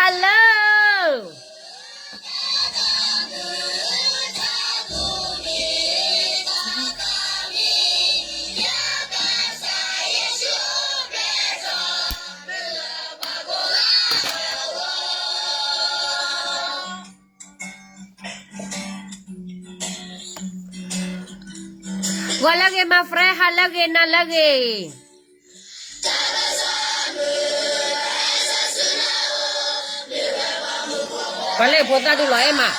Hello. ဂီၤလၢအဂ့ၤ my friend, ဟါလၢအဂ့ၤ နၤလၢအဂ့ၤ. ပှၤလၢဖိသၣ်ဒုးလီၤအဲၣ်မး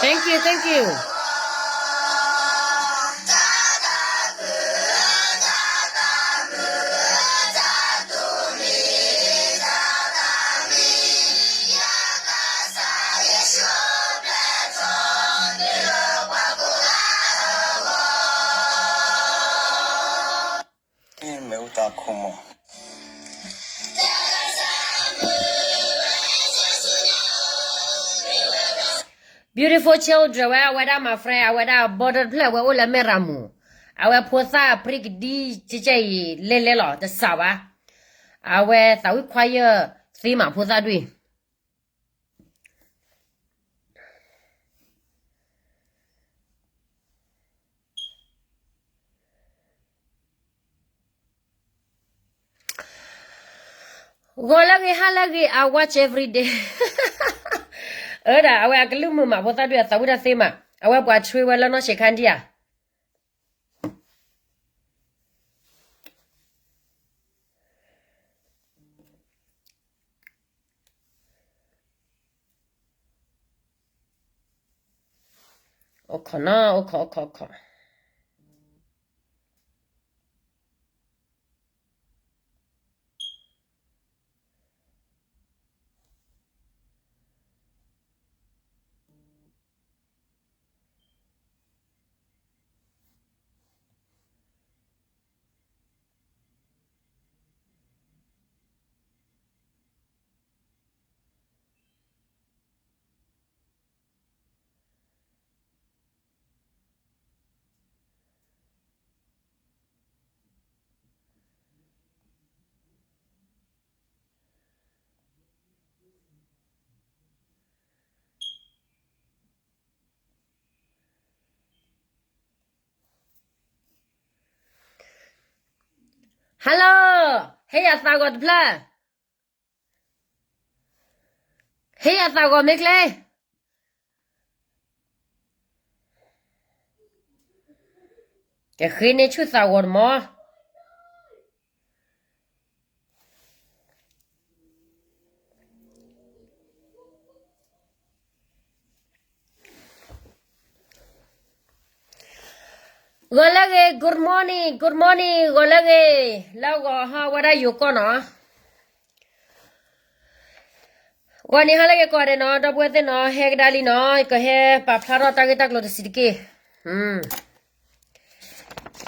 Thank you, thank you. Beautiful children ဝဲ အဝဲဒၣ် my friend အဝဲဒၣ် border တဖျၢၣ်ဝဲအိၣ်လၢမဲၢ်ရၤမူး, အဝဲဖိသၣ်ပြံကဒံကဲကဲအံၤ လဲလဲလီၤ တစးဘၣ်, အဝဲသးဝံၣ်ခွါယၢၢ်သ့မးဖိသၣ်ဒွံၣ် ဂီၤလၢအဂ့ၤ ဟါလၢအဂ့ၤ I watch every day. အၢဒၣ် အဝဲအကလုၢ်မုာ်မး ဖိသၣ်ဒွံၣ်အသးဝံၣ်တၢ်သ့မး, အဝဲပှၤဆှ့ဝဲလၢနီၢ်ဆံးခါဒံဧါ. အိၣ်ခိးနီၤ အိၣ်ခိး အိၣ်ခိး အိၣ်ခိး. Hello, ဟ့ၣ်ယၤသးဂီၤတဖျၢၣ်, ဟ့ၣ်ယၤသးဂီၤမ့ၢ်ကျဲ, ကဃ့န့ၢ်ဆူၣ်သးဂီၤတမီၤ. ဂီၤလၢအဂ့ၤ good morning, good morning, ဂီၤလၢအဂ့ၤ, လၢဂီၤဟါဝဲဒၣ်ယိၤကီၢ်နီၤ. ဂီၤနံၤဟါလၢအဂ့ၤကိးဂၤဒဲးနီၤ ဒီပုၢ်ဝဲၢ်သ့ၣ်နီၤ ဟဲကဒါလံနီၤ ကဟဲပာ်ဖျါထီၣ်တၢ်ဂ့ၢ်တၢ်ကျိၤတဆံးတက့ၢ်.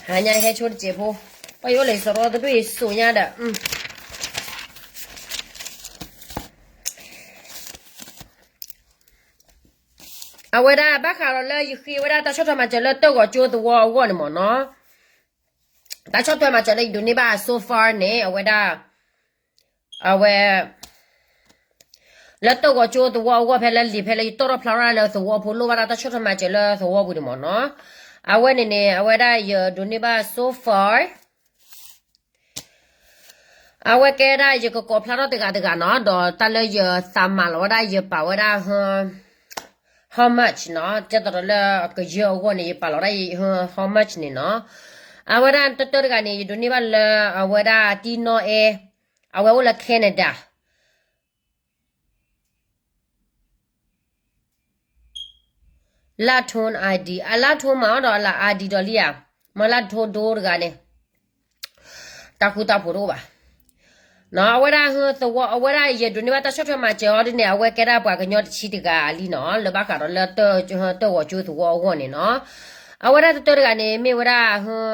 ဟါညါဟဲဆိတစဲးဖိ, ပှၤယအိၣ်လၢယစရီတဘ့ၣ်ယစိာ်ညါဒီး အဝဲဒၣ်ဘၣ်ဃးဒီးလၢယဃ့ဝဲဒၣ်တၢ်ဆီၣ်ထွဲမၤစၢၤလၢ တၢ်ဂီၤကၠိသဝီအဂီၢ်န့ၣ်မ့ၢ်နီၤ, တၢ်ဆီၣ်ထွဲမၤစၢၤလၢယဒိးန့ၢ်ဘၣ် so far န့ၣ် အဝဲဒၣ် အဝဲ လၢတၢ်ဂီၤကၠိသဝီအဂီၢ် ဖဲလၢလံာ်ဖဲလၢယတီၣ်ထီၣ်ဖျါထီၣ်လၢသဝီဖိလိၣ်ဘၣ်ဒၣ်တၢ်ဆီၣ်ထွဲမၤစၢၤလၢသဝီပူၤန့ၣ်မ့ၢ်နီၤ, အဝဲန့ၣ်န့ၣ် အဝဲဒၣ်ယဒိးန့ၢ်ဘၣ် so far အဝဲကဲဒၣ်ယကကိးဖျါထီၣ်တဂၤတဂၤနီၤ ဒီးတၢ်လၢယသးမၤလီၤဝဲဒၣ် ယပာ်ဝဲဒၣ် how much နီၤ ကဲသိးဒီးလၢကယၢအဂီၢ်န့ၣ် ယပာ်လီၤဒၣ် how much န့ၣ်နီၤ, အဝဲဒၣ်တၢတၢတဂၤန့ၣ် ယဒိးန့ၢ်ဘၣ်လၢအဝဲဒၣ်တံၢ်နီၢ်အဲၣ်, အဝဲအိၣ်လၢ Canada လၢထိ ID အလၢထိမၤအီၤဒီးအလၢ ID ဒီးလံဧါ, မ့ၢ်လၢထိဒိတဂၤန့ၣ် တၢ်ဃူတၢ်ဖိးတအိၣ်ဘၣ်. အဝဲဒၣ်သဝီ အဝဲဒၣ်ယဒိးန့ၢ်ဘၣ်တၢ်ဆီၣ်ထွဲမၤစၢၤအီၤဒ်န့ၣ် အဝဲကဲဒၣ်ပှၤကညီတဆံတဂၤလံနီၤ လၢဘၣ်ဃးဒီးလၢ တၢ်ဂီၤကၠိသဝီအဂီၢ်န့ၣ်နီၤ, အဝဲဒၣ်တတၢတဂၤန့ၣ် မ့ၢ်ဝဲဒၣ် တံ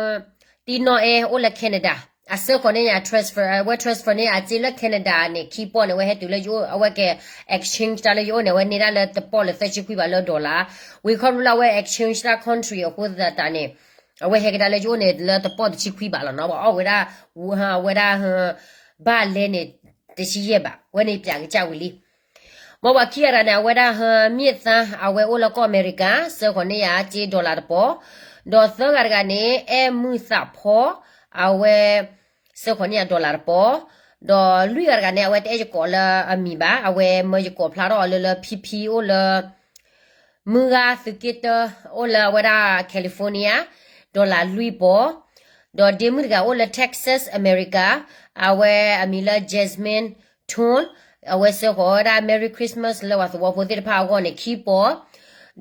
နီၣ်အဲၣ် အိၣ်လၢ Canada, အစၢဃီၤန့ၢ်ယၤ transfer, အဝဲ transfer န့ၢ်အစ့လၢ Canada န့ၣ် ခံပီၢ်န့ၣ် အဝဲဟဲတုၤလၢယအိၣ် အဝဲက exchange တၢ်လၢယအိၣ်န့ၣ် အဝဲန့ၢ်ဒၣ်လၢတပီၢ်လၢသၢဆံခွံဘးလၢ dollar, ဝံၤခီဖျိလၢအဝဲ exchange တၢ် country အဃိသတးန့ၣ် အဝဲဟဲကဒါလၢယအိၣ်န့ၣ် လၢတပီၢ်တဆံခွံဘးလီၤနီၤ, ပှၤအီၣ်ဝဲဒၣ် ဝဲဒၣ် ဘၣ်လဲန့ၣ် တဆံယဲၢ်ဘး, ဝဲန့ၣ်ပၠးကစၢ်ဝံၤလံ. မ်ပှၤခံဂၤတဂၤန့ၣ် အဝဲဒၣ်ဟၢမ့ၢ်သါ အဝဲအိၣ်လၢကီၢ်အမဲရကၤ စၢဃီၤန့ၢ်ယၤစ့ dollar တပီၢ်, ဒီးသၢဂၤတဂၤန့ၣ် အဲၣ်မုၢ်သးဖီ အဝဲ စၢဃီၤန့ၢ်ယၤ dollar တပီၢ်, ဒီးလွံၢ်ဂၤတဂၤန့ၣ် အဝဲတအဲၣ်ယကိးလၢအမံၤဘၣ်, အဝဲမၢယကိးဖျါထီၣ်အီၤလၢလၢ ဖံဖံအိၣ်လၢ မုၢ်ဂၤသုးက့တၢ အိၣ်လၢအဝဲဒၣ် California, dollar လွံၢ်ပီၢ်, ဒီးဒ့မုၣ်တဂၤအိၣ်လၢ Texas, America, အဝဲအမံၤလၢ Jasmine Tone, အဝဲစၢဃီၤဝဲဒၣ် Merry Christmas လၢပှၤသဝီဖိသ့ၣ်တဖၣ်အဂီၢ်န့ၣ် ခံပီၢ်,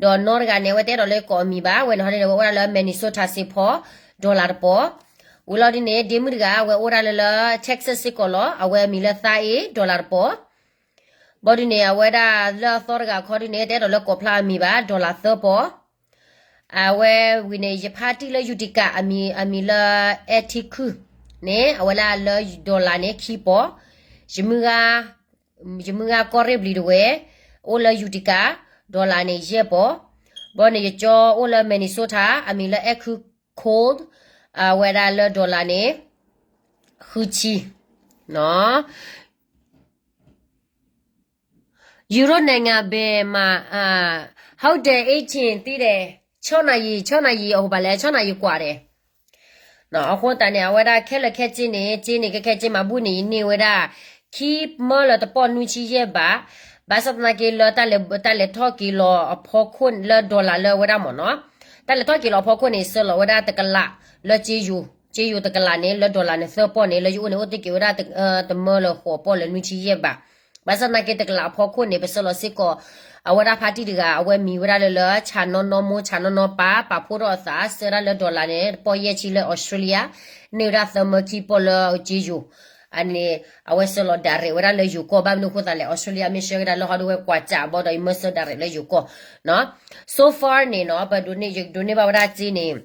ဒီးနီၢ်တဂၤန့ၣ် အဝဲတအဲၣ်ဒိးလၢကိးအမံၤဘၣ်, အဝဲန့ၣ်ဟီဒ်န့ၣ် အဝဲအိၣ်ဒၣ်လၢ Minnesota စ့ဖီ, dollar တပီၢ်, ဝံၤလီၤဒ်န့ၣ် ဒ့မုၣ်တဂၤ အဝဲအိၣ်ဒၣ်လၢလၢ Texas စ့ၢ်ကီးလီၤ, အဝဲအမံၤလၢသါအ့ dollar တပီၢ် ဘီဒုန့ၣ် အဝဲဒၣ်လၢအသီတဂၤခီဒုန့ၣ် တအဲၣ်ဒိးလၢကိးဖျါအမံၤဘၣ်, dollar သၢပီၢ်, အဝဲဝံၤန့ၣ် ယဖါတံၢ်လၢ Utica အမံၤ အမံၤလၢ အဲထံခုၣ်န့ၣ် အဝဲဒၣ်လၢ dollar န့ၣ် ခံပီၢ်, ယမုၢ်ဂၤ ယမုၢ်ဂၤကီၢ်ရ့ၣ်ဘျံးတဝဲ အိၣ်လၢ Utica, dollar န့ၣ် ယဲၢ်ပီၢ်, ဘီန့ၣ် ယကၠီအိၣ်လၢ Minnesota အမံၤလၢ အဲခုၣ် Cold, အဝဲဒၣ်လၢ dollar န့ၣ် ဃုဆံ ယူရိၣ်နိုင်ငံဘယ်မှာ ဟုတ်တယ် အိမ်ရှင်သိတယ် ခြောက်နာရီ ခြောက်နာရီ အဟိုဘၣ်လဲၣ် ခြောက်နာရီกว่าတယ် အဃိသတးန့ၣ် အဝဲဒၣ်ခဲလၢာ်ခဲဆ့န့ၣ် စ့န့ၣ် ခဲခဲဆ့မၤဘူၣ်န့ၣ် ယန့ၢ်ဝဲဒၣ် ခံမၢလၢတပီၢ်နွံဆံယဲၢ်ဘး, ဘၣ်ဆၣ်သနာ်က့လၢတၢ်လဲၤထီၣ်က့ၤလီၤအဖီခိၣ်လၢ dollar လၢအဝဲဒၣ်မ့ၢ်နီၤ, တၢ်လဲၤထီၣ်က့ၤလီၤအဖီခိၣ်န့ၣ် ဆှၢလီၤဝဲဒၣ်တကလးလၢစ့ယိၤ, စ့ယိၤတကလးန့ၣ် လၢ dollar န့ၣ် သၢပီၢ်န့ၣ် လၢယအိၣ်န့ၣ် အိၣ်တ့ၢ်က့ၤဝဲဒၣ် တမၢလၢဃိးပီၢ်လၢနွံဆံယဲၢ်ဘး, ဘၣ်ဆၣ်သနာ်က့တကလးအဖီခိၣ်န့ၣ် ပဆှၢလီၤစ့ၢ်ကီး အဝဲဒၣ်ဖါတံၢ်တဂၤ အဝဲမံၤဝဲဒၣ်လၢလၢ ဆၣ်နီၢ်နီၢ်မိၢ် ဆၣ်နီၢ်နီၢ်ပၢ် ပာ်ဖှိၣ်ထီၣ်အသး ဆှၢဒၣ်လၢ dollar န့ၣ် တပီၢ်ယဲၢ်ဆံလၢ Australia, န့ၢ်ဝဲဒၣ်သၢမၢခံပီၢ်လၢစ့ယိၤ, အန့ၣ် အဝဲဆှၢလီၤ direct ဝဲဒၣ်လၢယိၤကီၢ် ဘၣ်မနုၤအဃိသတးလဲၣ် Australia မ့ၢ်ဆှၢကဒါလၢဟီဒုဝဲကွၢ်စးဘီဒီး ယမၢဆှၢ direct လၢယိၤကီၢ်နီၤ, so far န့ၣ်နီၤ ပဒိးန့ၢ် ယဒိးန့ၢ်ဘၣ်ဝဲဒၣ်စ့န့ၣ်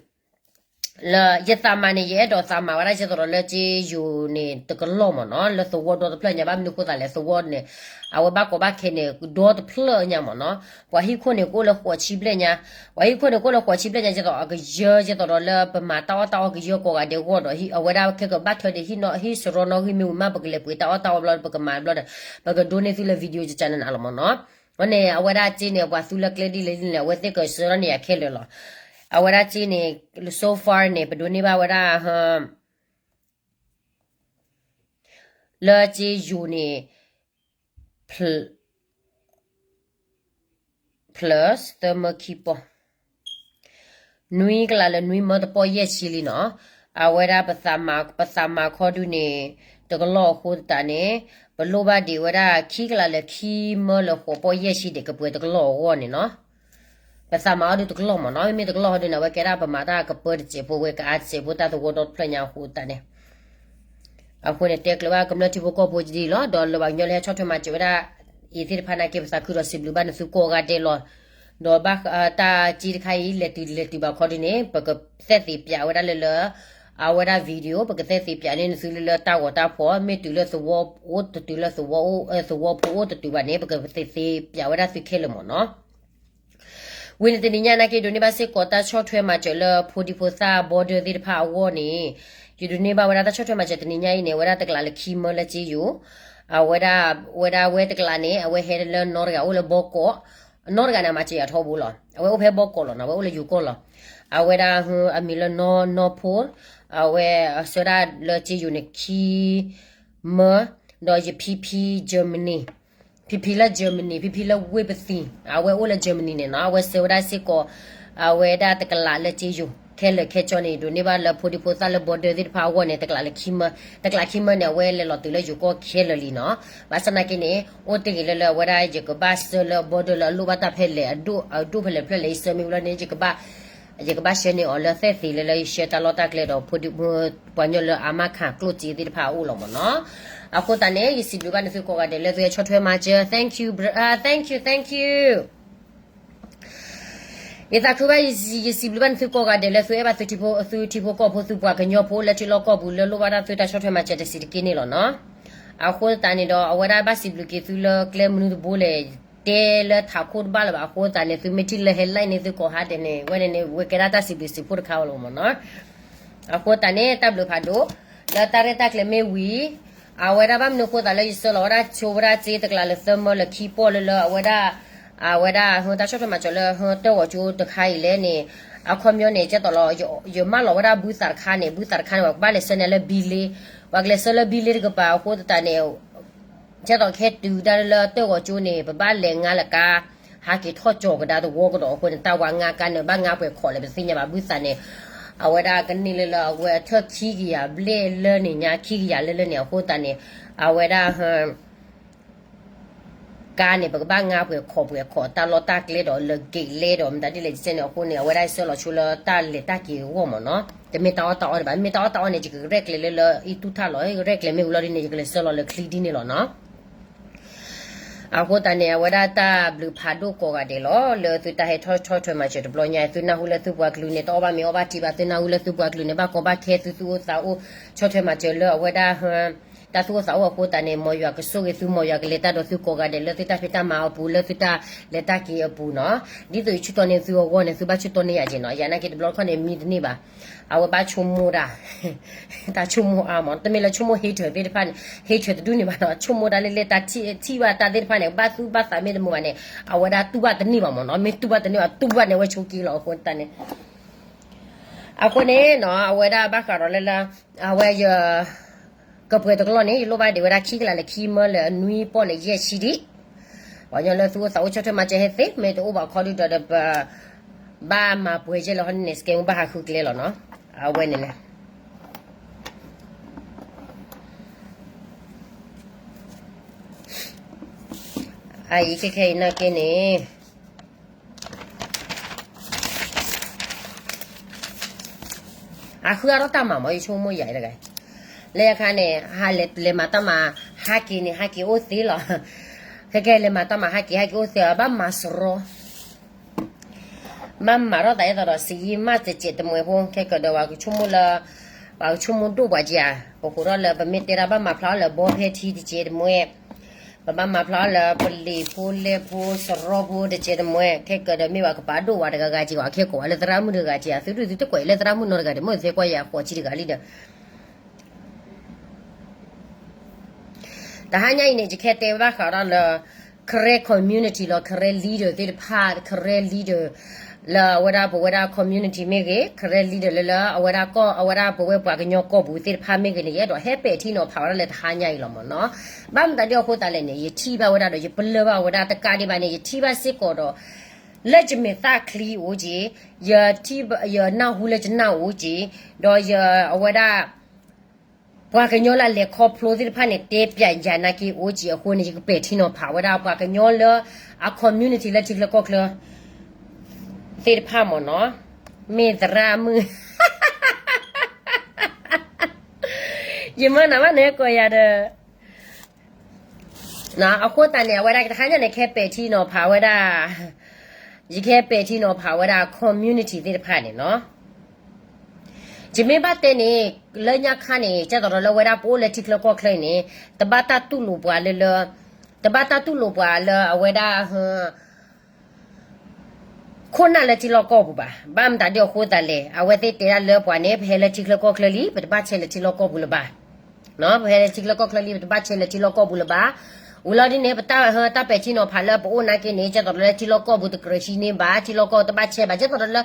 လၢယသးမၤန့ၣ် ယအဲၣ်ဒိးသးမၤဝဲဒၣ် ယသိးဒီးလၢစ့ယိၤန့ၣ် တကလီၢ်မ့ၢ်နီၤ လၢသဝီဒီတဖျၢၣ်ညါ ဘၣ်မနုၤအဃိသတးလဲၣ် သဝီန့ၣ် အဝဲဘၣ်ကီဘၣ်ခဲန့ၣ် ဒီတဖျၢၣ်ညါမ့ၢ်နီၤ, ပှၤဟံၣ်ခိၣ်န့ၣ် ကအိၣ်လၢဃိးဆံဘျဲၣ်ညါ, ပှၤဟံၣ်ခိၣ်န့ၣ် ကအိၣ်လၢဃိးဆံဘျဲၣ်ညါ ယသိးအကယၢ ယသိးဒီးလၢပမၤတၢ်အီၣ်တၢ်အီကယၢကိးဂၤဒဲးအဂီၢ်ဒီး အဝဲဒၣ်ခဲကဘၣ်ထွဲဒီးဟံၣ်နီၣ်ဟံၣ်စရီနီၣ်ဂံၢ်မ့ၢ်ဝံၤမး ပကလဲၤပှ့ၤတၢ်အီၣ်တၢ်အီဘျီ ပကမၤဘျီဒီး ပကဒိးန့ၢ်သုလၢ video ကကနနၤလီၤမ့ၢ်နီၤ, အန့ၣ် အဝဲဒၣ်စ့န့ၣ် ပှၤသူလၢကျဲဒ်လဲၣ်ဒ်လဲၣ် အဝဲသ့ၣ်ကဆှၢထီၣ်န့ၢ်ယၤခဲလၢာ်လီၤ, အဝဲဒၣ်စ့န့ၣ် so far န့ၣ် ပဒိးန့ၢ်ဘၣ်ဝဲဒၣ် လၢစ့ယိၤန့ၣ် plus သၢမၢခံပီၢ်, နွံကလးလၢနွံမၢတပီၢ်ယဲၢ်ဆံလံနီၤ, အဝဲဒၣ် ပသးမၤခီဒုန့ၣ် တကလီၢ်အဃိသတးန့ၣ် ပလိၣ်ဘၣ်ဒံးဝဲဒၣ်ခံကလးလၢခံမၢလၢဃိးပီၢ်ယဲၢ်ဆံဒံး ကပှဲၤတကလီၢ်အဂီၢ်န့ၣ်နီၤ ပသးမၤအီၤဒုတကလီၢ်မ့ၢ်နီၤ, မ့မ့ၢ်တကလီၢ်ဟီဒုန့ၣ် အဝဲကဲဒၣ်ပမၤတၢ်ကပၢတစဲးဖိဝဲကအါတစဲးဖိတၢ်သဝီဒီတဖျၢၣ်ညါအဃိသတးန့ၣ်, အဃိန့ၣ် တဲကျၢၤဘၣ်ကမျၢၢ်ထံဖိကီၢ်ဖိဒ်လီၤ, ဒီးလၢပှၤကညီလၢဟဲဆီၣ်ထွဲမၤစၢၤဝဲဒၣ် အံၤသ့ၣ်တဖၣ်နာ်က့ ပသးခုဒီးစံးဘျုးဘၣ်နသုကိးဂၤဒဲးလီၤ, ဒီးဘၣ်တၢ်စ့တခါအံၤ လဲၤတုၤလဲၤတုၤဘၣ်ခီဒုန့ၣ် ပကသဲသ့ပၠးဝဲဒၣ်လၢလၢ အဝဲဒၣ် video ပကသဲသ့ပၠးန့ၢ်နသုလၢလၢတၢ်ဂီၤတၢ်ဖီၣ် မ့ၢ်တုၤလၢသဝီအိၣ်တတုၤလၢသဝီအိၣ် သဝီဖိအိၣ်တတုၤဘၣ်န့ၣ် ပကသဲသ့ပၠးဝဲဒၣ်သုခဲလၢာ်မ့ၢ်နီၤ ဝံၤန့ၣ်တနံၤညါနာ်က့ ယဒိးန့ၢ်ဘၣ်စ့ၢ်ကီးတၢ်ဆီၣ်ထွဲမၤစၢၤလၢဖိဒံဖိသၣ် border သ့ၣ်တဖၣ်အဂီၢ်န့ၣ်, ယဒိးန့ၢ်ဘၣ်ဝဲဒၣ်တၢ်ဆီၣ်ထွဲမၤစၢၤတနံၤညါအံၤန့ၣ် အဝဲဒၣ်တကလးလၢခံမၢလၢစ့ယိၤ, အဝဲဒၣ် ဝဲဒၣ်ဝဲတကလးန့ၣ် အဝဲဟဲလၢနီတဂၤအိၣ်လၢဘီကီး, နီတဂၤန့ၣ် အမၤစၢၤယၤထီဘိလီၤ, အဝဲအိၣ်ဖဲဘီကီးလီၤနီၤ, အဝဲအိၣ်လၢယိၤကီၢ်လီၤ, အဝဲဒၣ် အမံၤလၢနီၢ်နီၢ်ဖိ, အဝဲဆှၢဒၣ်လၢစ့ယိၤန့ၣ်ခံ မၢ, ဒီးယဖံဖံ Germany, ဖံဖံလၢ Germany, ဖံဖံလၢဝ့ၢ်ပသံ, အဝဲအိၣ်လၢ Germany န့ၣ်နီၤ, အဝဲဆှၢဝဲဒၣ်စ့ၢ်ကီး, အဝဲဒၣ်တကလးလၢစ့ယိၤ, ခဲလၢာ်ခဲဆ့န့ၣ် ဒိးန့ၢ်ဘၣ်လၢဖိဒံဖိသၣ်လၢ border သ့ၣ်တဖၣ်အဂီၢ်န့ၣ် တကလးလၢခံမၢ, တကလးခံမၢန့ၣ် အဝဲလဲၤလီၤတုၤလၢယိၤကီၢ်ခဲလၢာ်လံနီၤ, ဘၣ်ဆၣ်သနာ်က့န့ၣ် အိၣ်တ့ၢ်ဂ့ၤလၢလၢအဝဲဒၣ် ယကဘၣ်ဆှၢလၢ border လၢအလိၣ်ဘၣ်တၢ်ဖဲလဲၣ်, အဒိၣ်ဖဲလဲၣ်ဖျၢၣ်လဲၣ် ယဆှၢမ့ၢ်ဘျီန့ၣ် ယကဘၣ် ယကဘၣ်ဆှၢန့ၢ်အီၤလၢသဲသ့လၢလၢယဆှၢတၢ်လီၢ်တၢ်ကျဲဒီး ပှၤကညီလၢအမါခးကျိၣ်စ့သ့ၣ်တဖၣ်အအိၣ်လီၤမ့ၢ်နီၤ. အဃိသတးန့ၣ် ယစံးဘျုးဘၣ်နသုကိးဂၤဒဲးလၢသုဟဲဆီၣ်ထွဲမၤစၢၤ thank you, thank you, thank you. ယသးခုဘၣ် ယစံးဘျုးဘၣ်န့ၣ်သုကိးဂၤဒဲးလၢသုအဲၣ်ဘၣ်သုထံဖိကီၢ်ဖိ သုပှၤကညီဖိလၢထံလီၢ်ကီၢ်ပူၤလၢလိၣ်ဘၣ်ဒၣ်သုတၢ်ဆီၣ်ထွဲမၤစၢၤတစဲးတက့ၢ်န့ၣ်လီၤနီၤ. အဃိသတးန့ၣ်ဒီး အဝဲဒၣ်ဘၣ်စံးဘျုးက့ၤသုလၢကျဲမနုၤတဘိလဲၣ် တဲလၢထးခိၣ်တဘၣ်လၢၤဘၣ်အဃိသတးန့ၣ် သုမ့ၢ်ထံၣ်လၢဟဲ like န့ၢ်သုကိးဟါဒဲးန့ၣ် ဝဲန့ၣ်န့ၣ် ဝဲကဲဒၣ်တၢ်စံးဘျုးစံးဖှိၣ်တခါလီၤမ့ၢ်နီၤ. အဃိသတးန့ၣ် တၢ်ဘျုးဖးဒိၣ် လၢတၢ်ရဲၣ်တၢ်ကျဲၤမ့ၢ်ဝံၤ အဝဲဒၣ်ဘၣ်မနုၤအဃိသတးလၢယဆှၢလီၤဝဲဒၣ်ဆိဝဲဒၣ်စ့တကျးလၢသၢမၢလၢခံပီၣ်လၢလၢအဝဲဒၣ် အဝဲဒၣ်ဟၢတၢ်ဆီၣ်ထွဲမၤစၢၤလၢဟၢ တၢ်ဂီၤကၠိတခါအံၤလဲၣ်န့ၣ် အခီပညီန့ၣ် ကဲသိးလီၤ ယမၢလီၤဝဲဒၣ်ဘုသးတခါန့ၣ် ဘုသးတခါန့ၣ် ပှၤကဘၣ်လဲၤဆှၢန့ၢ်လၢဘံလ့ ပှၤကလဲၤဆှၢလၢဘံလ့တကပၤအဃိသတးန့ၣ် ကဲသိးကဟဲတုၤဒၣ်လၢတၢ်ဂီၤကၠိန့ၣ် ပဘၣ်လဲၤငါလၢကါ ဟးက့ၤထီၣ်ကၠီၤကဒါသဝီကဒီးအဃိန့ၣ် တၢ်ဝါငါကါန့ၣ် ဘၣ်ငါပှဲၤခီၣ်လဲၣ် ပသ့ၣ်ညါဘၣ်ဘုသးန့ၣ် အဝဲဒၣ်ကန့ၢ်လၢလၢအဝဲထၢၣ်ခံကယၤဘျဲၣ်လၢန့ၣ်ညါ ခံကယၤလၢလၢန့ၣ်အဃိသတးန့ၣ် အဝဲဒၣ် ကါန့ၣ် ပကဘၣ်ငါပှဲၤခီၣ်ပှဲၤခီၣ် တၢ်လီၢ်တၢ်ကျဲဒီးလၢ gate လဲဒီး မတၤဒ်လဲၣ်ကစဲန့ၣ်အဃိန့ၣ် အဝဲဒၣ်ဆှၢလီၤဆိလၢတၢ်လဲၤတၢ်က့ၤအဂီၢ်မ့ၢ်နီၤ. တမ့ၢ်တၢ်အီၣ်တၢ်အီဒံးဘၣ် မ့ၢ်တၢ်အီၣ်တၢ်အီန့ၣ် ယကရဲၣ်ကျဲၤလၢလၢအံၣ်တူၢ်ထၣ်လီၤ ယကရဲၣ်ကျဲၤမ့ၢ်ဝံၤလီၤဒ်န့ၣ် ယကလဲၤဆှၢလီၤလၢချံဒ်န့ၣ်လီၤနီၤ. အဃိသတးန့ၣ် အဝဲဒၣ်တၢ်ဘျုးဖးဒိၣ်ကိးဂၤဒဲးလီၤ လၢသုတၢ်ဟဲထီၣ်ဆီၣ်ထွဲမၤစၢၤတဘျီညါ သုနၢ်ဟူလၢသုပှၤကလုာ်န့ၣ် တအီၣ်ဘၣ်မ့ၤအီၣ်ဘၣ်ထံဘၣ် သုနၢ်ဟူလၢသုပှၤကလုာ်န့ၣ် ဘၣ်ကီဘၣ်ခဲသုသူၣ်အိၣ်သးအိၣ် ဆီၣ်ထွဲမၤစၢၤလၢအဝဲဒၣ် တၢ်သူၣ်အိၣ်သးအိၣ်အဃိသတးန့ၣ် မ်ယွၤကဆိၣ်ဂ့ၤသု မ်ယွၤကလဲၤတၢ်ဒီးသုကိးဂၤဒဲးလၢသုတၢ်ဖံးတၢ်မၤအပူၤ လၢသုတၢ်လဲၤတၢ်က့ၤအပူၤနီၤ. ဒ်သိးယဆၢတီၢ်န့ၢ်သုအဂီၢ်န့ၣ် သုဘၣ်ဆၢတီၢ်န့ၢ်ယၤက့ၤနီၤ. ယၤနာ်က့တဘျီတခီၣ်န့ၣ် မံတန့ၢ်ဘၣ်. အဝဲဘၣ်ဆိကမိၣ်တၢ် တၢ်ဆိကမိၣ်အါမး တမ့ၢ်လၢဆိကမိၣ် hater သ့ၣ်တဖၣ်န့ၣ် hater တဒူၣ်န့ၣ်ဘၣ်နီၤ ဆိကမိၣ်တၢ်လၢလဲၤတၢ်ထံၣ်ဘၣ်တၢ်သ့ၣ်တဖၣ်န့ၣ် ဘၣ်သူၣ်ဘၣ်သးမ့ၢ်တမုာ်ဘၣ်န့ၣ် အဝဲဒၣ်တူၢ်ဘၣ်တန့ၢ်ဘၣ်မ့ၢ်နီၤ မ့ၢ်တူၢ်ဘၣ်တန့ၢ်ဘၣ် တူၢ်ဘၣ်န့ၣ် အဝဲဆိက့လီၤအဃိသတးန့ၣ် အဃိန့ၣ်နီၤ အဝဲဒၣ်ဘၣ်ဃးဒီးလၢလၢ အဝဲယ ကပှဲၤတကလီၢ်န့ၣ် ယလိၣ်ဘၣ်ဒံးဝဲဒၣ်ခံကလးလၢခံမၢလၢအနွံပီၣ်လၢယဲၢ်ဆံဒံး, ပှၤကညီလၢသုအိၣ်သးအိၣ်ဆီၣ်ထွဲမၤစၢၤဟဲသ့ မ့ၢ်တအိၣ်ဘၣ်ခီဒုဒီးဒီးပ ဘၣ်မၤပှဲၤယဲၢ်လၢဟီန့ၣ် စကဲမူဘၣ်ဟးဃုကျဲလီၤနီၤ, အဝဲန့ၣ်န့ၣ် အအံၤခဲခဲအံၤနာ်က့န့ၣ် အဃုအါထီၣ်တၢ်မၤမး ယဆိကမိၣ်ယၤအံၤတဂၤ, လၢယခါန့ၣ် ဟးလဲၤမၤတၢ်မၤဟးက့ၤန့ၣ် ဟးက့ၤအိၣ်သ့လီၤ, ခဲကဲလဲၤမၤတၢ်မၤဟးက့ၤ ဟဲက့ၤအိၣ်သ့လီၤ ဘၣ်မၤစရီ ဘၣ်မၤထီၣ်သးဒ်သိးဒီး စယံမးတစဲးတမှဲၤဖိ ခဲကဒီးပှၤကဆိကမိၣ်လၢ ပှၤကဆိကမိၣ်ဒိၣ်ပှၤက့ၤဧါ, ပဃိးထီၣ်လၢပမ့ၢ်တဲဒၣ်ဘၣ်မၤဖျါအီၤလၢ ဘီဖဲထံတစဲးတမှဲၤ, ပဘၣ်မၤဖျါအီၤလၢ ပလံၤဖိလဲၢ်ဖိစရီဖိတစဲးတမှဲၤ ခဲကဒီးမ့ၢ်ပှၤကပာ်ဒိၣ်ဝဲတဂၤဂၤက့ၤဧါ ခဲကိးဝဲလၢသရၣ်မုၣ်တဂၤက့ၤဧါ သုဒုၣ်သုတကွဲးလၢသရၣ်မုၣ်နီတဂၤဒီး မ့ၢ်သဲကွၢ်ယၤဃိးဆံတဂၤလံဒီး တဟါညါအံၤန့ၣ် ယကဟဲတဲဘၣ်ဃးဒီးလၢ Karen community လီၤ Karen leader သ့ၣ်တဖၣ် Karen leader လၢအဝဲဒၣ်ပဝဲဒၣ် community မ့ၢ်ဂ့ၤ Karen leader လၢလၢအဝဲဒၣ်ကီၢ် အဝဲဒၣ်ပဝဲပှၤကညီကီၢ်ပူၤသ့ၣ်တဖၣ်မ့ၢ်ဂ့ၤန့ၣ် ယအဲၣ်ဒိးဟဲပဲာ်ထံနီၤဖးဝဲဒၣ်လၢတဟါညါအံၤလီၤမ့ၢ်နီၤ, ဘၣ်မတၤဒ်အဃိသတးလဲၣ်န့ၣ် ယထံၣ်ဘၣ်ဝဲဒၣ်ဒီး ယပလၢၢ်ဘၣ်ဝဲဒၣ်တကးဒံးဘၣ်န့ၣ် ယထံၣ်ဘၣ်စ့ၢ်ကီးဒီး လၢယမဲာ်သၣ်ချံအိၣ်က့ၤ, ယထံၣ် ယနၢ်ဟူလၢယနၢ်အိၣ်က့ၤ, ဒီးယအဝဲဒၣ် ပှၤကညီလၢအလဲၤခီဖျိသ့ၣ်တဖၣ်န့ၣ် တဲပျးယၤနာ်က့အိၣ်က့ၤအဃိန့ၣ် ယကပဲာ်ထံနီၤဖးဝဲဒၣ်ပှၤကညီလၢအ community လၢထံချၢကီၢ်ချၢ သ့ၣ်တဖၣ်မ့ၢ်နီၤ, မ့ၢ်သရၣ်မုၣ် ယမ့ၢ်နၤဘၣ်န့ၣ်ကိးယၤဒီး အဃိသတးန့ၣ် အဝဲဒၣ်တဟါညါန့ၣ် ကဟဲပဲာ်ထံနီၤဖးဝဲဒၣ် ယကဟဲပဲာ်ထံနီၤဖးဝဲဒၣ် community သ့ၣ်တဖၣ်န့ၣ်နီၤ, ယမ့ၢ်ဘၣ်တဲန့ၣ် လၢညါခါန့ၣ် ကဲသိးဒီးလၢဝဲဒၣ်ပအိၣ်လၢထံချၢကီၢ်ချၢအံၤန့ၣ် တဘၣ်တၢ်တူၢ်လိာ်ပှၤလၢလၢ တဘၣ်တၢ်တူၢ်လိာ်ပှၤလၢအဝဲဒၣ် ခိၣ်နၢ်လၢထံလီၢ်ကီၢ်ပူၤဘၣ်. ဘၣ်မတၤဒ်အဃိသတးလဲၣ်, အဝဲသ့ၣ်တဲဒၣ်လၢပှၤန့ၣ် ပဟဲလၢထံချၢကီၢ်ချၢလံ ပတဘၣ်ဆဲးလၢထံလီၢ်ကီၢ်ပူၤလၢၤဘၣ်. ပဟဲလၢထံချၢကီၢ်ချၢလံ ပတဘၣ်ဆဲးလၢထံလီၢ်ကီၢ်ပူၤလၢၤဘၣ်. ဝံၤလီၤဒ်န့ၣ် ပတၢ်ဟၢတၢ်ပဲာ်ထံနီၤဖးလၢပအိၣ်နာ်က့န့ၣ် ကဲသိးဒီးလၢထံလီၢ်ကီၢ်ပူၤတကြၢးဟံးန့ၢ်ဘၣ်, ထံလီၢ်ကီၢ်တဘၣ်ဆဲးဘၣ်, ကဲသိးဒီးလၢ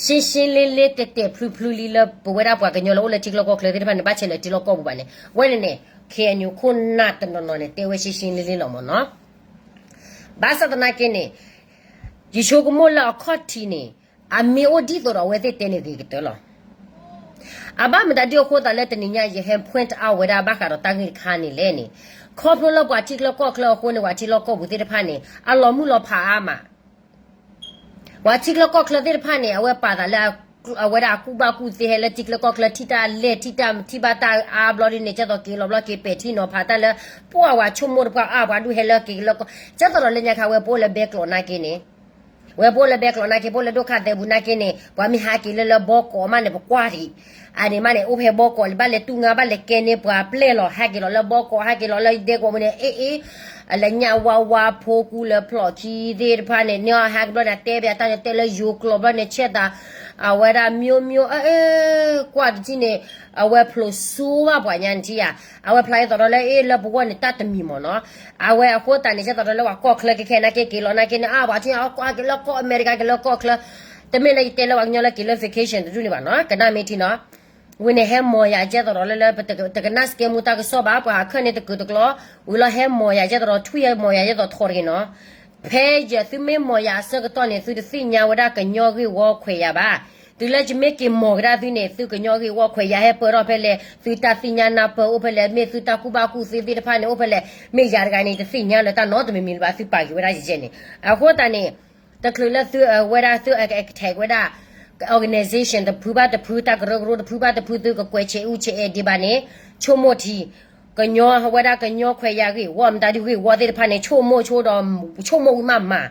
ရှင်းရှင်းလင်းလင်း တဲာ်တဲာ်ဖျုးဖျုးလံလၢ ပဝဲဒၣ်ပှၤကညီလၢအိၣ်လၢထံချၢကီၢ်ချၢသ့ၣ်တဖၣ်န့ၣ် ဘၣ်ဆဲးလၢထံလီၢ်ကီၢ်ပူၤဘၣ်န့ၣ် ဝဲန့ၣ်န့ၣ် KNU ခိၣ်နၢ်တနီၤနီၤန့ၣ် တဲဝဲရှင်းရှင်းလင်းလင်းလီၤမ့ၢ်နီၤ. ဘၣ်ဆၣ်သနာ်က့န့ၣ် ယဆိကမိၣ်လၢအခီၣ်ထံးန့ၣ် အမ့ၢ်အိၣ်ဒ်သိးဒီးအဝဲသ့ၣ်တဲန့ၣ်ဂ့ၤကတၢၢ်လီၤ. အဘၣ်မတၤဒ်အဃိသတးလၢတနံၤညါ ယဟဲ point out ဝဲဒၣ်ဘၣ်ဃးဒီးတၢ်ဂ့ၢ်တခါန့ၣ်လဲၣ်န့ၣ်, ခီဖျိလၢပှၤထံချၢကီၢ်ချၢအဃိန့ၣ် ပှၤထံလီၢ်ကီၢ်ပူၤသ့ၣ်တဖၣ်န့ၣ် အလီၤမုၢ်လီၤဖးအါမး ပှၤထံချၢကီၢ်ချၢသ့ၣ်တဖၣ်န့ၣ် အဝဲပာ်သးလၢ အဝဲဒၣ်အကူၣ်ဘၣ်ကူၣ်သ့ ဟဲလၢထံချၢကီၢ်ချၢထံၣ်တၢ်လဲၢ် ထံၣ်တၢ်ထံၣ်ဘၣ်တၢ်အါဘျီဒ်န့ၣ် ကဲသိးက့ၤလီၤဘျီက့ၤပဲာ်ထံနီၤဖးတၢ်လၢ ပှၤဝဲဆိကမိၣ်တပှၢ်အါ ပှၤဒုးဟဲလၢက့ၤလၢကီၢ် ကဲသိးဒီးလၢညါခါဝဲပအိၣ်လၢဘဲကျိးနာ်က့န့ၣ် ဝဲပအိၣ်လၢဘဲကျိးနာ်က့ ပအိၣ်လၢဒိၣ်ခါသဲးပူၤနာ်က့န့ၣ် ပှၤမ့ၢ်ဟးက့ၤလၢလၢဘီကီးမးန့ၣ် ပကွၢ်ဒံး, အန့ၣ်မးန့ၣ် အိၣ်ဖဲဘီကီးလံ ဘၣ်လဲၤတူၢ်ငါ ဘၣ်လဲၤကဲန့ၢ်ပှၤပျဲၢ်လီၤ ဟဲက့ၤလီၤလၢဘီကီး ဟဲက့ၤလီၤလၢဒဲကဝီၤပူၤန့ၣ် အ့ၣ်အ့ၣ် အလဲၤညၣ်ဝါဝါဖိကူလၢဖျိးခံသ့ၣ်တဖၣ်န့ၣ် န့ၢ်အီၤဟဲကဘျီန့ၣ် တဲပယၤတၢ်န့ၣ် တဲလၢယိၤကျိာ်ဘျီန့ၣ် ဆဲးသး အဝဲဒၣ် မျိုးမျိုး အ့ၣ် ကွၢ်တထံၣ်န့ၣ် အဝဲဖျိးဆူဘၣ်ပှၤညါန့ၣ်ထံၣ်ဧါ, အဝဲဖျါဒ်သိးဒီးလၢအ့ၣ်လၢပဂီၢ်န့ၣ် တၢ်တမံၤမးနီၤ, အဝဲအဃိသတးန့ၣ် ဒ်သိးဒီးလၢပှၤကီၢ်ချၢခဲခဲနာ်က့ က့ၤလီၤနာ်က့န့ၣ် အါ ပှၤထံၣ်အီၤကီၢ် က့ၤလၢကီၢ်အမဲရကၤ က့ၤလၢကီၢ်ချၢ, တမ့ၢ်လၢယတဲလၢပှၤကညီလၢက့ၤလၢ vacation တဒူၣ်န့ၣ်ဘၣ်နီၤ ကနၣ်မ့ၢ်ထံနီၤ ဝံၤန့ၣ် ဟဲမီၤယၤ ဒ်သိးဒီးလၢလၢ ပတကနၣ် scam မူ တၢ်ကစီၣ်ဘၣ် ပှၤဟးခၢၣ်န့ၢ်တကုာ်တကျီ, ဝံၤလီၤဟဲမီၤယၤ ဒ်သိးဒီး ထွံၣ်ဟဲမီၤယၤ ဒ်သိးထီတဂ့ၤနီၤ, ဖဲယသုမ့ၢ်မီၤယၤအဆၢကတီၢ်န့ၣ် သုတသ့ၣ်ညါဝဲဒၣ်ကညီဂ့ၢ်ဝီခွဲးယာ်ဘၣ်, တုၤလၢယမ့ၢ်က့ၤမီၤကဒါသုန့ၣ် သုကညီဂ့ၢ်ဝီခွဲးယာ်ဟဲပၢၢ်ထီၣ်ဖဲလဲၣ် သုတၢ်သ့ၣ်ညါနၢ်ပၢၢ်အိၣ်ဖဲလဲၣ် မ့ၢ်သုတၢ်ကူၣ်ဘၣ်ကူၣ်သ့သ့ၣ်တဖၣ်န့ၣ် အိၣ်ဖဲလဲၣ် မ့ၢ်ယၤတဂၤန့ၣ် တသ့ၣ်ညါလၢတၢ်နီတမံၤမံၤလၢၤဘၣ် သုပာ်က့ၤဝဲဒၣ်ယဲန့ၣ်, အဃိသတးန့ၣ် တချုးလၢသုဝဲဒၣ်သု attack ဝဲဒၣ် organization တဖုဘၣ်တဖု တၢ်ကရၢကရိတဖုဘၣ်တဖု သုကကွဲးဆဲးအူဆဲးအဲၣ်ဒံးဘၣ်န့ၣ် ဆိကမိၣ်ထံ, ကညီဝဲဒၣ်ကညီခွဲးယာ်ဂ့ၢ်ဝီ မတၤဒုဂ့ၢ်ဝီသ့ၣ်တဖၣ်န့ၣ် ဆိကမိၣ်ဆိဒီး ဆိကမိၣ်ဝံၤမးမၤ,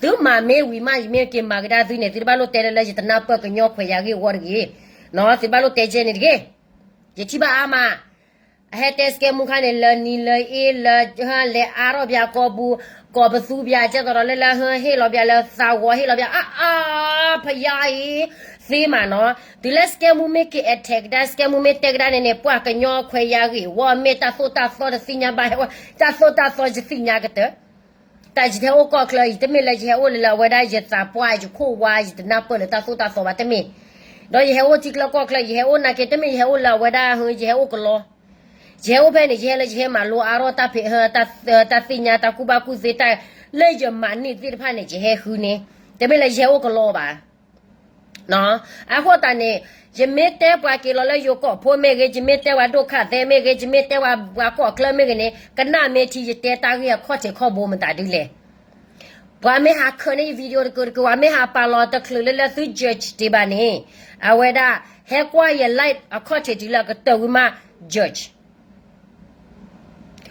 သုမၤမ့ၢ်ဝံၤမး ယမ့ၢ်က့ၤမၤကဒါသုန့ၣ် သုတဘၣ်လိၣ်တဲလၢလၢယတနၢ်ပၢၢ်ကညီခွဲးယာ်ဂ့ၢ်ဝီတဂ့ၤ, သုဘၣ်လိၣ်တဲကဲန့ၣ်တဂ့ၤ, ယထံၣ်ဘၣ်အါမး အဟဲတဲ scam မူ ခါန့ၣ် လၢနံၤလၢအ့ၣ်လၢ လဲၤအါထီၣ်ပၠးကီၢ်ပူၤ, ကီၢ်ပသူပၠး ဒ်သိးဒီးလၢလၢ ဟ့ၣ်လီၤပၠးလၢသးဂီၤ ဟ့ၣ်လီၤပၠး အါအါ ဖယါအံၤ သ့မးနီၤ, တုၤလၢ scam မူ မ့ၢ်က့ၤ attack ကဒါ scam မူ မ့ၢ်တဲကဒါန့ၣ်န့ၣ် ပှၤကညီခွဲးယာ်ဂ့ၢ်ဝီ မ့ၢ်တၢ်သိၣ်တၢ်သီတသ့ၣ်ညါဘၣ် ဟဲဝဲ တၢ်သိၣ်တၢ်သီယသ့ၣ်ညါကတၢၢ် တၢ်ယဟဲအိၣ်ကီၢ်ချၢအံၤ တမ့ၢ်လၢယဟဲအိၣ်လၢလၢအဝဲဒၣ်ယသးပှၢ်ယခိၣ်ဝါ ယတနၢ်ပၢၢ်လၢတၢ်သိၣ်တၢ်သီဘၣ်တမ့ၢ်, ဒီးယဟဲအိၣ်ထံချၢကီၢ်ချၢ ယဟဲအိၣ်နာ်က့ တမ့ၢ်ယဟဲအိၣ်လၢအဝဲဒၣ် ယဟဲအိၣ်ကလီ, ယဟဲအိၣ်ဖဲန့ၣ် ယဟဲလၢယဟဲမၤလိအါထီၣ်တၢ်ဖံး တၢ်သ့ၣ်ညါတၢ်ကူၣ်ဘၣ်ကူၣ်သ့တၢ် လၢယမၤန့ၢ်သ့ၣ်တဖၣ်န့ၣ် ယဟဲဃုန့ၣ်, တမ့ၢ်လၢယဟဲအိၣ်ကလီဘၣ် အဃိသတးန့ၣ် ယမ့ၢ်တဲပှၤက့ၤလီၤလၢယိၤကီၢ်ဖိမ့ၢ်ဂ့ၤ, ယမ့ၢ်တဲပှၤဒိၣ်ခၣ်သဲမ့ၢ်ဂ့ၤ, ယမ့ၢ်တဲပှၤပှၤကီၢ်ချၢမ့ၢ်ဂ့ၤန့ၣ် ကနၣ်မ့ၢ်ထံ ယတဲတၢ်ဂ့ၢ်အခီၣ်ထံးခီၣ်ဘိမတၤဒ်လဲၣ်. ပှၤမ့ၢ်ဟးခၢးန့ၢ်ယ video တကုာ်တကုာ် ပှၤမ့ၢ်ဟးပာ်လီၤတချုးလၢလၢသု judge ဒံးဘၣ်န့ၣ် အဝဲဒၣ် ဟဲကွၢ်ယ live အခီၣ်ထံးတုၤလၢအကတၢၢ်ဝံၤမး judge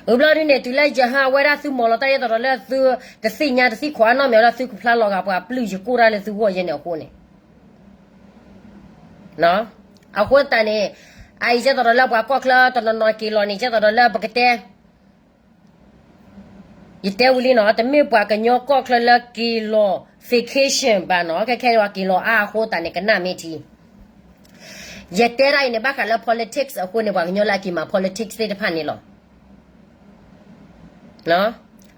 ဝံၤဘျီဒ်န့ၣ် တုၤလၢယဟၢအဝဲဒၣ်သုမီၤလီၤတၢ်ယဲသိးဒီးလၢသုတသ့ၣ်ညါတသံၣ်ခိးအနီၣ်မ့ၢ်ဝဲဒၣ် သုကဖျါလီၤဂာ်ပှၤပျုၢ်ယကိၢ်တၢ်လၢသုဂီၢ်ယဲန့ၣ်အဃိန့ၣ် အဃိသတးန့ၣ် အအံၤကဲသိးဒီးလၢပှၤကီၢ်ချၢတနီၤနီၤက့ၤလီၤန့ၣ် ကဲသိးဒီးလၢပကတဲ ယတဲဝံၤလံနီၤ တမ့ၢ်ပှၤကညီကီၢ်ချၢလၢက့ၤလီၤ vacation ဘၣ်နီၤ ခဲခဲပှၤက့ၤလီၤအါအဃိသတးန့ၣ် ကနၣ်မ့ၢ်ထံ ယတဲဒၣ်အံၤန့ၣ် ဘၣ်ဃးလၢ politics အဃိန့ၣ် ပှၤကညီလၢအက့ၤမၤ politics သ့ၣ်တဖၣ်န့ၣ်လီၤ.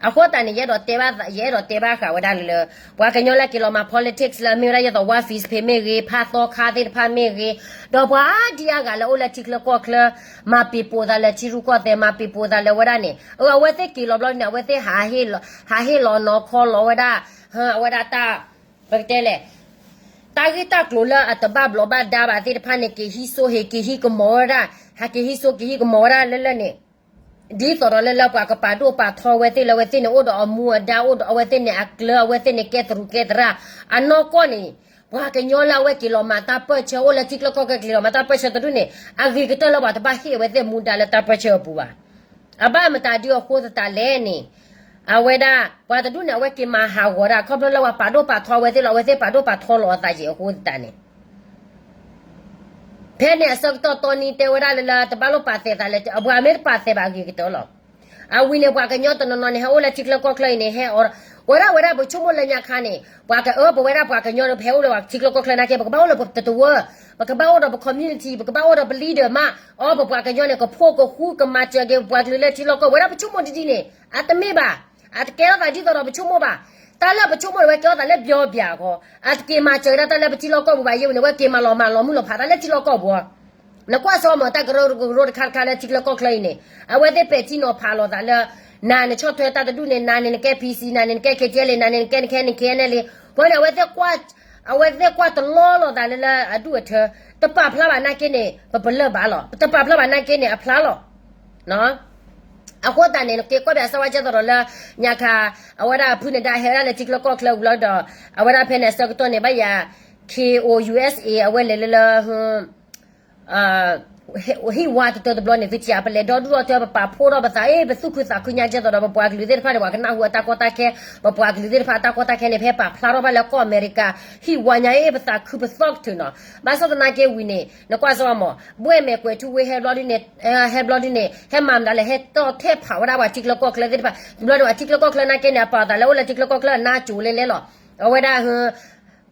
အဃိသတးန့ၣ် ယအဲၣ်ဒိးတဲဘၣ် ယအဲၣ်ဒိးတဲဘၣ်ဃးဝဲဒၣ်လၢ ပှၤကညီလၢက့ၤလီၤမၤ politics လၢမ့ၢ်ဝဲဒၣ် ယဲသိး ဝါ Face Page မ့ၢ်ဂ့ၤ ဖးသီခါသ့ၣ်တဖၣ်မ့ၢ်ဂ့ၤ ဒီးပှၤဒ်အါဂၤလၢအိၣ်လၢထံချၢကီၢ်ချၢ မၤပ့ၤပိာ်သးလၢထံရူၢ်ကီၢ်သဲး မၤပ့ၤပိာ်သးလၢဝဲဒၣ်န့ၣ် အဝဲသ့ၣ်က့ၤလီၤဘျီန့ၣ် အဝဲသ့ၣ် ဟးဟ့ၣ်လီၤနီၤခီလီၤဝဲဒၣ် အဝဲဒၣ်တၢ် ပကတဲလဲၣ် တၢ်ဂ့ၢ်တၢ်ကျိၤလၢအတဘၣ်ဘျီးဘၣ်ဒါဘၣ်သ့ၣ်တဖၣ်န့ၣ် က့ၤဟံးစိဟ့ၣ် က့ၤဟံးကမီၤဝဲဒၣ် ဟးက့ၤဟံးစိက့ၤဟံးကမီၤဝဲဒၣ်လၢလၢန့ၣ် ဒ်သိးဒီးလၢလၢပှၤကပာ်ဒိၣ်ပာ်ထီဝဲသ့ၣ်လၢအဝဲသ့ၣ်န့ၣ် အိၣ်ဒီးအမူအဒါ အိၣ်ဒီးအဝဲသ့ၣ်န့ၣ်အကျၢၤ အဝဲသ့ၣ်န့ၣ်ကဲသရူးကဲသရၣ် အနီၢ်ကီၢ်န့ၣ် ပှၤကညီလၢအဝဲက့ၤလီၤမၤတၢ်ပၢၢ်ဆၢ အိၣ်လၢထံချၢကီၢ်ချၢက့ၤလီၤမၤတၢ်ပၢၢ်ဆၢတဒူၣ်န့ၣ် အဂ့ၤကတၢၢ်လၢပှၤတဘၣ်ဟ့ၣ်အဝဲသ့ၣ်မူဒါလၢတၢ်ပၢၢ်ဆၢအပူၤဘၣ် အဘၣ်မတၤဒုအဃိသတးလဲၣ်န့ၣ် အဝဲဒၣ် ပှၤတဒူၣ်န့ၣ် အဝဲက့ၤမၤဟးဂီၤဒၣ် ခီဖျိလၢပှၤပာ်ဒိၣ်ပာ်ထီဝဲသ့ၣ်လီၤ အဝဲသ့ၣ်ပာ်ဒိၣ်ပာ်ထီလီၤအသးက့ၤအဃိသတးန့ၣ် ဖဲန့ၣ်အဆၢကတီၢ်တီနံတဲဝဲဒၣ်လၢလၢ တဘၣ်လိၣ်ပာ်သဲးသးလၢ ပှၤမ့ၢ်တပာ်သဲးဘၣ်အဂ့ၤကတၢၢ်လီၤ. အဝံၤန့ၣ် ပှၤကညီတနီၤနီၤန့ၣ် ဟဲအိၣ်လၢထံချၢကီၢ်ချၢအံၤန့ၣ် ဟဲအီၤ ဝဲဒၣ်ဝဲဒၣ်ပဆိကမိၣ်လၢညါခါန့ၣ် ပှၤကအၢပဝဲဒၣ်ပှၤကညီဒီး ပဟဲအိၣ်လၢပှၤထံချၢကီၢ်ချၢနာ်က့ ပကဘၣ်အိၣ်လၢပတဝၢ ပကဘၣ်အိၣ်ဒီးပ community ပကဘၣ်အိၣ်ဒီးပ leader မး အီပပှၤကညီန့ၣ် ကဖိကဃူကမၤစၢၤက့ၤပှၤကလုာ်လၢထံလီၢ်ကီၢ် ဝဲဒၣ်ပဆိကမိၣ်ဒ်ဒ်န့ၣ် အတမ့ၢ်ဘၣ် အတကဲထီၣ်သးဒ်သိးဒီးပဆိကမိၣ်ဘၣ်. တၢ်လၢပဆိကမိၣ်န့ၣ် ဝဲကဲထီၣ်သးလၢပျီပျၢၤအဂီၢ် အတက့ၤမၤစၢၤကဒါတၢ်လၢပထံလီၢ်ကီၢ်ပူၤဘၣ် ယဲဝံၤန့ၣ် ဝဲက့ၤမၤလီၤမၤလီၤမုၢ်လီၤဖးတၢ်လၢထံလီၢ်ကီၢ်ပူၤ နကွၢ်စီမီၤတၢ်ကရၢကရိတခါတခါလၢထံချၢကီၢ်ချၢအံၤန့ၣ် အဝဲသ့ၣ်ပဲာ်ထံနီၤဖးလိာ်သးလၢ နၤနဆီၣ်ထွဲတၢ်တဒူၣ်န့ၣ် နၤန့ၣ်နကဲ PC နၤန့ၣ်နကဲ KTLA နၤန့ၣ်နကဲ နကဲ နကဲ နလဲ ပှၤန့ၣ် အဝဲသ့ၣ်ကွၢ်တလီလိာ်သးလၢလၢအဒူၣ်အထၢ တပာ်ဖျါဘၣ်နာ်က့န့ၣ် ပပလၢၢ်ဘၣ်လီၤ တပာ်ဖျါဘၣ်နာ်က့န့ၣ် အဖျါလီၤ အဃိသတးန့ၣ် နက့ၤကွၢ်ဘၣ်စၢဝါကဲသိးဒီးလၢ ညါခါ အဝဲဒၣ်ဖုနဒါဟဲဝဲဒၣ်လၢထံချၢကီၢ်ချၢဝံၤလီၤဒီး အဝဲဒၣ်ဖဲန့ၣ်အဆၢကတီၢ်န့ၣ် ဘၣ်ယၤ KOUSA အဝဲလဲၤလၢလၢ အ ဟံၣ်ဝါတတၢတဘျီန့ၣ် သုထံၣ်ဧါ ပလဲၤဒီဒူၣ်ဒီထၢ ပပာ်ဖှိၣ်ထီၣ်ပသး အ့ ပသူၣ်ခုသးခုညါ ကဲသိးဒီး ပပှၤကလုာ်သ့ၣ်တဖၣ်န့ၣ် ပှၤကနၢ်ဟူအတၢ်ကီတၢ်ခဲ, ပပှၤကလုာ်သ့ၣ်တဖၣ်အတၢ်ကီတၢ်ခဲန့ၣ် ဖဲပာ်ဖျါထီၣ်ဘၣ်လၢကီၢ်အမဲရကၤ ဟံၣ်ဝါညါ အ့ ပသးခုပသီၣ်ကတၢၢ်နီၤ. ဘၣ်ဆၣ်သနာ်က့ဝံၤန့ၣ် နကွၢ်စ့ၢ်ကီးမး ဘှဲၣ်မဲာ်ကွဲးထူဝ့ဟဲဘျီဒ်န့ၣ် ဟဲဘျီဒ်န့ၣ် ဟဲမၤမတၤလဲၣ်ဟဲတီၣ်ထဲၣ်ဖးဝဲဒၣ်ပှၤထံချၢကီၢ်ချၢသ့ၣ်တဖၣ် တဘျီန့ၣ် ပှၤထံချၢကီၢ်ချၢနာ်က့န့ၣ် အပာ်သးလၢအိၣ်လၢထံချၢကီၢ်ချၢအနါစိၤလဲလဲလီၤ. အဝဲဒၣ်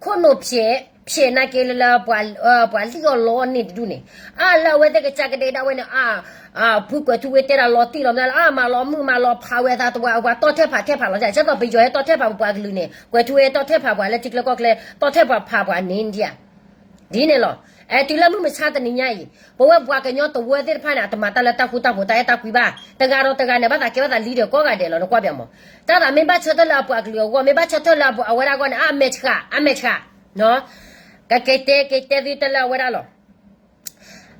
ခိၣ်နူာ်ဖျဲး ဖျဲးနာ်က့လၢလၢ ပှၤလံၣ်အီၣ်လီအီၣ်န့ၢ်တဒူၣ်န့ၣ် အါလၢအဝဲသ့ၣ်ကစၢ်ကဒဲဒၣ်ဝဲန့ၣ် အ ဖုကွဲးထူဝ့တဲဒၣ်လီၤတံၢ်လီၤမးလၢ အါ မၤလီၤမုၢ်မၤလီၤဖးဝဲအသးတဝဲ ပှၤတီၣ်ထဲၣ်ဖးထဲၣ်ဖးလီၤ ကဲသိးပယီၤဟဲတီၣ်ထဲၣ်ဖးပပှၤကလုာ်န့ၣ် ကွဲးထူဝ့ဟဲတီၣ်ထဲၣ်ဖးပှၤလၢထံချၢကီၢ်ချၢ တီၣ်ထဲၣ်ဖးပှၤန့ၣ်ဒ်ဧါ ဒ်န့ၣ်လီၤ. အဲ တုၤလၢမုၢ်မဆါတနံၤညါအံၤ ပဝဲပှၤကညီတဝၢသ့ၣ်တဖၣ်န့ၣ် အတမၤတၢ်လၢတၢ်ဃူတၢ်ဖိးတၢ်အဲၣ်တၢ်ကွံဘၣ်. တဂၤဒီးတဂၤန့ၣ် ဘၣ်သးကဲဘၣ်သးလံဒီးကိးဂၤဒဲးလီၤ နကွၢ်ပၠးမး. တၢ်သးမ့ၢ်ဘၣ်ဆၢထၢၣ်လၢအပှၤကလုာ်အဂီၢ် မ့ၢ်ဘၣ်ဆၢထၢၣ်လၢအဝဲဒၣ်အဂီၢ်န့ၣ် အမဲာ်ဆှး အမဲာ်ဆှး ကကဲတဲ ကကဲတဲသုတၢ်လၢအဝဲဒၣ်လီၤ.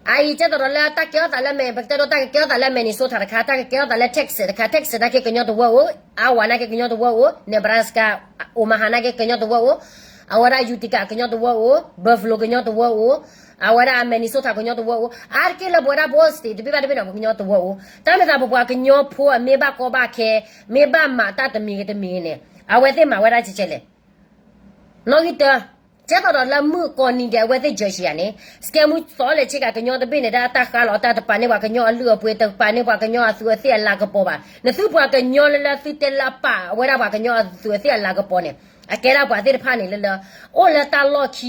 အအံၤ ကဲသိးဒီးလၢတၢ်ကဲထီၣ်သးလၢမဲာ် ပကတဲဒိ တၢ်ကကဲထီၣ်သးလၢ Minnesota တခါ တၢ်ကကဲထီၣ်သးလၢ Texas တခါ Texas နာ်က့ကညီတဝၢအိၣ် Iowa နာ်က့ကညီတဝၢအိၣ် Nebraska Omaha နာ်က့ကညီတဝၢအိၣ် အဝဲဒၣ် Utica ကညီတဝၢအိၣ် Buffalo ကညီတဝၢအိၣ် အဝဲဒၣ် Minnesota ကညီတဝၢအိၣ် အါတက့ၢ်လၢပဝဲဒၣ်ပအိၣ် state တဘ့ၣ်ဘၣ်တဘ့ၣ်န့ၣ် ပှၤကညီတဝၢအိၣ် တၢ်မ့ၢ်သးပပှၤကညီဖိ အမ့ၢ်ဘၣ်ကီဘၣ်ခဲ မ့ၢ်ဘၣ်မၤတၢ်တမံၤဂ့ၤတမံၤဂ့ၤန့ၣ် အဝဲသ့ၣ်မၤဝဲဒၣ်ကဲကဲလဲၣ် နီၣ်ဂံၢ်တၢ ကဲသိးဒီးလၢမုၢ်ကိးနံၤဒဲး အဝဲသ့ၣ်ယၢၤဆံးယၤန့ၣ် စကဲမူသီလဲၤဆ့ကၤကညီတဘ့ၣ်န့ၣ် တၢ်တၢ်ဃါလီၤတၢ်တပာ်န့ၢ်ပှၤကညီအလုၢ်အပှ့ၤ တပာ်န့ၢ်ပှၤကညီအသူးအသ့ၣ်အလၤကပီၤဘၣ်. နသုပှၤကညီလၢလၢသုတဲလၢအပာ်ဝဲဒၣ်ပှၤကညီအသူးအသ့ၣ်အလၤကပီၤန့ၣ် အကဲဒၣ်ပှၤသ့ၣ်တဖၣ်န့ၣ်လၢလၢ အိၣ်လၢတၢ်လီၢ်ခံ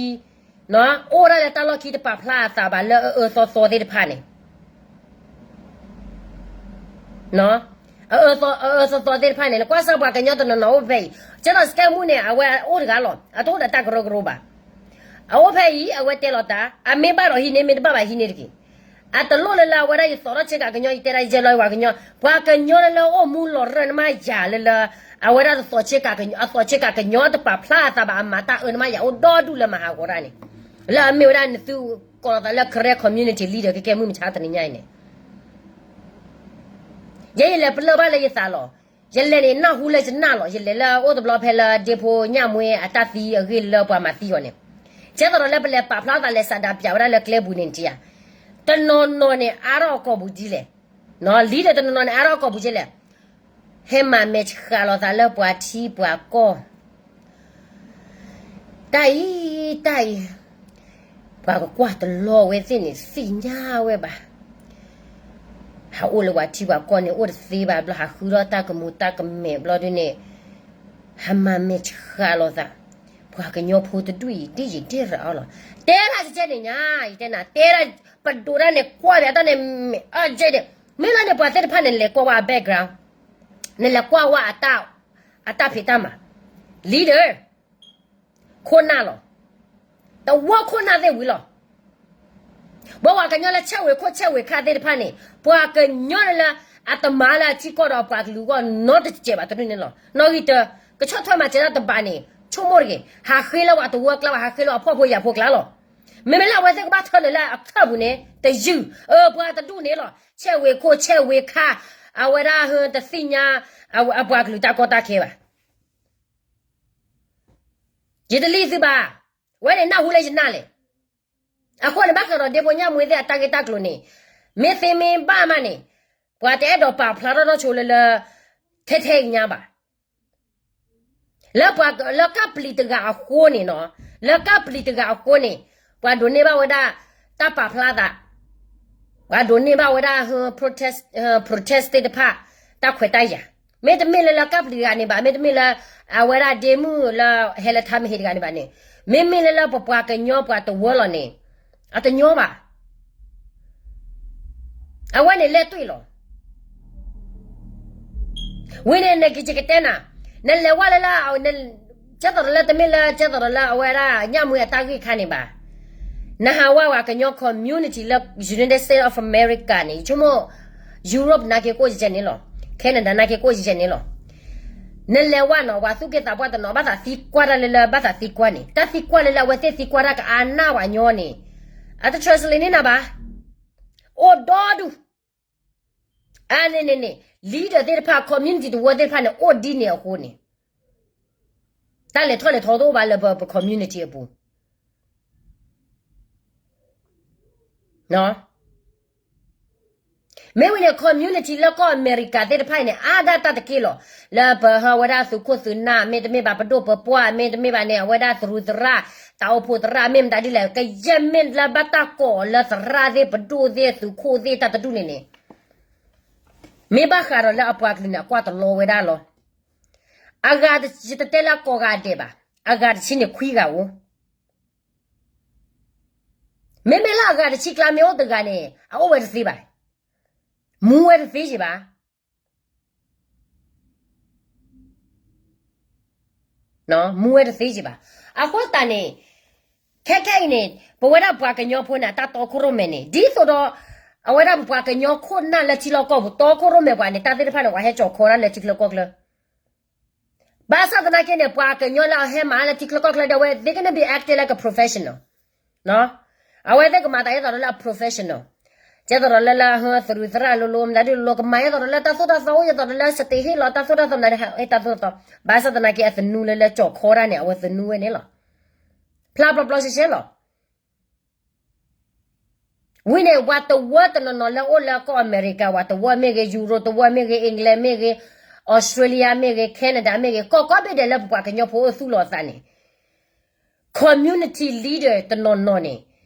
အိၣ်ဒၣ်လၢတၢ်လီၢ်ခံတပာ်ဖျါအသးဘၣ်လၢအအၢသီသီသ့ၣ်တဖၣ်န့ၣ် အအၢသီသီသ့ၣ်တဖၣ်န့ၣ် နကွၢ်စၢ်ပှၤကညီတနီၤနီၤအိၣ်ဖဲအံၤ ကဲသိးစကဲမူန့ၣ် အဝဲအိၣ်တဂၤလီၤ အတအိၣ်ဒီးတၢ်ကရၢကရိဘၣ်. အအိၣ်ဖဲအံၤ အဝဲတဲလီၤတၢ် အမ့ၢ်ဘၣ်ဒီးဟံးန့ၢ် မ့ၢ်တဘၣ်ဘၣ်ဟံးန့ၢ်တက့ၢ်. အတလိၣ်လၢလၢအဝဲဒၣ်ယသီထီၣ်ဆ့ကၤကညီ ယတဲဒၣ်ယယဲလီၤပှၤကညီ ပှၤကညီလၢလၢအိၣ်မူလီၤရၢၢ်နမါယၤလၢလၢ အဝဲဒၣ်တသီထီၣ်ဆ့ကၤကညီ အသီထီၣ်ဆ့ကၤကညီတပာ်ဖျါအသးဘၣ် အမၤတၢ်အၢနမါယၤအိၣ်ဒီဒူၣ်လၢမၤဟးဂီၤတၢ်န့ၣ် လၢအမ့ၢ်ဝဲဒၣ်နသုကိးလီၤသးလၢ Karen community leader ကကဲမုၢ်မဆါတနံၤညါအံၤန့ၣ် ယဲယလဲၤပလၢၢ်ဘၣ်လၢယသးလီၤ. ယလဲၤန့ၣ် နၢ်ဟူလၢယနၢ်လီၤ. ယလဲၤလၢအိၣ်တဘျီဖဲလၢဒ့ဖိညၣ်မွ့အတၢ်သံအဂ့ၢ်လၢပှၤမၤသံအီၤန့ၣ် ကဲသိးဒီးလၢပလဲၤပာ်ဖျါသးလဲၤစးဒးပၠးဝဲဒၣ်လၢကျဲပူၤန့ၣ်တယၤ တနီၤနီၤန့ၣ် အါထီၣ်အကိာ်ပူၤဒ်လဲၣ်. လံဒီးတနီၤနီၤန့ၣ် အါထီၣ်အကိာ်ပူၤဒ်လဲၣ်. ဟဲမၤမဲာ်ဆှးလိာ်သးလၢပှၤထံပှၤကီၢ် တၢ်အံၤ တၢ်အံၤ ပှၤကကွၢ်တလီၤဝဲသ့ၣ်န့ၣ် သ့ၣ်ညါဝဲဘၣ်. ဟးအိၣ်လၢပှၤထံပှၤကီၢ်န့ၣ် အိၣ်တသ့ဘၣ်ဘျီ ဟးဃုထီၣ်တၢ်ကမူၤတၢ်ကမဲာ်ဘျီဒ်န့ၣ် ဟးမၤမဲာ်ဆှးလိာ်သး ပှၤကညီဖိတဒူၣ်အံၤ ဒ်ယံာ်ဒ့ရၤအီၤလီၤ. တဲဒၣ်ကဲန့ၣ်ညါ ယတဲနၤ တဲဒၣ် ပဒိးတၢ်န့ၣ် ကွၢ်ဒီးတၢ်န့ၣ် မ့ၢ်အကဲန့ၣ် မ့ၢ်လၢန့ၣ် ပှၤသ့ၣ်တဖၣ်န့ၣ် နလဲၤကွၢ်ဝဲအ background နလဲၤကွၢ်ဝဲအတၢ် အတၢ်ဖံးတၢ်မၤ leader ခိၣ်နၢ်လီၤ. တဝၢခိၣ်နၢ်သ့ၣ်ဝံၤလီၤ. ဘၣ်ပှၤကညီလၢဆဲးဝ့ၤခိၣ်ဆဲးဝ့ၤခါသ့ၣ်တဖၣ်န့ၣ် ပှၤကညီလၢလၢ အတမၤလၢအထံကီၢ်ဒီးပှၤကလုာ်အဂီၢ်နီတစဲးဘၣ်တဒူၣ်န့ၣ်လီၤ. နီၣ်ဂံၢ်တၢ ကဆီၣ်ထွဲမၤစၢၤတၢ်တဘၣ်န့ၣ် ဆိကမိၣ်တဂ့ၤ ဟးဃ့လၢပှၤတဝၢကျါ ပှၤဟးဃ့လၢအဖှီၣ်ဖိယာ်ဖိကျါလီၤ. မ့မ့ၢ်လၢအဝဲသ့ၣ်ကဘၣ်ထၢနုာ်လၢအခၢၣ်ပူၤန့ၣ် တယုၢ် အၢ ပှၤတဒူၣ်န့ၣ်လီၤ. ဆဲးဝ့ၤခိၣ်ဆဲးဝ့ၤခါ အဝဲဒၣ်ဟၢတသ့ၣ်ညါ အပှၤကလုာ်တၢ်ကီတၢ်ခဲဘၣ်. ယတလံသုဘၣ်. ဝဲန့ၣ်နၢ်ဟူလၢယနၢ်လဲၣ်. အဃိန့ၣ် ဘၣ်ဃးဒီးဒ့ဖိညၣ်မွ့သ့ၣ်အတၢ်ဂ့ၢ်တၢ်ကျိၤန့ၣ် မ့ၢ်သ့မ့ၢ်ဘၣ်မးန့ၣ် ပှၤတအဲၣ်ဒိးပာ်ဖျါထီၣ်ထီၣ်ဆိလၢလၢ ထဲထဲအံၤညါဘၣ်. လၢပှၤလၢကပျံၤတဂၤအဃိန့ၣ်နီၤ လၢကပျံၤတဂၤအဃိန့ၣ် ပှၤဒိးန့ၢ်ဘၣ်ဝဲဒၣ် တၢ်ပာ်ဖျါသး ပှၤဒိးန့ၢ်ဘၣ်ဝဲဒၣ် protest protest သ့ၣ်တဖၣ် တၢ်ခွဲးတၢ်ယာ် မ့တမ့ၢ်လၢလၢကပျံၤတဂၤန့ၣ်ဘၣ် မ့တမ့ၢ်လၢ အဝဲဒၣ်ဒ့မုၣ်လၢဟဲလၢထါမ့ၢ်ဟ့ၣ်တဂၤန့ၣ်ဘၣ်န့ၣ် မ့မ့ၢ်လၢလၢပပှၤကညီပှၤတဝၢလီၤန့ၣ် အတညီဘၣ်. အဝဲန့ၣ်လဲၣ်တွံၢ်လီၤ. ဝံၤန့ၣ် နကကတဲနၤ နလဲၤဝဲလၢလၢ ကဲသိးဒီးလၢတမ့ၢ်လၢ ကဲသိးဒီးလၢအဝဲဒၣ်ညၣ်မွ့အတၢ်ဂ့ၢ်ခါန့ၣ်ဘၣ်. နဟးဝဲပှၤကညီ community လၢ United States of America န့ၣ် ယဆိကမိၣ် Europe နာ်က့ကိၣ်ယဲၢ်န့ၣ်လီၤ. Canada နာ်က့ကိၣ်ယဲၢ်န့ၣ်လီၤ. နလဲၤဝဲနီၤ ပှၤသူၣ်က့သးပှၢ်တနီၤ ဘၣ်သးသံကွၢ်တၢ်လၢလၢ ဘၣ်သးသံကွၢ်န့ၣ် တၢ်သံကွၢ်လၢလၢအဝဲသ့ၣ်သံကွၢ်တၢ်ကအါနၢ်ဝဲညီန့ၣ် အတ translate န့ၢ်နၤဘၣ်. အိၣ်ဒီဒူၣ် အန့ၣ်န့ၣ်န့ၣ် leader သ့ၣ်တဖၣ် community တဝၢသ့ၣ်တဖၣ်န့ၣ် အိၣ်ဒ်န့ၣ်အဃိန့ၣ် တၢ်လဲၤထီၣ်လဲၤထီတအိၣ်ဘၣ်လၢပ community အပူၤ နီၤ. မ့ၢ်ဝံၤန့ၣ် community လၢကီၢ်အမဲရကၤသ့ၣ်တဖၣ်အံၤန့ၣ် အါဒၣ်တၢ်တက့ၢ်လီၤ. လၢပဟၢဝဲဒၣ်သုးခိၣ်သုးနၢ် မ့တမ့ၢ်ဘၣ်ပဒိၣ်ပပှၢ် မ့တမ့ၢ်ဘၣ်န့ၣ် အဝဲဒၣ်သရူးသရၣ် တၢ်အိၣ်ဖှိၣ်သရၣ် မ့ၢ်မတၤဒ်လဲၣ် ကယဲၢ်မ့ၢ်လၢဘၣ်တၢ်ကိးလၢသရၣ်သ့ၣ် ပဒိၣ်သ့ၣ် သုးခိၣ်သ့ၣ် တၢ်တဒူၣ်န့ၣ်န့ၣ် မ့ၢ်ဘၣ်ဃးဒီးလၢအပှၤကလုာ်န့ၣ် အကွၢ်တလီဝဲဒၣ်လီၤ. အဂၤတဆံ ယတတဲလၢအကိးဂၤအဒဲးဘၣ်, အဂၤတဆံန့ၣ်ခွံဂၤအိၣ်. မ့မ့ၢ်လၢအဂၤတဆံကျါမ့ၢ်အိၣ်တဂၤန့ၣ် အအိၣ်ဝဲတသ့ဘၣ်, မူဝဲတသ့က့ဘၣ်. မူဝဲတသ့က့ဘၣ်. အဃိသတးန့ၣ် ခဲခဲအံၤန့ၣ် ပဝဲဒၣ်ပှၤကညီဖိန့ၣ် အတၢ်တီခိၣ်ရိၣ်မဲန့ၣ် ဒ်သိးဒီး အဝဲဒၣ်ပပှၤကညီခိၣ်နၢ်လၢထံလီၢ်ကီၢ်ပူၤ တီခိၣ်ရိၣ်မဲပှၤန့ၣ် တၢ်သ့ၣ်တဖၣ်န့ၣ် ပှၤဟဲကၠီၣ်ခီဒၣ်လၢထံချၢကီၢ်ချၢ ဘၣ်ဆၣ်သနာ်က့န့ၣ် ပှၤကညီလၢအဟဲမၤလၢထံချၢကီၢ်ချၢဒီး အဝဲသ့ၣ်ကန့ၣ် be acting like a professional, အဝဲသ့ၣ်ကမၤသးဒ်သိးဒီးလၢအ professional, ဒ်သိးဒီးလၢလၢဟၢသရူးသရၣ်လိၤလိၤ မတၤဒ်လိၤလိၤ ကမၤဒ်သိးဒီးလၢတၢ်သိၣ်တၢ်သီအိၣ် ဒ်သိးဒီးလၢ state ဟ့ၣ်လီၤတၢ်သိၣ်တၢ်သီ မတၤဒ်ဟ့ၣ်တၢ်သိၣ်တၢ်သီ, ဘၣ်ဆၣ်သနာ်က့အသနူလၢလၢကၠီၣ်ခီဒၣ်န့ၣ် အဝဲသနူဝဲန့ၣ်လီၤ. ဖျါဘျီဘျီရှဲရှဲလီၤ. ဝံၤန့ၣ် ပှၤတဝၢတနီၤနီၤလၢအိၣ်လၢကီၢ်အမဲရကၤ ပှၤတဝၢမ့ၢ်ဂ့ၤ, Europe တဝၢမ့ၢ်ဂ့ၤ, England မ့ၢ်ဂ့ၤ, Australia မ့ၢ်ဂ့ၤ, Canada မ့ၢ်ဂ့ၤ, ကီၢ်ကိးဘ့ၣ်ဒဲးလၢပပှၤကညီဖိအိၣ်သူၣ်လီၤအသးန့ၣ် community leader တနီၤနီၤန့ၣ်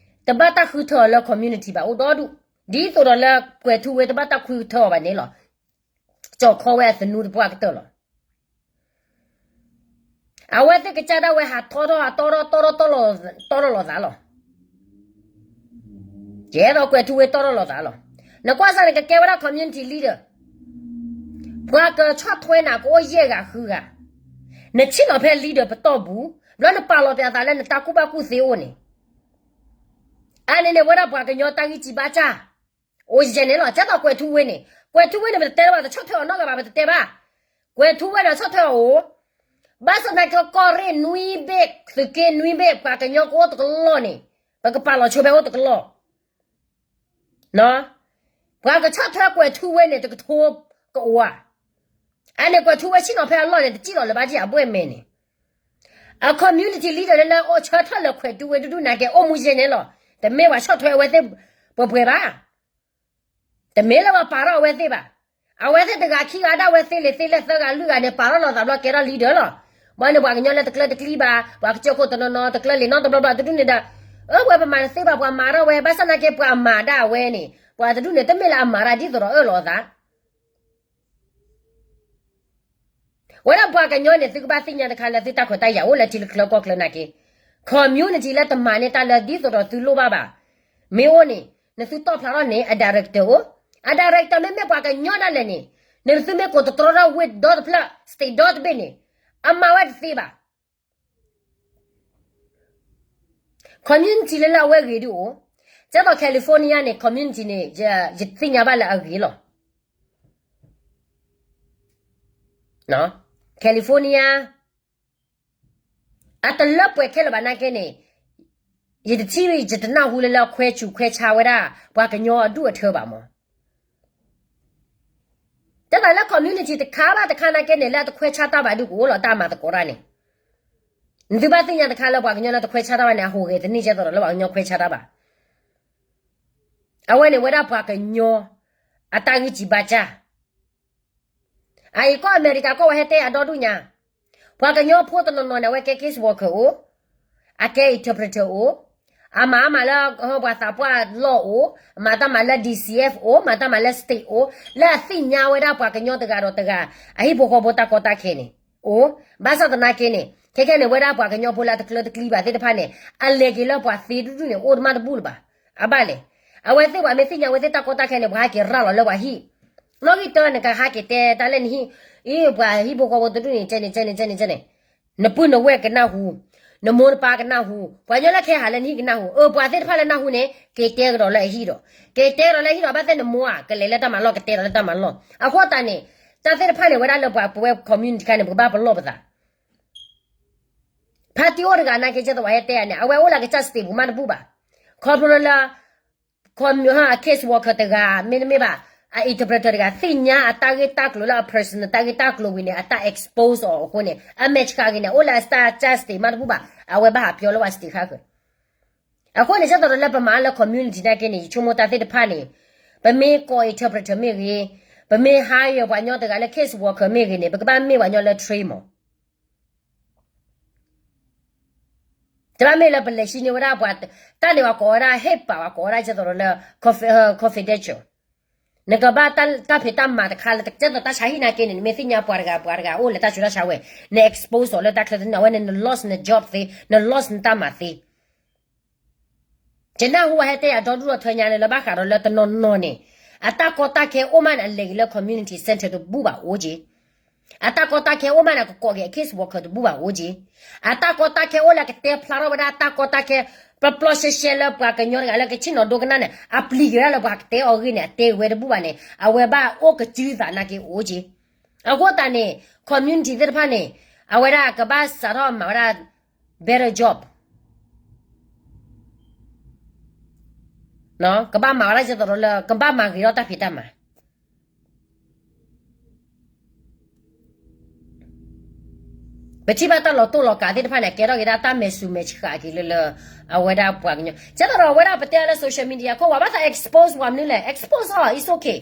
တဘၣ်တၢ်ဃုထၢအီၤလၢ community ဘၣ်အိၣ်ဒီဒူၣ်, ဒ်သိးဒီးလၢကွဲၤထူဝ့တဘၣ်တၢ်ဃုထၢအီၤဘၣ်န့ၣ်လီၤ. ကၠီၣ်ခီဝဲအသနူတပှၢ်ကတၢၢ်လီၤ. အဝဲသ့ၣ်ကစၢ်ဒၣ်ဝဲဟးထီထီၣ် ဟးတီထီၣ် တီထီၣ် တီထီၣ်လီၤသးလီၤ. ကဲသိးကွဲၤထူဝ့တီထီၣ်လီၤသးလီၤ. နကွၢ်စၢ်န့ၣ် ကကဲဝဲဒၣ် community leader, ပှၤကဆီၣ်ထွဲနၤကအိၣ်ယဲၢ်ဂၤ ဃုဂၤ, နဆ့ၣ်နီၤဖဲ leader ပတီၢ်ပူၤ, ဘျီနပာ်လီၤပျးသးလၢနတၢ်ကူၣ်ဘၣ်ကူၣ်သ့အိၣ်န့ၣ်, အန့ၣ်န့ၣ် ဝဲဒၣ်ပှၤကညီတၢ်ဂံၢ်စံးဘါစၢ် အိၣ်ယဲၢ်န့ၣ်လီၤ. ကဲသိးကွဲၤထူဝ့န့ၣ်, ကွဲၤထူဝ့န့ၣ် ပတတဲဘၣ် တဆီၣ်ထွဲအီၤနီတဂၤဘၣ် ပတတဲဘၣ်. ကွဲၤထူဝ့န့ၣ် ဆီၣ်ထွဲအီၤအိၣ်, ဘၣ်ဆၣ်သနာ်က့ကီၢ်ရ့ၣ်နွံဘ့ၣ် သုးက့နွံဘ့ၣ် ပှၤကညီကအိၣ်တကလီၢ်န့ၣ်, ပကပာ်လီၤဆိဖဲအိၣ်တကလီၢ် ပှၤကဆီၣ်ထွဲကွဲၤထူဝ့န့ၣ် တကထိကအိၣ်ဧါ. အန့ၣ်ကွဲၤထူဝ့ဆ့ၣ်နီၤဖဲအလီၢ်န့ၣ် တစံၣ်လီၤလၢၤဘၣ်ဒ်အဘှဲၣ်မဲာ်န့ၣ်, အ community leader လၢလၢအိၣ်ဆၢထၢၣ်လၢကွဲၤထူဝ့တဒူၣ်နာ်က့ အိၣ်မူယဲၢ်န့ၣ်လီၤ. တမ့ၢ်ပှၤဆီၣ်ထွဲအဝဲသ့ၣ်ပှဲၤပှဲၤဘၣ်. တမ့ၢ်လၢပှၤပာ်ထီၣ်အဝဲသ့ၣ်ဘၣ်. အဝဲသ့ၣ်တဂၤခံဂၤဒၣ်ဝဲသ့လံာ်သ့လဲၢ်သၢဂၤလွံၢ်ဂၤန့ၣ် ပာ်ထီၣ်လီၤသးဘျီကဲထီၣ် leader လီၤ. ဘၣ်န့ၣ်ပှၤကညီလၢတကျၢတကျံဘၣ် ပှၤကစၢၢ်ခိၣ်တနီၤနီၤ တကျၢလံာ်နီတဘျီဘျီတဒူၣ်န့ၣ်ဒီး, အၢ ဝဲပမၤတသ့ဘၣ် ပှၤမၤထီၣ်ဝဲ ဘၣ်ဆၣ်သနာ်က့ပှၤမၤဒၣ်ဝဲန့ၣ် ပှၤတဒူၣ်န့ၣ် တမ့ၢ်လၢအမၤတၢ်ဒ်သိးဒီးအၢၣ်လီၤအသး ဝဲဒၣ်ပှၤကညီန့ၣ် သုကဘၣ်သ့ၣ်ညါတခါလၢသုတၢ်ခွဲးတၢ်ယာ်အိၣ်လၢထံလၢချၢကီၢ်ချၢနာ်က့, community လၢတမၤန့ၢ်တၢ်လၢဒ်သိးဒီးသုလိၣ်ဘၣ်ဘၣ်, မ့ၢ်အိၣ်န့ၣ် နသုတီၣ်ဖျါထီၣ်န့ၣ် အ director အိၣ်, အ director မ့မ့ၢ်ပှၤကညီဒၣ်လဲာ်န့ၣ်, နသုမ့ၢ်ကိးတတြီထီၣ်ဝ့ၢ်ဒီတဖျၢၣ် state ဒီတဘ့ၣ်န့ၣ်, အမၤဝဲတသ့ဘၣ် community လၢလၢအဝဲဂ့ၤဒုးအိၣ်, ကဲသိး California န့ၣ် community န့ၣ် ယသ့ၣ်ညါဘၣ်လၢအဂ့ၤလီၤ. California အတလၢပှဲၤခဲလၢာ်ဘၣ်နာ်က့န့ၣ်, ယတထံၣ် ယတနၢ်ဟူလၢလၢအခွဲးဆူးခွဲးဆါဝဲဒၣ် ပှၤကညီအဒူၣ်အထၢဘၣ်မး. တဲဘၣ်လၢ community တခါဘၣ်တခါနာ်က့န့ၣ် လၢအတခွဲးဆါတၢ်ဘၣ်ဒုးကအိၣ်လီၤ တၢ်မၤသကိးတၢ်န့ၣ်, နသုဘၣ်သ့ၣ်ညါတခါလၢပှၤကညီလၢတခွဲးဆါတၢ်ဘၣ်န့ၣ် အဟူးဂဲၤတန့ၢ်ကဲသိးဒီးလၢပှၤကညီခွဲးဆါတၢ်ဘၣ်. အဝဲန့ၣ်ဝဲဒၣ်ပှၤကညီ အတၢ်ဂံၢ်စံးဘါစၢ် အအံၤကီၢ်အမဲရကၤကီၢ်ဝဲဟဲတဲအဒီဒူၣ်ညါ, ပှၤကညီဖိတနီၤနီၤန့ၣ် အဝဲကဲ case worker အိၣ်, အကဲ interpreter အိၣ်, အမၤအမၤလၢ ပှၤသးပှၢ်လီၢ်အိၣ်, အမၤတၢ်မၤလၢ D C F အိၣ်, မၤတၢ်မၤလၢ state အိၣ်, လၢအသ့ၣ်ညါဝဲဒၣ်ပှၤကညီတဂၤဒီးတဂၤ အဟံၣ်ဖိဃီဖိတၢ်ကီတၢ်ခဲန့ၣ်, အိၣ်, ဘၣ်ဆၣ်သနာ်က့န့ၣ် ခဲခဲန့ၣ် ဝဲဒၣ်ပှၤကညီဖိလၢအတကျၢတကျံဘၣ်သ့ၣ်တဖၣ်န့ၣ် အလဲၤက့ၤလၢပှၤသ့တဒူၣ်န့ၣ် အိၣ်တမၣ်တဘူၣ်လၢၤဘၣ်. အဘၣ်လဲၣ်. အဝဲသ့ၣ်ပှၤမ့ၢ်သ့ၣ်ညါဝဲသ့ၣ်တၢ်ကီတၢ်ခဲန့ၣ် ပှၤဟဲက့ၤရၤလီၤလၢပှၤဟံၣ်, နီၣ်ဂံၢ်တၢနကဟးက့ၤတဲတၢ်လၢနဟံၣ်, အံၤ ပှၤဟံၣ်ဖိဃီဖိတဒူၣ်န့ၣ် ကဲန့ၣ် ကဲန့ၣ် ကဲန့ၣ် ကဲန့ၣ်, နပုၢ်နဝဲၢ်ကနၢ်ဟူ, နမိၢ်နပၢ်ကနၢ်ဟူ, ပှၤကညီလၢခဲဟးလၢနဟံၣ်ကနၢ်ဟူ, အၢ ပှၤသ့ၣ်တဖၣ်လၢနၢ်ဟူန့ၣ် က့ၤတဲကဒီးလၢအဟံၣ်ဒီး, က့ၤတဲကဒီးလၢအဟံၣ်ဒီး ဘၣ်သ့ၣ်နမိၢ်ဧါ ကလဲၤလၢတၢ်မၤလီၢ် ကတဲဒီးလၢတၢ်မၤလီၢ်. အဃိသတးန့ၣ် တၢ်သ့ၣ်တဖၣ်န့ၣ် ဝဲဒၣ်လၢပှၤပဝဲ community တခါန့ၣ် ပကဘၣ်ပလီၢ်ပသး ဖါတံၢ်အိၣ်တဂၤနာ်က့ ကဲသိးပှၤဟဲတဲန့ၣ် အဝဲအိၣ်လၢကစၢ် state ပူၤမးတဘူၣ်ဘၣ်. ခီဖျိလၢ ခီမီ case worker တဂၤ မ့တမ့ၢ်ဘၣ် အ interpreter တဂၤ သ့ၣ်ညါအတၢ်ဂ့ၢ်တၢ်ကျိၤလၢအ personal တၢ်ဂ့ၢ်တၢ်ကျိၤဝံၤန့ၣ် အတၢ် expose အီၤအဃိန့ၣ် အမဲာ်ဆှးဂ့ၤန့ၣ် အိၣ်လၢအကစၢ် state မးတဘူၣ်ဘၣ် အဝဲဘၣ်ဟးပၠီလၢပှၤ state ဃၣ်ဃၢၤ. အဃိန့ၣ် ကဲသိးဒီးလၢပမၤလၢ community နာ်က့န့ၣ် ယဆိကမိၣ်တၢ်သ့ၣ်တဖၣ်န့ၣ် ပမ့ၢ်ကိး interpreter မ့ၢ်ဂ့ၤ, ပမ့ၢ် hire ပှၤညီတဂၤလၢ case worker မ့ၢ်ဂ့ၤန့ၣ် ပကဘၣ်မ့ၢ်ပှၤညီလၢ train မး. တဘၣ်မ့ၢ်လၢပလဲၤဟံးန့ၢ်ဝဲဒၣ်ပှၤ, တၢ်န့ၣ်ပှၤကိးဝဲဒၣ် ဟ့ၣ်ပာ် ပှၤကိးဝဲဒၣ်ကဲသိးဒီးလၢ confi-, confidential. နကဘၣ်တၢ်ဖံးတၢ်မၤတခါလၢကဲသိးတၢ်ဆါဟံၣ်နာ်က့န့ၣ် နမ့ၢ်သ့ၣ်ညါပှၤတဂၤ ပှၤတဂၤအိၣ်လၢတၢ်ဆူးတၢ်ဆါဝဲ, န expose အီၤလၢတၢ်ချၢသနၢၣ် အဝဲန့ၣ် န loss န job သ့, န loss နတၢ်မၤသ့. ယနၢ်ဟူအဟဲတဲယၤဒီဒူၣ်ဒီထၢညါန့ၣ် လၢဘၣ်ဃးဒီးလၢတနီၤနီၤန့ၣ်, အတၢ်ကီတၢ်ခဲအိၣ်မးန့ၣ် အလဲၤက့ၤလၢ community center တဘူၣ်ဘၣ်အိၣ်က့ၤ. အတၢ်ကီတၢ်ခဲအိၣ်မးန့ၣ် အကကိးက့ၤ case worker တဘူၣ်ဘၣ်အိၣ်က့ၤ. အတၢ်ကီတၢ်ခဲအိၣ်လၢအကတဲဖျါထီၣ်ဝဲဒၣ်တၢ်ကီတၢ်ခဲ ပျီပျီရှဲရှဲလၢပှၤကညီတဂၤလၢကဆ့ၣ်နီၤဒိကနၣ်န့ၣ် အပျံၤက့ၤဝဲဒၣ်လၢပှၤကတဲအီၤဂ့ၢ်န့ၣ် အတဲဝဲတဘူၣ်ဘၣ်န့ၣ် အဝဲဘၣ်အိၣ်ကစုသးနာ်က့အိၣ်က့ၤ. အဃိသတးန့ၣ် community သ့ၣ်တဖၣ်န့ၣ် အဝဲဒၣ်ကဘၣ်စးထီၣ်မၤဝဲဒၣ် better job, ကဘၣ်မၤဝဲဒၣ်ကဲသိးဒီးလၢ ကဘၣ်မၤဂ့ၤထီၣ်တၢ်ဖံးတၢ်မၤ. ပထံၣ်ဘၣ်တၢ်လီၤတိၢ်လီၤကးသ့ၣ်တဖၣ်န့ၣ် ကဲထီၣ်က့ၤဒၣ်တၢ်မဲာ်ဆူမဲာ်ဆှးက့ၤလၢလၢ အဝဲဒၣ်ပှၤကညီ ကဲသိးဒီးအဝဲဒၣ်ပတဲအီၤလၢ social media ခိၣ် ပှၤဘၣ်သး expose ပှၤမနုၤလဲၣ် expose အီၤ it's okay.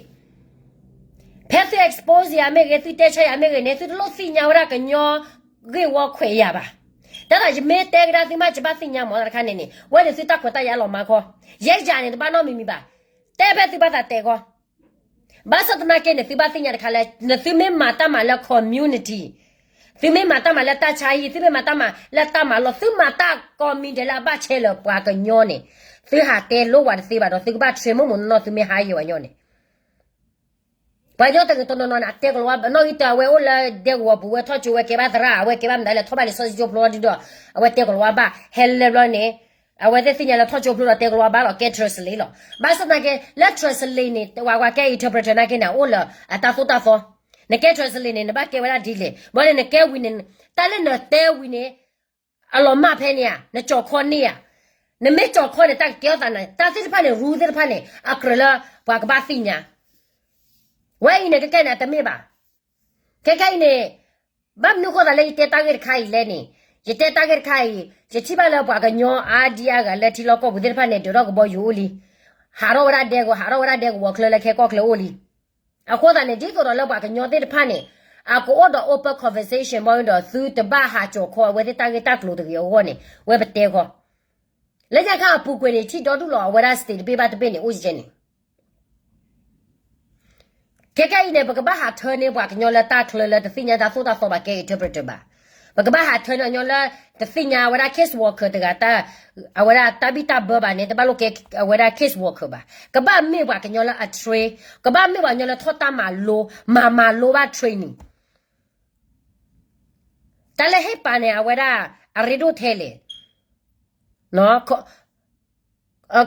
ဖဲသု expose ယၤမ့ၢ်ဂ့ၤ သုတဲဆၢယၤမ့ၢ်ဂ့ၤန့ၣ် သုတလိၣ်သ့ၣ်ညါဝဲဒၣ်ကညီဂ့ၢ်ဝီခွဲးယာ်ဘၣ်. တၢ်သးယမ့ၢ်တဲကဒါသုမး ယဘၣ်သ့ၣ်ညါမးတခါန့ၣ်န့ၣ် ဝဲန့ၣ်သုတၢ်ခွဲးတၢ်ယာ်လီၤမၢ်ခီ, ယဲယၤန့ၣ် တဘၣ်နီတမံၤမံၤဘၣ်. တဲဖဲသုဘၣ်သးတဲခီ ဘၣ်ဆၣ်သနာ်က့န့ၣ် သုဘၣ်သ့ၣ်ညါတခါလၢ နသုမ့ၢ်မၤတၢ်မၤလၢ community, သုမ့ၢ်မၤတၢ်မၤလၢတၢ်ဆါဟံၣ်, သုမ့ၢ်မၤတၢ်မၤလၢတၢ်မၤလီၢ်, သုမၤတၢ်ကိးမံၤဒဲးလၢအဘၣ်ဆဲလၢပှၤကညီန့ၣ်, သုဟးတဲလိၣ်ဝဲတသ့ဘၣ်ဒီး သုကဘၣ် train မိၢ်မိၢ်နီၢ်နီၢ် သုမ့ၢ်ဟါယဲဝဲညီန့ၣ် ပှၤကညီတဂၤတနီၤနီၤန့ၣ် အတဲကလီၤဝါ နီၣ်ဂံၢ်တၢ်အဝဲအိၣ်လၢဒဲကဝီၤပူၤ ဝဲထီၣ်ကၠိဝဲကဲဘၣ်သရၣ် အဝဲကဲဘၣ်မတၤလဲၣ် ထီၣ်ဘၣ်လံာ်စီဆှံကၠိဖျိလီၤဒုဒီး အဝဲတဲကလီၤဝါဘၣ် ဟဲလၢဘျီန့ၣ် အဝဲသ့ၣ်သ့ၣ်ညါလၢထီၣ်ကၠိဖျိဒီးတဲကလီၤဝါဘၣ်လီၤ ကဲ translate လီၤ. ဘၣ်ဆၣ်သနာ်က့ လၢ translate န့ၣ် ဝဲကဲ interpreter နာ်က့န့ၣ် အအိၣ်လၢအတၢ်သိၣ်တၢ်သီ, နကဲ translate န့ၣ် နဘၣ်ကဲဝဲဒၣ်ဒ်လဲၣ် ဘျီန့ၣ် နကဲဝံၤန့ၣ် တၢ်လၢနတဲဝံၤန့ၣ် အလီၤမၢ်ဖဲန့ၣ်ဧါ နကၠီၤခီန့ၢ်ဧါ, နမ့ၢ်ကၠီၤခီန့ၣ် တၢ်ကကဲထီၣ်သးန့ၣ် တၢ်သ့ၣ်တဖၣ်န့ၣ် rule သ့ၣ်တဖၣ်န့ၣ် အကြၢးလၢပှၤကဘၣ်သ့ၣ်ညါ ဝဲအံၤန့ၣ် ခဲကနံၣ်န့ၣ် အတမ့ၢ်ဘၣ်. ခဲကနံၣ်အံၤန့ၣ် ဘၣ်မနုၤဃိသးလၢယတဲတၢ်ဂ့ၢ်တခါအံၤလဲၣ်န့ၣ်, ယတဲတၢ်ဂ့ၢ်တခါအံၤ ယထံၣ်ဘၣ်လၢပှၤကညီအါဒံအါဂၤလၢထံလီၢ်ကီၢ်ပူၤသ့ၣ်တဖၣ်န့ၣ် ဒုးထီၣ်ကဘီယူၤအိၣ်လံ, ဟးထီၣ်ဝဲဒၣ်ဒဲကဝီၤ ဟးထီၣ်ဝဲဒၣ်ဒဲကဝီၤချၢလၢခဲကီၢ်ချၢအိၣ်လံ. အဃိသတးန့ၣ် ဒ်သိးဒီးလၢပှၤကညီသ့ၣ်တဖၣ်န့ၣ် အကအိၣ်ဒီး open conversation ဘၣ်ဒီး သုတဘၣ်ဟးကၠီၤခီအဝဲသ့ၣ်တၢ်ဂ့ၢ်တၢ်ကျိၤတဂ့ၤအဂီၢ်န့ၣ် ဝဲပတဲဃီ လၢညါခါအပူၤကွံာ်န့ၣ် ထံၣ်ဒီဒူၣ်လီၤ အဝဲဒၣ် state တဘ့ၣ်ဘၣ်တဘ့ၣ်န့ၣ် အိၣ်ကဲန့ၣ် ခဲကနံၣ်အံၤန့ၣ် ပကဘၣ်ဟးထၢန့ၢ်ပှၤကညီလၢတၢ်ချၢလၢ တသ့ၣ်ညါတၢ်သိၣ်တၢ်သီဘၣ် ကဲ interpreter ဘၣ်. ပကဘၣ်ဟးထၢန့ၢ်ညီလၢ တသ့ၣ်ညါဝဲဒၣ် case worker တဂၤ အဝဲဒၣ်တၢ်ဘံၣ်တၢ်ဘၢဘၣ်န့ၣ် တဘၣ်လိၣ်ကဲအဝဲဒၣ် case worker ဘၣ်. ကဘၣ်မ့ၢ်ပှၤကညီလၢအ train, ကဘၣ်မ့ၢ်ပှၤကညီလၢထီၣ်တၢ်မၤလိ, မၤမၤလိဘၣ် training. တၢ်လၢဟ့ၣ်ပာ်န့ၣ် အဝဲဒၣ် အရ့ဒိၣ်ထဲလဲၣ်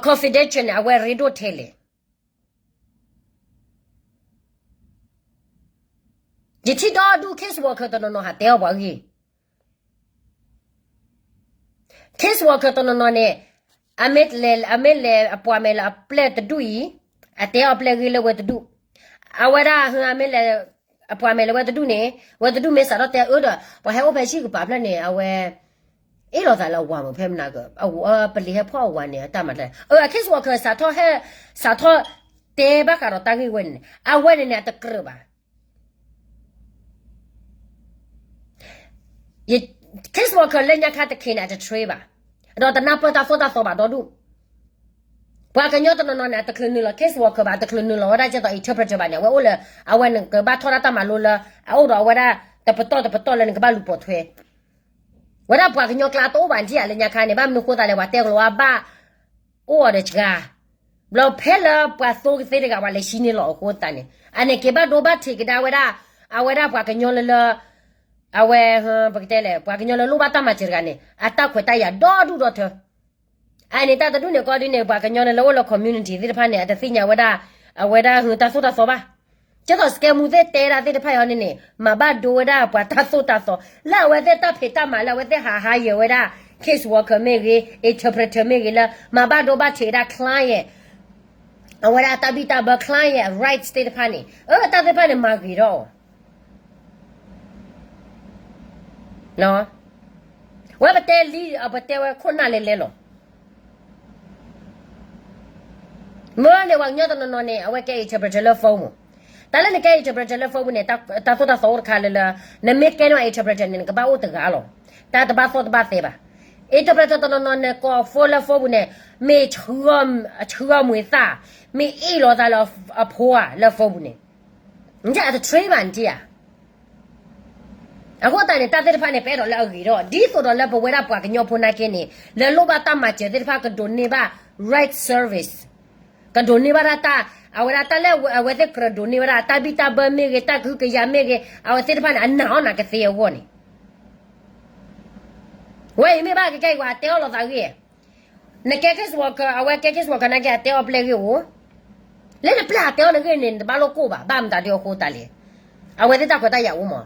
confidential န့ၣ် အဝဲရ့ဒိၣ်ထဲလဲၣ်. ယထံၣ်ဒီဒူၣ် case worker တနီၤနီၤ ဟးတဲအီၣ်ပှၤဂ့ၢ် case worker တနီၤနီၤန့ၣ် အမ့ၢ်လဲၤ အမ့ၢ်လဲၤအပှၤမဲာ်လၢအပျဲၢ်တဒူၣ်အံၤ, အတဲအီၣ်ပျဲၢ်ဂ့ၢ်လၢဝဲတဒူၣ်, အဝဲဒၣ်ဟဲမ့ၢ်လဲၤ အပှၤမဲာ်လၢဝဲတဒူၣ်န့ၣ် ဝဲတဒူၣ်မ့ၢ်စးထီၣ်တဲအၢဒီး ပှၤဟဲအိၣ်ဖဲဆံၣ်ကပၤဖျၢၣ်န့ၣ် အဝဲ အ့ၣ်လိာ်သးလၢအဝၤမ့ၢ်ဖဲမနၤက ပလံၤဟဲဖီၣ်အဝၤန့ၣ် အတၢ်မၤတၢ် အ case worker စးထီၣ်ဟဲ စးထီၣ်တဲဘၣ်ဃးဒီးတၢ်ဂ့ၢ်ဝဲန့ၣ် အဝဲန့ၣ်န့ၣ် အတကြၢးဘၣ် case worker လၢညါခါတခ့န့ၣ် အတ train ဘၣ်, ဒီးတနၢ်ပၢၢ်တၢ်သိၣ်တၢ်သီဘၣ်ဒီဒူၣ်. ပှၤကညီတနီၤနီၤန့ၣ် အတချုးနုာ်လီၤ case worker ဘၣ်, အတချုးနုာ်လီၤဝဲဒၣ်ကဲသိး interpreter ဘၣ်န့ၣ် အဝဲအိၣ်လၢ အဝဲနကဘၣ်ထီၣ်ဒၣ်တၢ်မၤလိလၢ အအိၣ်ဒီးအဝဲဒၣ် တပတီၢ်တပတီၢ်လၢနကဘၣ်လူၤပိာ်ထွဲ ဝဲဒၣ်ပှၤကညီကျါတအိၣ်ဘၣ်ဒံးဧါလၢညါခါန့ၣ် ဘၣ်မနုၤဃိသးလဲၣ် ပှၤတဲကလီၤဝါဘၣ် အိၣ်အီၤဒီးစှၤ, ဘျီဖဲလၢပှၤသိကသ့တဂၤ ပှၤလဲၤဟံးန့ၢ်လီၤအဃိသတးန့ၣ် အန့ၣ်က့ၤဘၣ်ဒိဘၣ်ထံးကဒါဝဲဒၣ် အဝဲဒၣ်ပှၤကညီလၢလၢ အဝဲ ပကတဲလဲၣ် ပှၤကညီလၢလိၣ်ဘၣ်တၢ်မၤစၢၤတဂၤန့ၣ် အတၢ်ခွဲးတၢ်ယာ်ဒီဒူၣ်ဒီထၢ အန့ၣ်တၢ်တဒူၣ်န့ၣ်ကီဒ်န့ၣ် ပှၤကညီလၢလၢအိၣ်လၢ community သ့ၣ်တဖၣ်န့ၣ် အတသ့ၣ်ညါဝဲဒၣ် အဝဲဒၣ်ဟုတၢ်သိၣ်တၢ်သီဘၣ်. ကဲသိး စကဲမူသ့ၣ်တဲဒၣ်သ့ၣ်တဖၣ်အံၤန့ၣ်န့ၣ် မၤဘၣ်ဒိဝဲဒၣ်ပှၤတၢ်သိၣ်တၢ်သီ လၢအဝဲသ့ၣ်တၢ်ဖံးတၢ်မၤလၢအဝဲသ့ၣ်ဟးဟးယဲၤဝဲဒၣ် case worker မ့ၢ်ဂ့ၤ interpreter မ့ၢ်ဂ့ၤလၢ မၤဘၣ်ဒိဘၣ်ထံးဝဲဒၣ် client အဝဲဒၣ်တၢ်ဘံၣ်တၢ်ဘၢ client rights သ့ၣ်တဖၣ်န့ၣ် အတၢ်သ့ၣ်တဖၣ်န့ၣ် မၤဂ့ၤထီၣ်အီၤ ဝဲပတဲလံ ပတဲဝဲခိၣ်နၢ်လဲၤလဲၤလီၤ. မ့ၢ်န့ၣ် ပှၤကညီတနီၤနီၤန့ၣ် အဝဲကဲ interpreter လၢ phone မး. တၢ်လၢနကဲ interpreter လၢ phone န့ၣ် တၢ်သိၣ်တၢ်သီအိၣ်တခါလၢလၢ နမ့ၢ်ကဲန့ၢ် interpreter န့ၣ် နကဘၣ်အိၣ်တဂၤလီၤ. တၢ်တဘၣ်သီၣ်တဘၣ်သဲဘၣ်. interpreter တနီၤနီၤန့ၣ် ကိး phone လၢ phone ပူၤန့ၣ် မ့ၢ်ဆှၢမွ့ၤသၣ်, မ့ၢ်အ့ၣ်လိာ်သးလၢအဖိဧါ လၢ phone ပူၤန့ၣ်, နတ train ဘၣ်နထံၣ်ဧါ. အဃိသတးန့ၣ် တၢ်သ့ၣ်တဖၣ်န့ၣ် ပအဲၣ်ဒိးလၢအဂ့ၤဒီး ဒ်သိးဒီးလၢပဝဲဒၣ်ပှၤကညီဖိနာ်က့န့ၣ် လၢလိၣ်ဘၣ်တၢ်မၤစၢၤသ့ၣ်တဖၣ် ကဒိးန့ၢ်ဘၣ် right service, ကဒိးန့ၢ်ဘၣ်ဒၣ်တၢ်, အဝဲဒၣ်တၢ်လၢအဝဲသ့ၣ်ကြၢးဒိးန့ၢ်ဝဲဒၣ် တၢ်ဘံၣ်တၢ်ဘၢမ့ၢ်ဂ့ၤ, တၢ်ကဟုကယာ်မ့ၢ်ဂ့ၤ, အဝဲသ့ၣ်တဖၣ်န့ၣ် အနာ်အီၣ်နၤကသ့အဂီၢ်န့ၣ်, ဝဲအံၤမ့ၢ်ဘၣ်ကကဲအံၤ ပှၤတဲအီၣ်လိာ်သးဂ့ၢ်, နကဲ case worker, အဝဲကဲ case worker နာ်က့ အတဲအီၣ်ပျဲၢ်ဂ့ၢ်ဧိၤ, လၢနပျဲၢ်အတဲအီၣ်နဂ့ၢ်န့ၣ် နတဘၣ်လိၣ်ကိၢ်ဘၣ်, ဘၣ်မတၤဒ်အဃိသတးလဲၣ်, အဝဲသ့ၣ်တၢ်ခွဲးတၢ်ယာ်အိၣ်မး.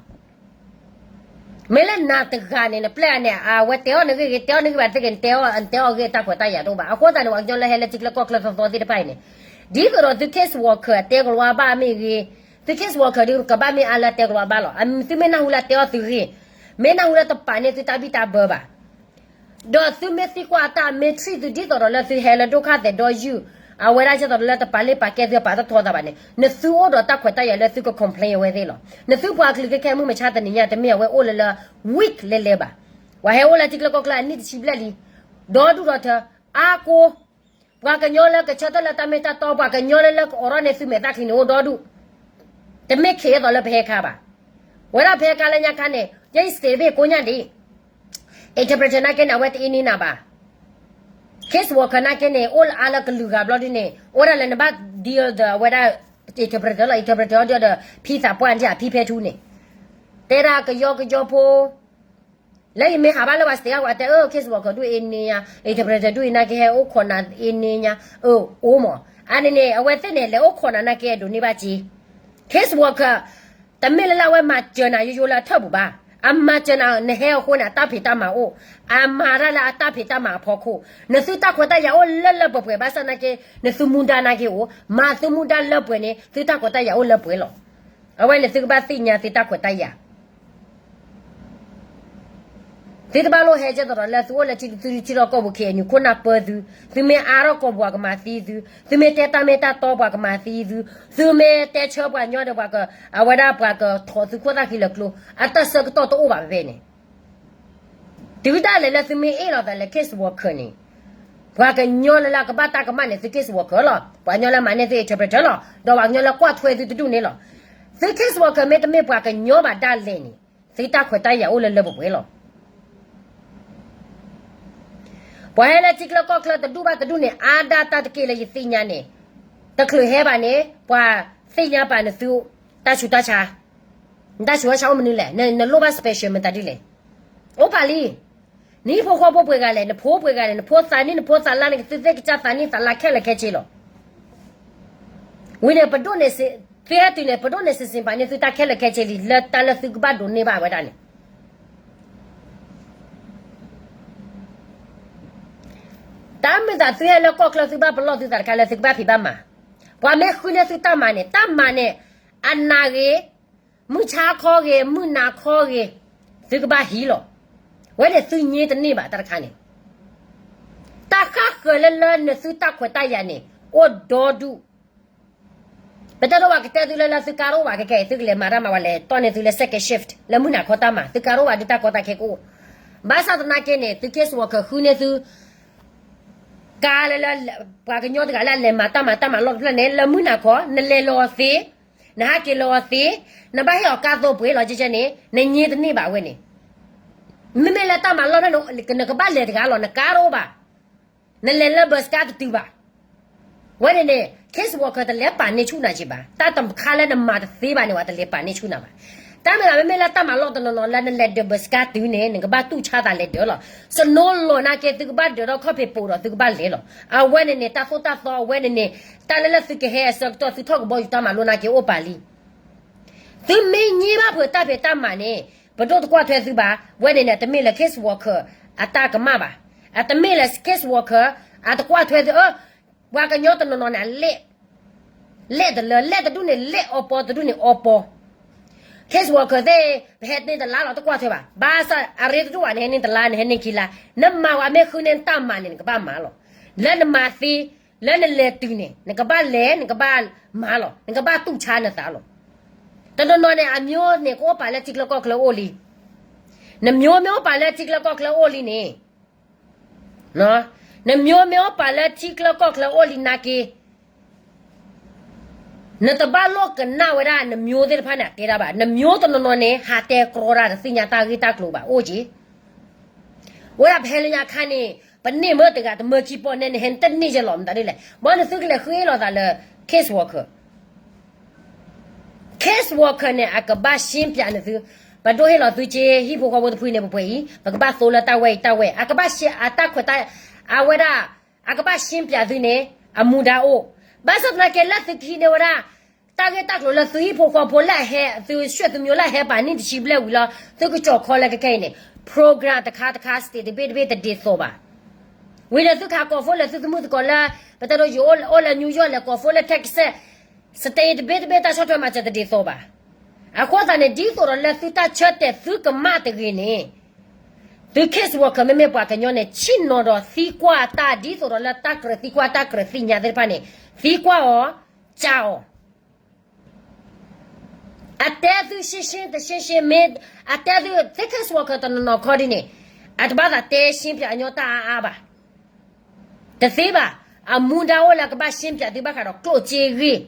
မ့ၢ်လၢနၤတဂၤန့ၣ် နပျဲၢ်န့ၣ် အဝဲတဲအီၣ်နဂ့ၢ်ဂ့ၤ, တဲအီၣ်နဂ့ၢ်ဘၣ်သ့ၣ်ဂ့ၤ, နတဲအီၣ်, နတဲအီၣ်ဂ့ၢ် တၢ်ခွဲးတၢ်ယာ်တအိၣ်ဘၣ်. အဃိသတးန့ၣ် ပှၤကညီလၢဟဲလၢထံချၢကီၢ်ချၢသီသီသ့ၣ်တဖၣ်အံၤန့ၣ်, ဒ်သိးဒီးသု case worker အတဲကလီၤဘၣ်မ့ၢ်ဂ့ၤ, သု case worker ဒုးကဘၣ်မ့ၢ်အါလၢအတဲကလီၤဘၣ်လီၤ. သုမ့ၢ်နၢ်ဟူလၢအတဲအီၣ်သုဂ့ၢ်, မ့ၢ်နၢ်ဟူလၢတပာ်န့ၢ်သုတၢ်ဘံၣ်တၢ်ဘၢဘၣ် ဒီးသုမ့ၢ်သံကွၢ်အတၢ် မ့ၢ် treat သုဒ်သိးဒီးလၢသုဟဲလၢဒိၣ်ခါသဲးဒီယုၢ်, အဝဲဒၣ်ကဲသိးဒီးလၢတပာ်လ့ၢ်ပာ်ကဲသု အပာ်တထီသးဘၣ်န့ၣ် နသုအိၣ်ဒီးတၢ်ခွဲးတၢ်ယာ်လၢသုက complain အဝဲသ့ၣ်လီၤ. နသုပှၤကလုာ်ခဲခဲမုၢ်မဆါတနံၤညါ တမ့ၢ်အဝဲအိၣ်လၢလၢ week လဲၤလဲၤဘၣ်. ပှၤဟဲအိၣ်လၢထံချၢကီၢ်ချၢအနံၣ်တဆံဘျဲၣ်လံ, ဒီဒူၣ်ဒီထၢ, အါကိ ပှၤကညီလၢကဆၢထၢၣ်လၢတၢ်မ့ၢ်တၢ်တီ, ပှၤကညီလၢလၢကအိးထီၣ်န့ၢ်သုမဲာ်သၣ်ချံန့ၣ်အိၣ်ဒီဒူၣ်, တမ့ၢ်ခဲအသိးလၢပဟဲခါဘၣ်. ဝဲဒၣ်ပဟဲခါလၢညါခါန့ၣ် ယဲယစံးတဘ့ၣ်ကိးညါဒ် interpreter နာ်က့န့ၣ် အဝဲတအ့န့ၢ်နၤဘၣ်. case worker နာ်က့န့ၣ် အိၣ်လၢအါလၢကလုာ်ဂၤဘျီဒ်န့ၣ် အိၣ်ဒၣ်လၢနဘၣ် deal ဒီးအဝဲဒၣ် interpreter လီၤ. interpreter အီၤဒီး ဖံသးပှၢ်န့ၣ် ဖံဖဲထူန့ၣ် တဲဒၣ်ကယီကယီဖိ လၢယမ့ၢ်ဟးဘၣ်လၢပှၤ state အဂီၢ် အတဲအၢ case worker ဒူၣ်အ့န့ၢ်ညါ, interpreter ဒူၣ်အ့နာ်က့ဟဲအိၣ်ခိးနၤအ့န့ၢ်ညါ, အၢ အိၣ်မး. အန့ၣ်န့ၣ် အဝဲသ့ၣ်န့ၣ် လဲၤအိၣ်ခိးနၤနာ်က့ ဒိးန့ၢ်ဘၣ်က့ case worker တမ့ၢ်လၢလၢအဝဲမၤစၢၤနၤယိယိလၢအထၢၣ်ပူၤဘၣ်. အမၤစၢၤနၤ နဟဲအဃိန့ၣ် အတၢ်ဖံးတၢ်မၤအိၣ်, အမၤတၢ်လၢအတၢ်ဖံးတၢ်မၤအဖီခိၣ်, နသုတၢ်ခွဲးတၢ်ယာ်အိၣ်လၢလၢပှဲၤပှဲၤ ဘၣ်ဆၣ်နာ်က့ နသုမူဒါနာ်က့အိၣ်, မၤသုမူဒါလၢပှဲၤန့ၣ် သုတၢ်ခွဲးတၢ်ယာ်အိၣ်လၢပှဲၤလီၤ. အဝဲန့ၣ်သုကဘၣ်သ့ၣ်ညါသုတၢ်ခွဲးတၢ်ယာ် သုတဘၣ်လိၣ်ဟဲကဲသိးဒီးလၢသုအိၣ်လၢထံ သုထံလီၢ်ကီၢ်ပူၤ ခ့ၣ်အဲၣ်ယူၣ် ခိၣ်နၢ်ပၢသု, သုမ့ၢ်အါထီၣ်ကီၢ်ပူၤ ပှၤကမၤသံသု, သုမ့ၢ်တဲတၢ်မ့ၢ်တၢ်တီ ပှၤကမၤသံသု, သုမ့ၢ်တဲဆၢပှၤညီဒီး ပှၤက အဝဲဒၣ်ပှၤကထိးသုခိၣ်သၣ်ခံလၢာ်ကျိ, အတၢ်ဆၢကတီၢ်တအိၣ်ဘၣ်ဖဲန့ၣ် တုၤဒၣ်လဲာ်လၢသုမ့ၢ်အ့ၣ်လိာ်သးလၢ case worker န့ၣ်, ပှၤကညီလၢလၢကဘၣ်တၢ်ကမၣ်န့ၣ် သု case worker လီၤ. ပှၤကညီလၢမၤန့ၢ်သု interpreter လီၤ. ဒီးပှၤကညီလၢကွၢ်ထွဲသုတဒူၣ်န့ၣ်လီၤ. သု case worker မ့တမ့ၢ်ပှၤကညီဘၣ်ဒၣ်လဲာ်န့ၣ်, သုတၢ်ခွဲးတၢ်ယာ်အိၣ်လၢလၢပှဲၤပှဲၤလီၤ. ပှၤဟဲလၢထံချၢကီၢ်ချၢတဒူၣ်ဘၣ်တဒူၣ်န့ၣ် အါဒၣ်တၢ်တက့ၢ်လၢယသ့ၣ်ညါန့ၣ်, တချုးဟဲဘၣ်န့ၣ် ပှၤသ့ၣ်ညါပာ်နသုတၢ်ဆူးတၢ်ဆါ, နတၢ်ဆူးတၢ်ဆါအိၣ်မနုၤလဲၣ်, နလိၣ်ဘၣ် special မတၤဒ်လဲၣ်. အိၣ်ပာ်လံ. နဟံၣ်ဖိဃီဖိပှဲၤဂၤလဲၣ်, နဖိပှဲၤဂၤလဲၣ်, နဖိသးနံၣ်နဖိသးလါန့ၣ် ကသုသ့ၣ်ကစၢ်သးနံၣ်သးလါခဲလၢာ်ခဲဆ့လီၤ. ဝံၤန့ၣ် ပဒိၣ်န့ၣ် သုဟဲတုၤန့ၣ် ပဒိၣ်န့ၣ်စံးစံးပာ်န့ၢ်သုတၢ်ခဲလၢာ်ခဲဆ့လံ လၢတၢ်လၢသုကဘၣ်ဒိးန့ၢ်ဘၣ်ဝဲဒၣ်န့ၣ် တၢ်မ့ၢ်သးသုဟဲလၢကီၢ်ချၢ သုဘၣ်ပလီၢ်သုသးတခါလၢသုကဘၣ်ဖံးဘၣ်မၤ, ပှၤမ့ၢ်ဃုန့ၢ်သုတၢ်မၤန့ၣ် တၢ်မၤန့ၣ် အနးဂ့ၤ, မုၢ်ဆါခီဂ့ၤ, မုၢ်နၤခီဂ့ၤ, သုကဘၣ်ဟံးလီၤ. ဝဲန့ၣ်သုည့တန့ၢ်ဘၣ်တၢ်တခါန့ၣ်, တၢ်ဃၣ်ဃၢၤလၢလၢနသုတၢ်ခွဲးတၢ်ယာ်န့ၣ် အိၣ်ဒီဒူၣ် ပတဲဒိးဘၣ်ကတဲသုလၢလၢသုကါတအိၣ်ဘၣ် ခဲကဲအံၤ သုကလဲၤမၤတၢ်မၤ ပှၤလဲၤတီၢ်န့ၢ်သုလၢ second shift လၢမုၢ်နၤခီတၢ်မၤ သုကါတအိၣ်ဘၣ် ဒုးတၢ်ကီတၢ်ခဲကအိၣ်, ဘၣ်ဆၣ်သနာ်က့န့ၣ် သု case worker ဃုန့ၢ်သု ကါလၢလၢ ပှၤကညီတဂၤလၢအလဲၤမၤတၢ်မၤတၢ်မၤလီၢ်တဖျၢၣ်န့ၣ် လၢမုၢ်နၤခီ နလဲၤလီၤအီၤသ့, နဟးက့ၤလီၤအီၤသ့, နဘၣ်ဟ့ၣ်အီၤကါသိပှ့ၤလီၤ ကဲကဲန့ၣ် နည့တန့ၢ်ဘၣ်ဝဲန့ၣ် မ့မ့ၢ်လၢတၢ်မၤလီၢ်ဖျၢၣ်န့ၣ် နကဘၣ်လဲၤတဂၤလီၤ နကါတအိၣ်ဘၣ်, နလဲၤလၢ bus ကါတတုၤဘၣ်. ဝဲန့ၣ်န့ၣ် case worker တလဲၤပာ်န့ၢ်ဆူၣ်နၤက့ဘၣ်, တၢ်တခါလၢနမၤတသ့ဘၣ်န့ၣ် ပှၤတလဲၤပာ်န့ၢ်ဆူၣ်နၤဘၣ်. တၢ်မ့ၢ်ဘၣ် မ့မ့ၢ်လၢတၢ်မၤလီၢ်တနီၤနီၤလၢနလဲၤဒၢး bus ကါတုၤန့ၣ် နကဘၣ်တူၢ်ဆါသးလဲၤဒၢးလီၤ. စနိလီၤနာ်က့ သုကဘၣ်ဒၢးဒီးခီၣ်ဖံးပိာ်ဒီးသုကဘၣ်လဲၤလီၤ. အဝဲန့ၣ်န့ၣ် တၢ်သိၣ်တၢ်သီအဝဲန့ၣ်န့ၣ် တၢ်လၢလၢသုကဟဲအဆၢကတီၢ် သုထီၣ်ကဘီယူၤတၢ်မၤလိနာ်က့အိၣ်ပာ်လံ သုမ့ၢ်ည့ဘၣ်ဖုးတၢ်ဖံးတၢ်မၤန့ၣ် ပဒိၣ်တကွၢ်ထွဲသုဘၣ်. ဝဲန့ၣ်န့ၣ် တမ့ၢ်လၢ case worker အတၢ်ကမၣ်ဘၣ်. အတမ့ၢ်လၢ case worker အတကွၢ်ထွဲသု အၢ ပှၤကညီတနီၤနီၤန့ၣ် အလဲၣ်, လဲၣ်တလၢ လဲၣ်တဒူၣ်န့ၣ် လဲၣ်အီပီ တဒူၣ်န့ၣ်အီပီ case worker သ့ၣ် ပဟဲန့ၢ်တလါလီၤ တကွၢ်ထွဲဘၣ်. ဘၣ်ဆၣ်အရ့တဒူၣ်ဘၣ် နဟဲန့ၢ်တလါ နဟဲန့ၢ်ခံလါ နမၤဝဲမ့ၢ်ဃုန့ၢ်တၢ်မၤန့ၣ် နကဘၣ်မၤလီၤ. လၢနမၤသ့ လၢနလဲၤတုၤန့ၣ် နကဘၣ်လဲၤ နကဘၣ်မၤလီၤ နကဘၣ်တူၢ်ဆါနသးလီၤ. တနီၤနီၤန့ၣ် အမျိုးန့ၣ် ကအိၣ်ပာ်လၢထံချၢကီၢ်ချၢအိၣ်လံ. နမျိုးမ့ၢ်အိၣ်ပာ်လၢထံချၢကီၢ်ချၢအိၣ်လံန့ၣ်, နမျိုးမ့ၢ်အိၣ်ပာ်လၢထံချၢကီၢ်ချၢအိၣ်လံနာ်က့ နတဘၣ်လိၣ်ကနၣ်ဝဲဒၣ်နမျိုးသ့ၣ်တဖၣ်န့ၣ် အကဲဒၣ်ဘၣ်. နမျိုးတနီၤနီၤန့ၣ် ဟးတဲကြီတၢ် တသ့ၣ်ညါတၢ်ဂ့ၢ်တၢ်ကျိၤဘၣ် အိၣ်က့ၤ ဝဲဒၣ်ဖဲလၢညါခါန့ၣ် ပန့ၢ်မ့ၢ်တဂၤ တမၢခံပီၣ်နဲၣ်န့ၣ် ဟဲနတန့ၢ်ယဲလီၤမတၤဒ်လဲၣ်. ဘၣ်နသုကလဲၤဃ့လီၤသးလၢ case worker, case worker န့ၣ် အကဘၣ်ရှင်းပြနသု, ပဒိၣ်ဟ့ၣ်လီၤသုက့ ဟံၣ်ဖိဃီဖိတဖုန့ၣ် ပပှဲၤအံၤ ပကဘၣ်သိလၢတၢ်ဝဲအံၤတၢ်ဝဲ အကဘၣ်ရှင်း အတၢ်ခွဲးတၢ် အဝဲဒၣ် အကဘၣ်ရှင်းပြသုန့ၣ် အမူဒါအိၣ်. ဘၣ်ဆၣ်သနာ်က့လၢသုကဟံးန့ၢ်ဝဲဒၣ် တၢ်ဂ့ၢ်တၢ်ကျိၤလၢသုဟံၣ်ဖိဃီဖိလၢအဟဲ သုရွှ့ၣ်သုမျိုးလၢအဟဲပာ်န့ၢ်တဆံဘျဲၣ်ဝံၤလီၤ သုကကၠီၤခီလၢခဲခဲအံၤန့ၣ် program တခါတခါ state တဘ့ၣ်တဘ့ၣ်တဒ်သိးဘၣ်. ဝံၤဒီးသုကဟးကိးဖိလၢသုသမုၣ်သကိးလၢ ပတဲဒိယိၤအိၣ်လၢ New York လဲၤကိးဖိလၢ Texas, state တဘ့ၣ်တဘ့ၣ်တၢ်ဆီၣ်ထွဲမၤစၢၤတဒ်သိးဘၣ်. အဃိသတးန့ၣ် ဒ်သိးဒီးလၢသုတၢ်ဆၢတဲာ်သုကမၣ်တဂ့ၤန့ၣ် သု case worker မ့မ့ၢ်ပှၤကညီန့ၣ် ဆ့ၣ်နီၤဒီးသံကွၢ်တၢ် ဒ်သိးဒီးလၢတၢ်ကြၢးသံကွၢ်တၢ်ကြၢးသ့ၣ်ညါသ့ၣ်တဖၣ်န့ၣ် သံကွၢ်အီၤ, ကးအီၤ အတဲသုရှင်းရှင်း တရှင်းရှင်း မ့ၢ်အတဲသု case worker တနီၤနီၤခီဒ်န့ၣ် အတဘၣ်သးတဲရှင်းပြအညီတၢ်အါအါဘၣ်. တသ့ဘၣ်. အမူဒါအိၣ်လၢအကဘၣ်ရှင်းပြသုဘၣ်ဃးဒီးကျိၣ်စ့ဂ့ၢ်,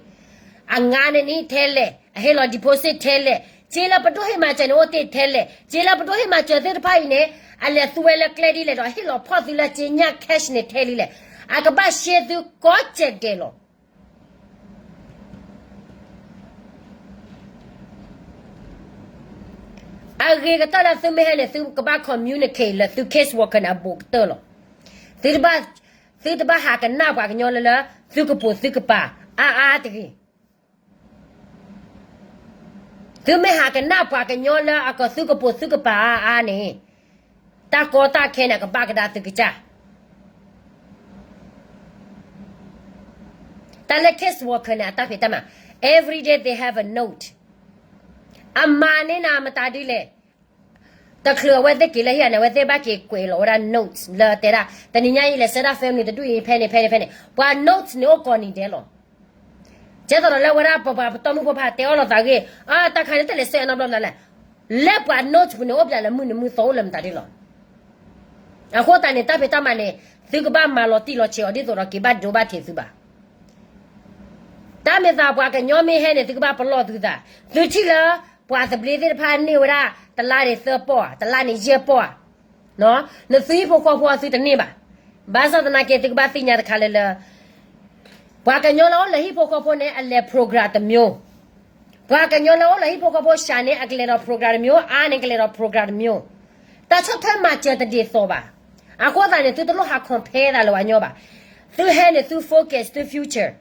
အငါန့ၣ်န့ၣ်ထဲလဲၣ်, အဟ့ၣ်လီၤ deposit ထဲလဲၣ်, စ့လၢပဒိၣ်ဟ့ၣ်မၤစၢၤန့ၣ်အိၣ်တ့ၢ်ထဲလဲၣ်, စ့လၢပဒိၣ်ဟ့ၣ်မၤစၢၤသ့ၣ်တဖၣ်အံၤန့ၣ် အလဲၤသူဝဲလၢကျဲဒ်လဲၣ်ဒီး ဟ့ၣ်လီၤဖီၣ်သုလၢစ့ညၣ် cash န့ၣ်ထဲလံလဲၣ်. အကဘၣ်ရှဲသုကိးကဲးကဲးလီၤ. အဂ့ၤကတၢၢ်လၢသုမ့ၢ်ဟဲန့ၣ် သုကဘၣ် communicate လၢသု case worker န့ၣ် အဘူးကတၢၢ်လီၤ. သုတဘၣ်, သုတဘၣ်ဟးကနၣ်ပှၤကညီလၢလၢ သုကပိာ်သုကပၤအါအါတဂ့ၤ. သုမ့ၢ်ဟးကနၣ်ပှၤကညီလၢအကသုကပိာ်သုကပၤအါအါန့ၣ် တၢ်ကီတၢ်ခဲန့ၣ် အကဘၣ်ကဒါသုကစၢ်. တၢ်လၢ case worker န့ၣ် အတၢ်ဖံးတၢ်မၤ every day they have a note. အမၤန့ၢ်နၤမတၤဒ်လဲၣ်. တချုးအဝဲသ့ၣ်က့ၤလၢဟံၣ်န့ၣ် အဝဲသ့ၣ်ဘၣ်က့ၤကွဲးလီၤဝဲဒၣ် note လၢတဲဒၣ် တနံၤညါအံၤလဲၤဆှၢဒၣ် family တဒူၣ်အံၤ ဖဲန့ၣ်ဖဲန့ၣ်ဖဲန့ၣ် ပှၤ note န့ၣ်အိၣ်ကိးနံၤဒဲးလီၤ. ကဲသိးဒီးလၢဝဲဒၣ်ပပှၤပတီၢ်မုၢ်ဖိဖးတဲအီၣ်လိာ်သးဂ့ၢ် အတၢ်ခါန့ၣ် တလဲၤဆှၢအနီတဘျီဘျီလဲၣ်. လၢပှၤ note ပူၤန့ၣ် အိၣ်ပျးလၢမုၢ်နံၤမုၢ်သီအိၣ်လၢမတၤဒ်လီၤ. အဃိသတးန့ၣ် တၢ်ဖံးတၢ်မၤန့ၣ် သုကဘၣ်မၤလီၤတံၢ်လီၤဆဲးအီၤ ဒ်သိးဒီးက့ၤဘၣ်ဒိဘၣ်ထံးသုဘၣ်. တၢ်မ့ၢ်သးပှၤကညီမ့ၢ်ဟဲန့ၣ် သုကဘၣ်ပလီၢ်သုသး, သုထံၣ်လၢ ပှၤသဘျ့သ့ၣ်တဖၣ်န့ၢ်ဝဲဒၣ် တလါန့ၣ်သၢပီၢ်ဧါ, တလါန့ၣ်ယဲၢ်ပီၢ်ဧါ, နသုဟံၣ်ဖိဃီဖိသုတန့ၢ်ဘၣ်. ဘၣ်ဆၣ်သနာ်က့ သုကဘၣ်သ့ၣ်ညါတခါလၢလၢ ပှၤကညီလၢအိၣ်လၢဟံၣ်ဖိဃီဖိန့ၣ် အလဲၤ program တမျိုး, ပှၤကညီလၢအိၣ်လၢဟံၣ်ဖိဃီဖိစှၤန့ၣ် အကလဲၤဒီး program တမျိုး, အါန့ၣ်ကလဲၤဒီး program တမျိုး, တၢ်ဆီၣ်ထွဲမၤစၢၤတဒ်သိးဘၣ်. အဃိသတးန့ၣ် သုတလိၣ်ဟး compare သးလၢပှၤကညီဘၣ်. သုဟဲန့ၣ် သု focus သု future,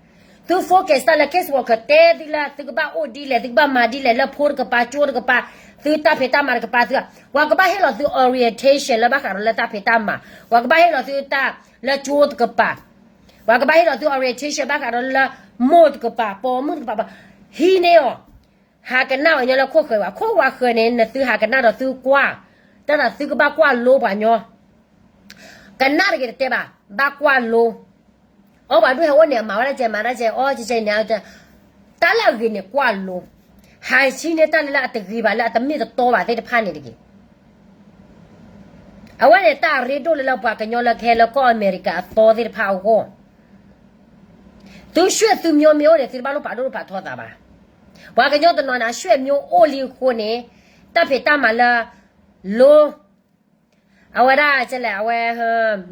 သု focus တၢ်လၢ case worker တဲသုလၢ သုကဘၣ်အိၣ်ဒ်လဲၣ် သုကဘၣ်မၤဒ်လဲၣ် လၢဖိတကပၤ ကၠိတကပၤ, သုတၢ်ဖံးတၢ်မၤတကပၤသု, ပှၤကဘၣ်ဟ့ၣ်လီၤသု orientation လၢဘၣ်ဃးဒီးလၢတၢ်ဖံးတၢ်မၤ, ပှၤကဘၣ်ဟ့ၣ်လီၤသုတၢ်လၢကၠိတကပၤ, ပှၤကဘၣ်ဟ့ၣ်လီၤသု orientation ဘၣ်ဃးဒီးလၢ မိၢ်တကပၤ ပိာ်မုၣ်တကပၤ, ဟံးန့ၢ်အီၤ, ဟးကနၣ်ပှၤကညီလၢခိၣ်ဃၢၤဘၣ်. ခိၣ်ဝါဃၢၤန့ၣ် နသုဟးကနၣ်ဒီးသုကွၢ်, တၢ်ဒီးသုကဘၣ်ကွၢ်လိပှၤကညီ ကနၣ်တဂ့ၤတတဲဘၣ်, ဘၣ်ကွၢ်လိ. အီၣ်ပှၤဒူၣ်ဟဲအိၣ်န့ၣ် အမၤဝဲဒၣ်ကဲ မၤဒၣ်ကဲ အီၣ်ကဲကဲန့ၣ်, တၢ်လၢအဂ့ၤန့ၣ်ကွၢ်လိ, ဟးဆှံန့ၢ်တၢ်လၢလၢအတဂ့ၤဘၣ် လၢအတမ့ၢ်တတီဘၣ်သ့ၣ်တဖၣ်န့ၣ်တဂ့ၤ. အဝဲန့ၣ်တၢ်အရ့ဒိၣ်လၢလၢပှၤကညီလၢကဟဲလၢကီၢ်အမဲရကၤအသီသ့ၣ်တဖၣ်အဂီၢ်, သုရွှ့ၣ်သုမျိုးမ့ၢ်အိၣ်န့ၣ် သုတဘၣ်လိၣ်ပာ်ဒိၣ်ပာ်ထီသးဘၣ်. ပှၤကညီတနီၤန့ၣ် အရွှ့ၣ်မျိုးအိၣ်လံအဃိန့ၣ် တၢ်ဖံးတၢ်မၤလၢ လိ အဝဲဒၣ်ကလဲၣ် အဝဲ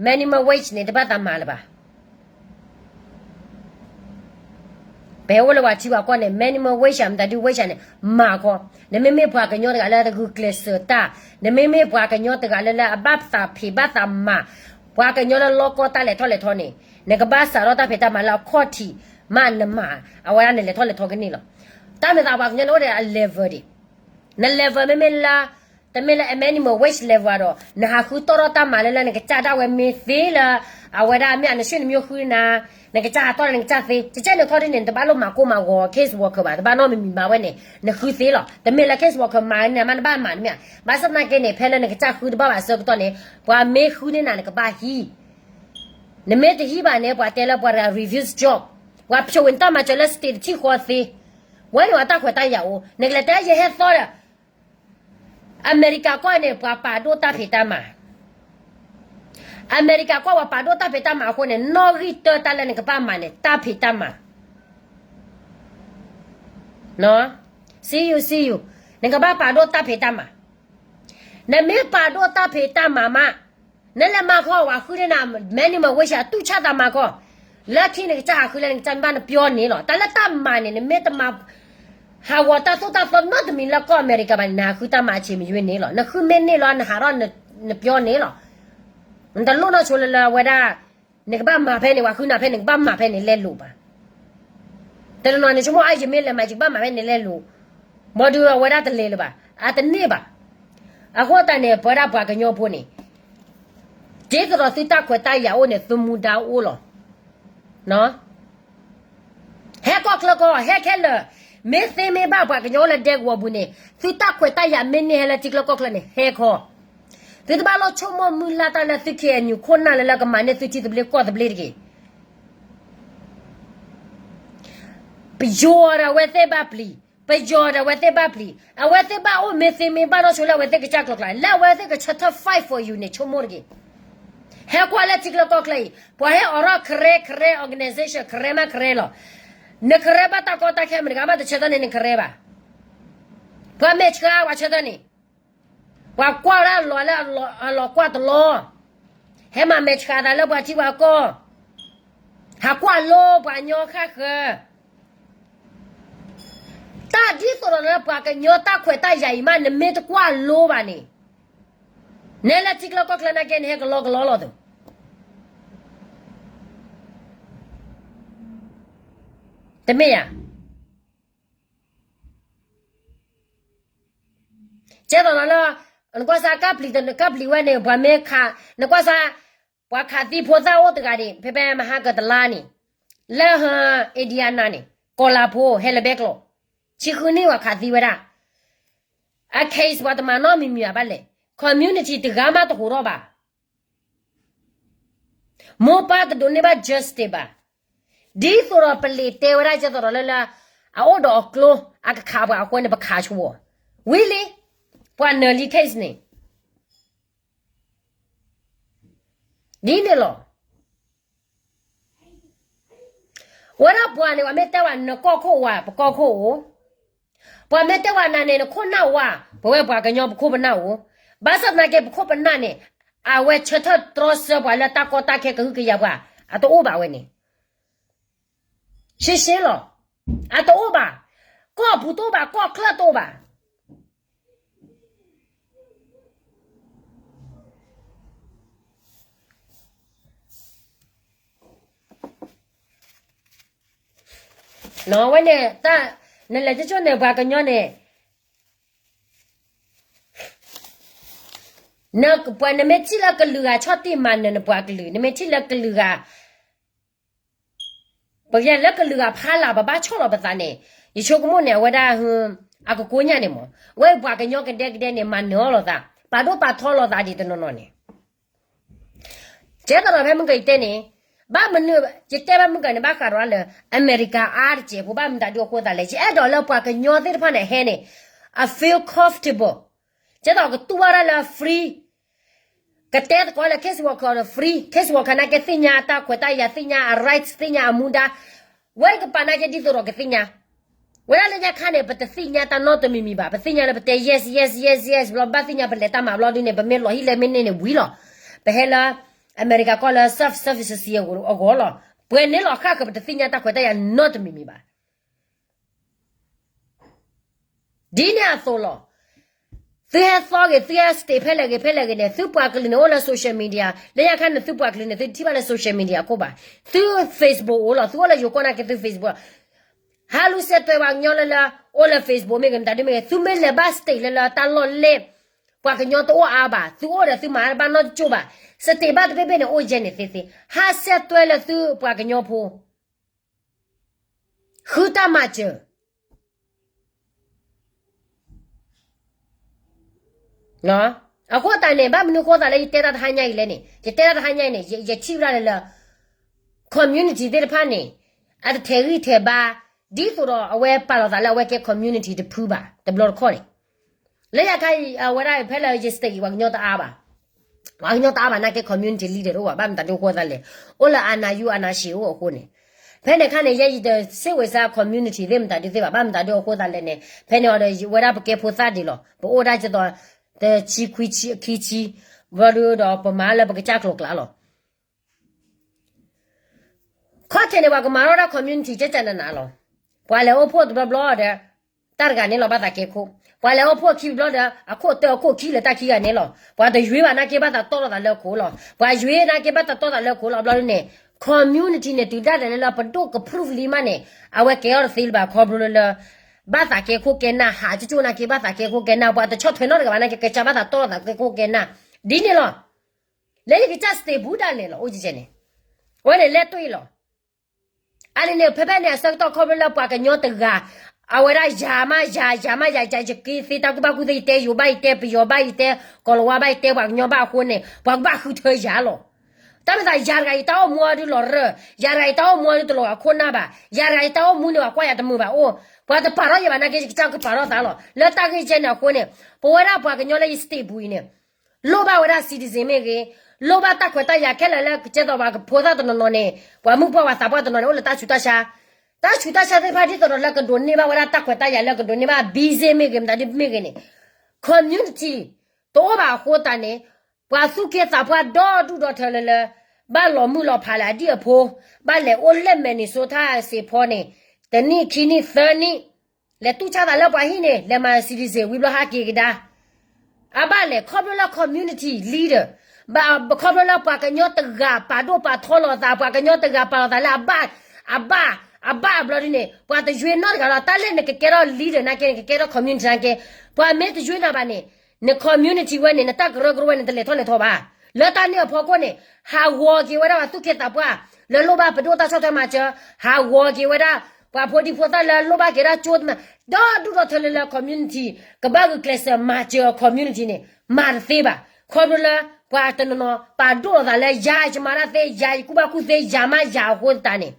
minimum wage န့ၣ် တဘၣ်သးမၤလၢၤဘၣ်. ပဟဲအိၣ်လၢပှၤထံပှၤကီၢ်န့ၣ် minimum wage မတၤဒု wage န့ၣ် မၤခီ, နမ့မ့ၢ်ပှၤကညီတဂၤလၢတဂုာ်ကျဲးစၢးတၢ်, နမ့မ့ၢ်ပှၤကညီတဂၤလၢလၢအဘၣ်သးဖံးဘၣ်သးမၤ, ပှၤကညီလၢလီကီတၢ်လဲၤထီၣ်လဲၤထီန့ၣ် နကဘၣ်စးထီၣ်တၢ်ဖံးတၢ်မၤလၢအခီၣ်ထံးမးနမၤ, အဝဲဒၣ်နလဲၤထီၣ်လဲၤထီကန့ၢ်လီၤ. တၢ်မ့ၢ်သးပှၤကညီန့ၣ်အိၣ်ဒီးအ level ဒံး န level မ့မ့ၢ်လၢ တမ့ၢ်လၢ minimum wage level ဒီး နဟးဃုတီၢ်ထီၣ်တၢ်မၤလၢလၢနကစၢ်ဒၣ်ဝဲမ့ၢ်သ့လၢ အဝဲဒၣ်မ့ၢ်အနရွှ့ၣ်နမျိုးဃုနၤ, နကစၢ်ဟးတီၢ်ဒီးနကစၢ်သ့, ကကဲန့ၣ်ခီဒ်န့ၣ် နတဘၣ်လိၣ်မၤကိၢ်မၤဂီၤ case worker ဘၣ်, တဘၣ်နီတမံၤမံၤဘၣ်ဝဲန့ၣ် နဃုသ့လီၤ. တမ့ၢ်လၢ case worker မၤန့ၣ်မးနဘၣ်မၤတမ့ၢ်ဧါ. ဘၣ်ဆၣ်သနာ်က့န့ၣ် ဖဲလၢနကစၢ်ဃုတဘၣ်ဘၣ်အဆၢကတီၢ်န့ၣ် ပှၤမ့ၢ်ဃုန့ၢ်နၤနကဘၣ်ဟံး နမ့ၢ်တဟံးဘၣ်န့ၣ် ပှၤတဲလၢပှၤတဂၤ refuse job, ပှၤဖျိးဝဲနတၢ်မၤစၢၤလၢ state တထံၣ်ဃီသ့, ဝဲန့ၣ်ပှၤတၢ်ခွဲးတၢ်ယာ်အိၣ်, နကလဲၤတဲယဟဲသီဒီး အမဲရကၤကီၢ်န့ၣ် ပှၤပာ်ဒိၣ်တၢ်ဖံးတၢ်မၤ, အမဲရကၤကီၢ်ပှၤပာ်ဒိၣ်တၢ်ဖံးတၢ်မၤအဃိန့ၣ် နီၣ်ဂံၢ်တၢတၢ်လၢနကဘၣ်မၤန့ၣ် တၢ်ဖံးတၢ်မၤ See you, see you, နကဘၣ်ပာ်ဒိၣ်တၢ်ဖံးတၢ်မၤ, နမ့ၢ်ပာ်ဒိၣ်တၢ်ဖံးတၢ်မၤမး, နလဲၤမၤခီ ပှၤဃုန့ၢ်နၤ minimum wage အတူၢ်ဆၣ်တၢ်မၤခီ, လၢခံနကစၢ်ဟးဃုလၢနကစၢ်မ့ၢ်ဘၣ်နပျီန့ၣ်လီၤ. တၢ်လၢတၢ်မၤန့ၣ် နမ့ၢ်တမၤ ဟးဂီၤတၢ်သိၣ်တၢ်သီနီတမံၤလၢကီၢ်အမဲရကၤဘၣ်န့ၣ် နဟးဃုတၢ်မၤအဆံးမယွ့န့ၣ်လီၤ. နဃုမ့ၢ်န့ၢ်လီၤ နဟးထီၣ်နပျီန့ၣ်လီၤ. နတလိၣ်နီၢ်ဆိလၢလၢအဝဲဒၣ် နကဘၣ်မၤဖဲန့ၣ် ပှၤဃုနၤဖဲန့ၣ် နကဘၣ်မၤဖဲန့ၣ်လဲလိာ်ဘၣ်. တနီၤနီၤန့ၣ် ဆိကမိၣ်အါ ယမ့ၢ်လဲၤမၤ ယကဘၣ်မၤဖဲန့ၣ်လဲလိာ်, ဘၣ်ဒီးအဝဲဒၣ်တလဲၤလၢၤဘၣ်, အတန့ၢ်ဘၣ်. အဃိသတးန့ၣ် ပဝဲဒၣ်ပှၤကညီဖိန့ၣ် ဒ်သိးဒီးသုတၢ်ခွဲးတၢ်ယာ်အိၣ်န့ၣ် သုမူဒါအိၣ်လီၤ. ဟဲကီၢ်ချၢကီၢ် ဟဲခဲလၢာ်, မ့ၢ်သ့မ့ၢ်ဘၣ်ပှၤကညီအိၣ်လၢဒဲကဝီၤပူၤန့ၣ် သုတၢ်ခွဲးတၢ်ယာ်မ့ၢ်န့ၢ်ဟဲလၢထံချၢကီၢ်ချၢန့ၣ် ဟဲခီ, သုတဘၣ်လိၣ်ဆိကမိၣ်မုၢ်လၢ်တၢ်လၢသု KNU ခိၣ်နၢ်လၢလၢကမၤန့ၢ်သုထံသဘျ့ကီၢ်သဘျ့တဂ့ၤ. ပယီၤဒီးအဝဲသ့ၣ်ဘၣ်ပျံၤ, ပယီၤဒီးအဝဲသ့ၣ်ဘၣ်ပျံၤ, အဝဲသ့ၣ်ဘၣ်အိၣ်မ့ၢ်သ့မ့ၢ်ဘၣ်နီၢ်ဆိလၢအဝဲသ့ၣ်ကစၢ်ကျိၤကျါ လၢအဝဲသ့ၣ်ကဆၢထၢၣ် fight for you န့ၣ် ဆိကမိၣ်တဂ့ၤ. ဟဲကွၢ်လၢထံချၢကီၢ်ချၢအံၤ ပှၤဟဲအိးထီၣ် Karen Karen organization Karen မး Karen လီၤ. န Karen ဘၣ်တၢ်ကီတၢ်ခဲ မတၤတဂၤမးတဆၢထၢၣ်န့ၢ်န Karen ဘၣ်. ပှၤမဲာ်ဆှးပှၤဆၢထၢၣ်န့ၢ်, ပှၤကွၢ်လၢအလီၤလၢအလီၤကွၢ်တလီၤ, ဟဲမၤမဲာ်ဆှးသးလၢပှၤထံပှၤကီၢ်, ဟးကွၢ်လိပှၤကညီဃၣ်ဃၢၤ တၢ်ဒ်သိးဒီးလၢပှၤကညီတၢ်ခွဲးတၢ်ယာ်အံၤမး နမ့ၢ်တကွၢ်လိဘၣ်န့ၣ်, နဲလၢထံချၢကီၢ်ချၢနာ်က့ နဟဲကလီကလီလီၤသုး, တမ့ၢ်ဧါ. ကဲသိးဒီးလၢ နကွၢ်စၢ် ကၢ်ပျံၤဝဲန့ၣ် ပှၤမ့ၢ်ခး, နကွၢ်စၢ် ပှၤခးသံဖိသၣ်အိၣ်တဂၤဒံး ဖဲဖဲမဟါကတလါန့ၣ်, လၢ Indiana န့ၣ် ကီၤလၤဖိဟဲလၢဘဲကျိာ်, ဆံဃုနံၣ်ပှၤခးသံဝဲဒၣ်, အ case ပှၤတမၤနီတမံၤမံၤဘၣ်လဲၣ်, community တဂၤမးတဟးထီၣ်ဘၣ်. မိၢ်ပၢ်တဒိးန့ၢ်ဘၣ် justice ဘၣ်. ဒ်သိးဒီးပလံးတဲဝဲဒၣ် ကဲသိးဒီးလၢလၢ အအိၣ်ဒီးအကျိ အကခးပှၤအဃိန့ၣ် ပခးဆိဝဲ, ဝံၤလံ, ပှၤနၢၤလံ case န့ၣ်, ဒ်န့ၣ်လီၤ. ဝဲဒၣ်ပှၤန့ၣ် ပှၤမ့ၢ်တဲဝဲနကီၢ်ခိၣ်ဝါ ပကီၢ်ခိၣ်အိၣ်, ပှၤမ့ၢ်တဲဝဲနၤန့ၣ် နခိၣ်နၢ်ဝါ, ပဝဲပှၤကညီပခိၣ်ပနၢ်အိၣ်, ဘၣ်ဆၣ်သနာ်က့ ပခိၣ်ပနၢ်န့ၣ် အဝဲဆၢထၢၣ်တြီဆၢပှၤလၢတၢ်ကီတၢ်ခဲကဟုကယာ်ပှၤ, အတအိၣ်ဘၣ်ဝဲန့ၣ်, ရှင်းရှင်းလီၤ. အတအိၣ်ဘၣ်, ကီၢ်ပူၤတအိၣ်ဘၣ်, ကီၢ်ချၢတအိၣ်ဘၣ်. ဝဲန့ၣ်, နလဲၤကၠိန့ၣ် ပှၤကညီန့ၣ်, ပှၤနမ့ၢ်ထံၣ်လၢကလုာ်ဂၤဆီၣ်တံၢ်မၤနၢၤနပှၤကလုာ်, နမ့ၢ်ထံၣ်လၢကလုာ်ဂၤ ပကဲလၢကလုာ်ဂၤဖးလၢ် ပဘၣ်ဆီၣ်လီၤပသးန့ၣ်, ယဆိကမိၣ်န့ၣ် အဝဲဒၣ် အကကိညၣ်န့ၣ်မး, ဝဲပှၤကညီကဒဲကဒဲန့ၣ် မၤနၢၤအီၤလိာ်သး, ပာ်ဒိၣ်ပာ်ထီလိာ်သးဒ်တနီၤနီၤန့ၣ်, ကဲသိးဒီးဖဲမုၢ်ကယတဲန့ၣ်, ဘၣ်မနုၤ, ယတဲဖဲမုၢ်ကန့ၣ် ဘၣ်ဃးဒီးလၢ အမဲရကၤအါတစဲးဖိ ဘၣ်မနုၤတၢ်ဒုးအဃိသတးလဲၣ်, ယအဲၣ်ဒိးလၢပှၤကညီသ့ၣ်တဖၣ်န့ၣ် ဟဲန့ၣ် အ feel comfortable, ကဲသိးကတူၢ်ဘၣ်ဒၣ်လၢ free ကတဲသကိးလၢ case worker ဒီး free, case worker နာ်က့သ့ၣ်ညါအတၢ်ခွဲးတၢ်ယာ်, သ့ၣ်ညါအ rights, သ့ၣ်ညါအမူဒါ, ဝဲကပာ်နာ်က့ဒ်သိးဒီးကသ့ၣ်ညါ, ဝဲဒၣ်လၢညါခါန့ၣ် ပတသ့ၣ်ညါတၢ်နီတမံၤမံၤဘၣ်, ပသ့ၣ်ညါလၢပတဲ yes, yes, yes, yes ဘျီဘၣ်သ့ၣ်ညါပလဲၤတၢ်မၤဘျီဒုန့ၣ် ပမ့ၢ်လီၤဟံၣ်လဲၤမ့ၢ်န့ၢ်န့ၣ်ဝံၤလီၤ, ပဟဲလၢ အမဲရကၤကီၢ်လၢ self sufficiency အဂီၢ်လီၤ, ပှဲၤန့ၣ်လီၤဃၣ်ဃၢၤ ပတသ့ၣ်ညါတၢ်ခွဲးတၢ်ယာ်နီတမံၤမံၤဘၣ်. ဒ်န့ၣ်အသိးလီၤ. သုဟဲသီဂ့ၤ, သုဟဲ state ဖဲလဲၣ်ဂ့ၤ ဖဲလဲၣ်ဂ့ၤန့ၣ်, သုပှၤကလုာ်န့ၣ်အိၣ်လၢ social media, လၢညါခါန့ၣ် သုပှၤကလုာ်န့ၣ် သုထံၣ်ဘၣ်လၢ social media ခိၣ်ဘၣ်, သု Facebook အိၣ်လီၤ, သုအိၣ်လၢယိၤကီၢ်နာ်က့သု Facebook လီၤ. ဟးလူၤစဲးသွဲးပှၤကညီလၢလၢ အိၣ်လၢ Facebook မ့ၢ်ဂ့ၤ မတၤဒုမ့ၢ်ဂ့ၤ, သုမ့ၢ်လဲၤဘၣ် state လၢလၢတၢ်လီၢ်လဲၣ်, ပှၤကညီတအိၣ်အါဘၣ်, သုအိၣ်ဒီးသုမၤဘၣ်နီတကၠိၢ်ဘၣ်, state ဘၣ်တဘ့ၣ်ဘ့ၣ်န့ၣ် အိၣ်ယဲန့ၣ်သ့သ့, ဟးစဲးသွဲးလၢသုပှၤကညီဖိ ဃုတၢ်မၤစၢၤ. အဃိသတးန့ၣ် ဘၣ်မနုၤဃိသးလၢယတဲတၢ်တဟါညါအံၤလဲၣ်န့ၣ်, ယတဲတၢ်တဟါညါအံၤန့ၣ် ယထံၣ်ဝဲဒၣ်လၢလၢ community သ့ၣ်တဖၣ်န့ၣ် အတထဲးဂံၢ်ထဲးဘါ ဒ်သိးဒီးအဝဲပာ်လီၤသးလၢအဝဲကဲ community တဖုဘၣ် တဘျီတခီၣ်န့ၣ် လၢယခါအံၤ အဝဲဒၣ်ဖဲလၢယ state အံၤ ပှၤကညီတအါဘၣ်, ပှၤကညီတအါဘၣ်နာ်က့ community leader တအိၣ်ဘၣ်, ဘၣ်မတၤဒုအဃိသတးလဲၣ်, အိၣ်လၢအနၢ်ယူၤအနၢ်ဆံးအိၣ်အဃိန့ၣ်, ဖဲန့ၣ်အခါန့ၣ် ယဲယတစ့ဝဲစါ community သ့ၣ်မတၤဒုသ့ၣ်ဘၣ်, ဘၣ်မတၤဒုအဃိသတးလဲၣ်န့ၣ် ဖဲန့ၣ်အီၤဒီး ဝဲဒၣ်ပကဲဖိသၣ်ဒံးလီၤ, ပအိၣ်ဒၣ်ကသိး တဆံခွံဆံ ခံဆံ, ဘျီဒုဒီးပမၤလၢပကစၢ်ကျိၤကျါလီၤ. ခီၣ်ထံးန့ၣ် ပှၤကမၤထီၣ်ဒၣ် community ကကနးနးလီၤ. ပှၤလဲၤအိၣ်ဖှိၣ်တဘျီဘျီဒီး တၢ်တဂၤန့ၣ်လီၤ ဘၣ်သးကဲခိၣ်, ပှၤလဲၤအိၣ်ဖှိၣ်ခံဘျီဒီး အခိၣ်တၢအခိၣ်ခံလၢတၢ်ခံဂၤန့ၣ်လီၤ. ပှၤတယွ့ဘၣ်နာ်က့ ဘၣ်သးတီၢ်လိာ်သးလၢခိၣ်လီၤ. ပှၤယွ့နာ်က့ ဘၣ်သးတီၢ်သးလၢခိၣ်လီၤ. ဘျီဒုန့ၣ် community န့ၣ် တုၤဒၣ်လဲာ်လၢပဒိၣ်က proof လံမးန့ၣ် အဝဲကဲအီၤတသ့လၢၤဘၣ် ခီဖျိလၢ ဘၣ်သးကဲခိၣ်ကဲနၢ် ဟးကၠိၣ်ကၠိၣ်နာ်က့ ဘၣ်သးကဲခိၣ်ကဲနၢ် ပှၤတဆီၣ်ထွဲနီတဂၤဘၣ်နာ်က့ ကစၢ်ဘၣ်သးတီၢ်လိာ်သးကဲခိၣ်ကဲနၢ် ဒ်န့ၣ်လီၤ. လၢယကစၢ် stay ဘူးဒၣ်လဲာ်လီၤ အိၣ်ကဲန့ၣ်, အဝဲန့ၣ်လဲၣ်တွံၢ်လီၤ. အန့ၣ်န့ၣ် ဖဲဖဲန့ၣ် အဆၢကတီၢ်ခီဖျိလၢပှၤကညီတဂၤ အဝဲဒၣ်ယၤမးယၤ ယၤမးယၤ ယၤ ယက့ၤသ့တၢ်ကူၣ်ဘၣ်ကူၣ်သ့ ယတဲယိၤဘၣ်ယတဲ ပယီၤဘၣ်ယတဲ ကီၤလၤဝါဘၣ်ယတဲ ပှၤကညီဘၣ်အဃိန့ၣ် ပှၤကဘၣ်ဃုထၢယၤလီၤ. တၢ်မ့ၢ်သးယၤတဂၤယတၢ်အိၣ်မူအီၤဒုးလီၤရၢၢ်, ယၤတဂၤယတၢ်အိၣ်မူအီၤဒုးတလီၤဂာ်ခိၣ်နၢ်ဘၣ်, ယၤတဂၤယတၢ်အိၣ်မူန့ၣ် ပှၤကွၢ်ယၤတမုာ်ဘၣ်အိၣ်, ပှၤတပာ်ထီၣ်ယၤဘၣ်နာ်က့ ယကစၢ်ကပာ်ထီၣ်သးလီၤ. လၢတၢ်ဂ့ၢ်ကဲန့ၣ်အဃိန့ၣ် ပဝဲဒၣ်ပှၤကညီလၢယ state ပူၤအံၤန့ၣ် လိၣ်ဘၣ်ဝဲဒၣ် citizen မ့ၢ်ဂ့ၤ, လိၣ်ဘၣ်တၢ်ခွဲးတၢ်ယာ်ခဲလၢာ်လၢကကဲသိးပှၤကဖိသၣ်တနီၤနီၤန့ၣ် ပှၤမုၣ်ပှၢ်ပှၤသးပှၢ်တနီၤန့ၣ် အိၣ်လၢတၢ်ဆူးတၢ်ဆါ, တၢ်ဆူးတၢ်ဆါသ့ၣ်တဖၣ်ဒ်သိးဒီးလၢကဒိးန့ၢ်ဘၣ်ဝဲဒၣ်တၢ်ခွဲးတၢ်ယာ်လၢကဒိးန့ၢ်ဘၣ် busy မ့ၢ်ဂ့ၤ မတၤဒ်မ့ၢ်ဂ့ၤန့ၣ် community တအိၣ်ဘၣ်အဃိသတးန့ၣ် ပှၤသူၣ်က့သးပှၢ်ဒီဒူၣ်ဒီထၢလၢလၢ ဘၣ်လီၤမုၢ်လီၤဖးလၢအဒံၣ်အဖိ, ဘၣ်လဲၤအိၣ်လၢ Minnesota စ့ၢ်ဖီန့ၣ် တနံၣ်ခံနံၣ်သၢနံၣ် လဲၤတူၢ်ဆါသးလၢပှၤဟံၣ်န့ၣ် လဲၤမၤ citizen ဝံၤဘျီဟးက့ၤကဒါ အဘၣ်လဲၣ် ခီဖျိလၢ community leader, ဘၣ်ခီဖျိလၢပှၤကညီတဂၤပာ်ဒိၣ်ပာ်ထီလီၤသး, ပှၤကညီတဂၤပာ်လီၤသးလၢအဘၣ်, အဘၣ်, အဘၣ်အဘျီဒ်န့ၣ် ပှၤတယွ့နီတဂၤလီၤ. တၢ်လၢနကကဲထီၣ် leader နာ်က့ နကကဲထီၣ် community နာ်က့, ပှၤမ့ၢ်တယွ့နၤဘၣ်န့ၣ် န community ဝဲန့ၣ် နတၢ်ကရၢကရိဝဲန့ၣ် တလဲၤထီၣ်လဲၤထီဘၣ်. လၢတၢ်န့ၣ်အဖီခိၣ်န့ၣ် ဟးဂီၤက့ၤဝဲဒၣ်ပှၤသူၣ်က့သးပှၢ် လၢလိၣ်ဘၣ်ပဒိၣ်တၢ်ဆီၣ်ထွဲမၤစၢၤ, ဟးဂီၤက့ၤဝဲဒၣ် ပှၤဖိဒံဖိသၣ်လၢလိၣ်ဘၣ်က့ၤဒၣ်ကၠိတမံၤ, ဒီဒူၣ်ဒီထၢလၢလၢ community ကဘၣ်ဂုာ်ကျဲးစၢးမၤစၢၤ community န့ၣ် မၤတသ့ဘၣ်. ခီဖျိလၢ ပှၤတနီၤနီၤ ပာ်ဒိၣ်လီၤသးလၢယၤ ယမၤတၢ်သ့ ယၤ ယကူၣ်ဘၣ်ကူၣ်သ့ ယၤမးယၤအဃိသတးန့ၣ်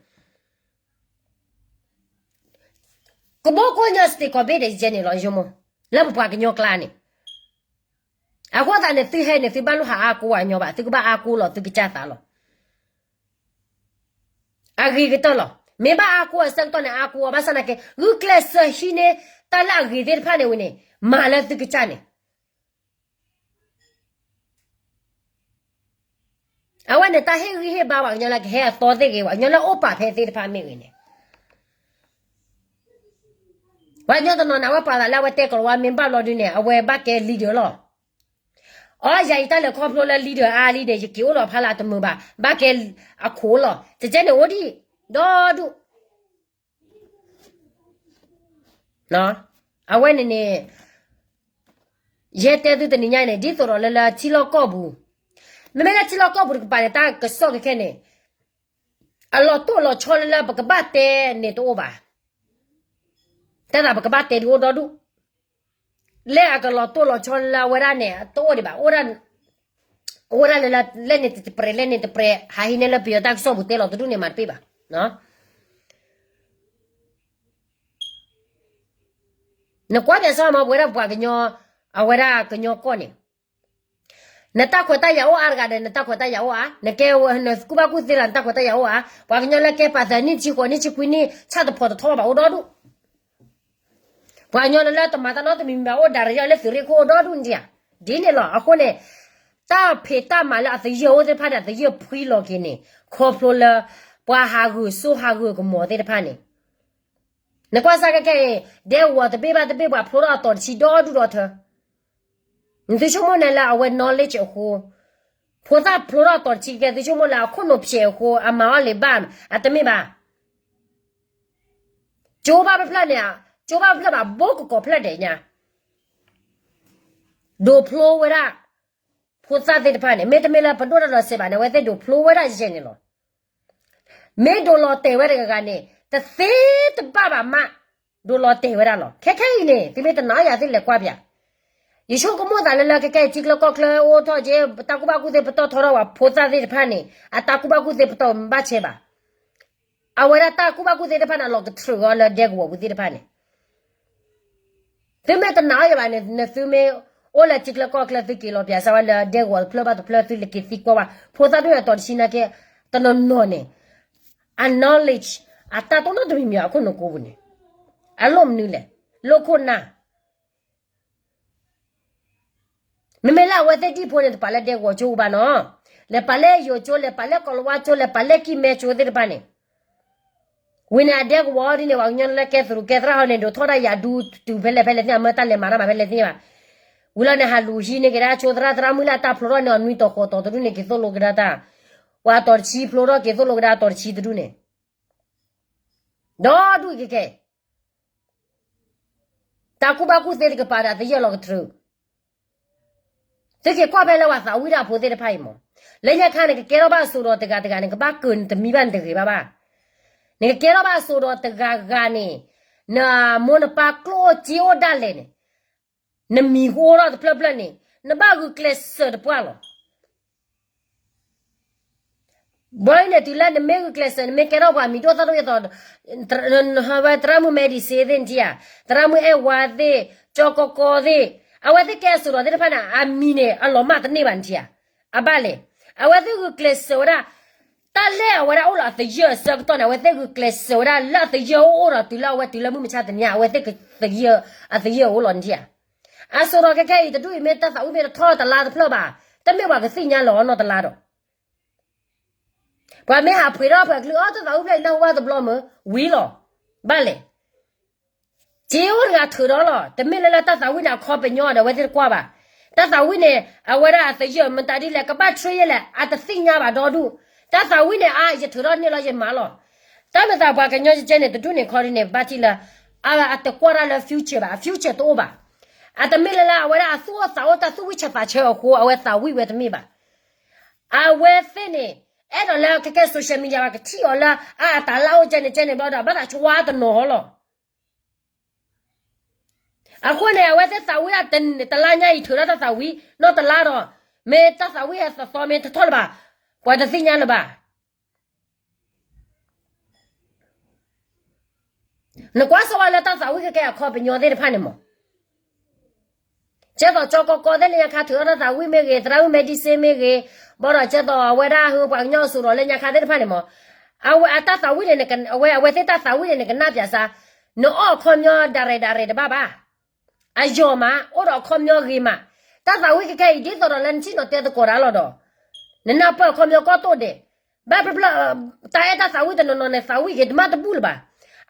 ကဘီကီၢ်ညီစတ့းကီးဘ့ၣ်ဒီးယဲန့ၣ်လီၤ ယမိၢ်, လၢပပှၤကညီကျါန့ၣ်, အဃိသတးန့ၣ် သုဟဲန့ၣ် သုဘၣ်လိၣ်ဟးအါကိးအညီဘၣ်, သုကဘၣ်အါကိးလီၤသုကစၢ်သးလီၤ. အဂ့ၤကတၢၢ်လီၤ. မ့ၢ်ဘၣ်အါကိးအဆၢကတီၢ်န့ၣ် အါကိးအီၤဘၣ်ဆၣ်နာ်က့ ဂုာ်ကျဲးစၢးဟံးန့ၢ် တၢ်လၢအဂ့ၤသ့ၣ်တဖၣ်န့ၣ်ဝံၤန့ၣ် မၤလၢသုကစၢ်န့ၣ် အဝဲန့ၣ် တၢ်ဟ့ၣ်ဂံၢ်ဟ့ၣ်ဘါပှၤကညီလၢကဟဲအသီသ့ၣ်ဂ့ၤ ပှၤကညီလၢအိၣ်ပာ်ဖဲသ့ၣ်တဖၣ်မ့ၢ်ဂ့ၤန့ၣ်, ပှၤကညီတနီၤန့ၣ် အဝဲပာ်သးလၢအဝဲတဲကီၤလၤဝါမ့ၢ်ဘၣ်ဘျီဒုန့ၣ် အဝဲဘၣ်ကဲ leader လီၤ. အီ ယၤအံၤတၢ်လဲၤခီဖျိလၢ leader အါလံဒီး ယက့ၤအိၣ်လီၤဖးလၢအတမုာ်ဘၣ်, ဘၣ်ကဲအခိၣ်လီၤ. တကဲန့ၣ်အိၣ်ဒံး ဒီဒူၣ် အဝဲန့ၣ်န့ၣ် ယဲတဲသုတနံၤညါန့ၣ် ဒ်သိးဒီးလၢလၢထံလီၢ်ကီၢ်ပူၤ, မ့မ့ၢ်လၢထံလီၢ်ကီၢ်ပူၤတကပၤန့ၣ် တၢ်ကစီၣ်ခဲခဲန့ၣ် အလီၤတိၢ်လီၤဆီလၢလၢပကဘၣ်တဲန့ၣ်တအိၣ်ဘၣ်. တၢ်သးပကဘၣ်တဲဒုးအိၣ်ဒီဒူၣ်, လၢအကလီၤတိၢ်လီၤဆီလၢအဝဲဒၣ်န့ၣ် တအိၣ်ဒံးဘၣ်, အိၣ်ဒၣ်လၢလၢ လဲၣ်န့ၣ်တပြဲး လဲၣ်န့ၣ်တပြဲး ဟးဟံးန့ၢ်လၢပယီၤတၢ်ကစီၣ်ပူၤတဲလီၤတဒူၣ်န့ၣ် မၤတပ့ၢ်ဘၣ်. နကွၢ်မဲာ်ဆၢမ့ၢ်ပဝဲဒၣ်ပှၤကညီ, အဝဲဒၣ်ကညီကီၢ်န့ၣ်, နတၢ်ခွဲးတၢ်ယာ်အိၣ်အါတဂၤဒီး နတၢ်ခွဲးတၢ်ယာ်အိၣ်အါ, နကဲနကူၣ်ဘၣ်ကူၣ်သ့လၢ နတၢ်ခွဲးတၢ်ယာ်အိၣ်အါ, ပှၤကညီလၢကဲပာ်သးနံၣ်ဆံဃိးနံၣ်ဆံခွံနံၣ် ဆၣ်တဖီတထီဘၣ်အိၣ်ဒီဒူၣ် ပှၤကညီလၢတမၤတၢ်နီတမံၤမံၤဘၣ် အိၣ်ဒၣ်ရ့လၢသုးရ့ၣ်ခိၣ်အိၣ်ဒီဒူၣ်ဒံးဧါ. ဒ်န့ၣ်လီၤ. အဃိန့ၣ် တၢ်ဖံးတၢ်မၤလၢအသယုၢ်အိၣ်သ့ၣ်တဖၣ်န့ၣ် အသယုၢ်ဖှံလီၤက့ၤန့ၣ် ခီဖျိလၢ ပှၤဟးဂူာ်စိဟးဂူာ်ကမီၤသ့ၣ်တဖၣ်န့ၣ်, နကွၢ်စၢ်ခဲခဲအံၤ ဒဲဝီၤတဘ့ၣ်ဘၣ်တဘ့ၣ် ပှၤဖျိထီၣ်အတီၤတဆံဒီဒူၣ်ဒီထၢ နသုဆိကမိၣ်န့ၣ်လၢအဝဲ knowledge အဃိ, ဖိသၣ်ဖျိထီၣ်အတီၤတဆံကဲ သုဆိကမိၣ်လၢအခိၣ်နူာ်ဖျဲးအဃိ အမၤအီၤလံၤဘၣ်, အတမ့ၢ်ဘၣ်. ကၠိဘၣ်ဖျၢၣ်န့ၣ်, ကၠိဘၣ်ဖျၢၣ်ဘၣ် ဘိကကိးဖျၢၣ်ဒဲးညါ, ဒိးဖျိဝဲဒၣ် ဖိသၣ်သ့ၣ်တဖၣ်န့ၣ် မ့တမ့ၢ်လၢပဒိၣ်တၢ်ဒီးစဲးဘၣ်န့ၣ် အဝဲသ့ၣ်ဒိးဖျိဝဲဒၣ်ယဲၢ်န့ၣ်လီၤ. မ့ၢ်ဒိးလီၤတဲာ်ဝဲတဂၤဂၤန့ၣ် တသ့တဘၣ်ဘၣ်မး, ဒိးလီၤတဲာ်ဝဲဒၣ်လီၤ. ခဲခဲအံၤန့ၣ် သုမ့ၢ်တနာ်ယၤသုလဲၤကွၢ်ပၠး, ယဆိကမိၣ်သးလၢလၢခဲခဲအံၤ ထံကျၢကီၢ်ချၢအိၣ်ထီၣ်က့ တၢ်ကူၣ်ဘၣ်ကူၣ်သ့ပတီၢ်ထီထီၣ်ဝဲ ဖိသၣ်သ့ၣ်တဖၣ်န့ၣ် အတၢ်ကူၣ်ဘၣ်ကူၣ်သ့ပတီၢ်ဘၣ်ဆဲးဘၣ် အဝဲဒၣ်တၢ်ကူၣ်ဘၣ်ကူၣ်သ့သ့ၣ်တဖၣ်န့ၣ် အလီၤကတြူာ်အီၤလၢဒဲကဝီၤပူၤသ့ၣ်တဖၣ်န့ၣ်, သုမ့ၢ်တနာ်အီၤယၤဘၣ်န့ၣ် နသုမ့ၢ်အိၣ်လၢထံချၢကီၢ်ချၢ သုက့ၤလီၤပၠးစၢၤဝဲလၢဒဲကဝီၤတဖျၢၣ်ဘၣ်တဖျၢၣ် သုလဲၤက့ၤသံကွၢ်ဘၣ် ဖိသၣ်ဒိၣ်အတီၤတဆံနာ်က့ တနီၤနီၤန့ၣ် အ knowledge အတၢ်တိၢ်နီၣ်တမံၤမံၤအခိၣ်နူာ်ကိးပူၤန့ၣ် အလိၣ်မနုၤလဲၣ်, လိၣ်ခိၣ်နၢ် မ့မ့ၢ်လၢအဝဲသ့ၣ်ဒံၣ်ဖိန့ၣ် တပာ်လၢဒဲကဝီၤကၠိဘၣ်နီၤ, လဲၤပာ်လၢယိၤကၠိ လဲၤပာ်လၢကီၤလၤဝါကၠိ လဲၤပာ်လၢကံၢ်မဲကၠိသ့ၣ်တဖၣ်န့ၣ်, ဝံၤန့ၣ်အဒဲကဝီၤဒ်န့ၣ် ပှၤကညီလၢကဲသရူးကဲသရၣ်ဟီန့ၣ် ဒိးထီၣ်ဒၣ်ယၤဒူတုၤဖဲလဲၣ်ဖဲလဲၣ်သ့ၣ် အမၢတၢ်လဲၤမၤတၢ်မၤဖဲလဲၣ်သ့ၣ်ဘၣ်, ဝံၤလီၤန့ၣ် ဟးလူၤဟံးန့ၢ်က့ၤဒၣ်ကၠိသရၣ် သရၣ်မုၣ်လၢအတၢ်ဖျိထီၣ်န့ၣ် အနွံတီၤဃိးတီၤတဒူၣ်န့ၣ် က့ၤသိၣ်လိကဒါတၢ်, ပှၤတီၤတဆံဖျိထီၣ်က့ၤသိၣ်လိကဒါတီၤတဆံတဒူၣ်န့ၣ် ဒီဒူၣ်က့ၤကဲ တၢ်ကူၣ်ဘၣ်ကူၣ်သ့တကပၤဒီး အသယၢၢ်လီၤကတြူာ်, သုက့ၤကွၢ်ဖဲလၢပှၤသးဝံၣ်တၢ်ဖိသ့ၣ်တဖၣ်အံၤမး, လၢညါခါန့ၣ် ကကဲထီၣ်ဘၣ်အစိၤဒီးတဂၤတဂၤန့ၣ် ကဘၣ်ကၢၤနတမံၤဘၣ်နတဂ့ၤဘၣ်ဘၣ်, နကကဲထီၣ်ဘၣ်အစိၤဒီးတဂၤဂၤန့ၣ်, နမိၢ်နပၢ်ကျိၣ်အိၣ်စ့အိၣ်ဒၣ်လဲာ်န့ၣ်, နမံၤကအိၣ်ထီၣ်တဖျၢၣ်ဖျၢၣ်န့ၣ် နဘၣ်ဂုာ်ကျဲးစၢးတပှၢ်လီၤ. ဘီအံၤန့ၣ် တုၤလၢနမ့ၢ်ဂုာ်ကျဲးစၢး နမ့ၢ်ကဲထီၣ်ပှၤမံၤဒိၣ်သၣ်ဒိၣ်ယသိး, ဝဲသရၣ်မုၣ်မဲဒံစ့သ့ၣ်နထံၣ်ဧါ, သရၣ်မုၣ်အဲၣ်ဝါသ့ၣ်, ကၠီကီကီသ့ၣ်, အဝဲသ့ၣ်ကဲအစိၤဒီးသ့ၣ်တဖၣ်န့ၣ် အမံၤန့ၣ် အလီၤမၢ်တန့ၢ်ဘၣ်နထံၣ်ဧါ, အဘၣ်လဲၣ်, အဝဲသ့ၣ်ဂုာ်ကျဲးစၢးဝဲဒၣ်, တၢ်လၢအဝဲဒၣ်အိၣ်လၢအသယၢၢ်အဆၢကတီၢ်န့ၣ် အဝဲသ့ၣ်ဂုာ်ကျဲးစၢးဝဲဒၣ်လၢအသယၢၢ်အိၣ်ဒီးတုၤလၢအဝဲတုၤလၢမုၢ်မဆါတနံၤ အဝဲသ့ၣ်ကသယၢၢ်, အသယၢၢ်အိၣ်လီၤနထံၣ်ဧါ. အစိၤဒီးခဲခဲအံၤ တဒူၣ်အံၤမ့ၢ်တၢ်သးဝံၣ်မ့ၢ်တထီၣ်တလါတဖျၢၣ်ဘၣ်, တမ့ၢ်ပှၤကသ့ၣ်ညါလၢၤအီၤနီတလါဒီး ပှၤမ့ၢ်ဟးဖှ့ၤထီၣ်ပှၤကလုာ်အီၤ တၢ်သးဝံၣ်ဖျၢၣ်အံၤလၢဟူဘၣ်တဘျီမ့ၢ် ဝံၤလီၤ, ဘၣ်လဲၣ်. စ့အိၣ်တဂၤထုးထီၣ်လီၤ, တမ့ၢ်လၢလၢတၢ်သးဝံၣ်န့ၣ် အခီပညီဒီးအဝဲသ့ၣ်တကွၢ်ဘၣ်. တၢ်သးဝံၣ်န့ၣ် အဝဲဒၣ်အသယၢၢ်မတၤဒ်လဲၣ် ကဘၣ်ထြ့ယဲလဲၣ် အတသ့ၣ်ညါဘၣ်ဒီဒူၣ်, တၢ်သးဝံၣ်န့ၣ် အါ ယထုးထီၣ်န့ၢ်လီၤယမၤလီၤ. တၢ်မ့ၢ်သးပှၤကညီကဲန့ၣ် တဒူၣ်န့ၣ်ခီဒ်န့ၣ် ဘၣ်ထံၣ်လၢ အတကွၢ်တၢ်လၢ future ဘၣ်, အ future တအိၣ်ဘၣ်. အတမ့ၢ်လၢလၢအဝဲဒၣ်အသူၣ်အိၣ်သးအိၣ်တၢ်သူၣ်ဝံၣ်ဆၢသးဆၢအဃိ အဝဲသးဝံၣ်ဝဲတမ့ၢ်ဘၣ်. အဝဲသ့ၣ်န့ၣ် အဲၣ်ဒိးလၢခဲကဲ social media ဘၣ်ကထံၣ်အီၤလၢ အအတၢ်လၢအိၣ်ကဲန့ၣ်ကဲန့ၣ်ဘျီဒီး ဘၣ်သးဆှါတနီၤဟီလီၤ. အဃိန့ၣ် အဝဲသ့ၣ်သးဝံၣ်ဒၣ်တလါညါအံၤ ထုးထီၣ်တၢ်သးဝံၣ် နီတလါဒီး မ့ၢ်တၢ်သးဝံၣ်အသီသီမ့ၢ်တထီၣ်လၢၤဘၣ်, ပှၤတသ့ၣ်ညါလၢၤဘၣ်. နကွၢ်ဆိဝဲလၢတၢ်သးဝံၣ်ခဲကဲအခီပညီသ့ၣ်တဖၣ်န့ၣ်မး, ကဲသိးကၠီကီကီသ့ၣ်လၢညါခါထုးထီၣ်တၢ်သးဝံၣ်မ့ၢ်ဂ့ၤ, သရၣ်မုၣ်မဲဒံစ့မ့ၢ်ဂ့ၤ, ဘၣ်ဒီးကဲသိးအဝဲဒၣ်ဟၢပှၤကညီအစိၤဒီးလၢညါခါသ့ၣ်တဖၣ်န့ၣ်မး, အဝဲအတၢ်သးဝံၣ်န့ၣ် အဝဲအဝဲသ့ၣ်တၢ်သးဝံၣ်န့ၣ် နကနၣ်ပၠးစါ, နအီၣ်အခီပညီဒၣ်ရဲၣ်ဒၣ်ရဲၣ်တဘၣ်ဘၣ်. အယီၤမး အိၣ်ဒီးအခီပညီဂ့ၤမး, တၢ်သးဝံၣ်ခဲခဲအံၤ ဒ်သိးဒီးလၢနထံၣ်နီၤတဲသကိးတၢ်လီၤဒီး နနၢ်ပၢၢ်အခီပညီကီၢ်တိၢ်ဒဲး, ဘၣ်ဖျၢၣ်ဖျၢၣ် တၢ်အဲၣ်တၢ်သးဝံၣ်တနီၤနီၤန့ၣ် သးဝံၣ်ဂ့ၤတမၣ်တဘူၣ်လၢၤဘၣ်,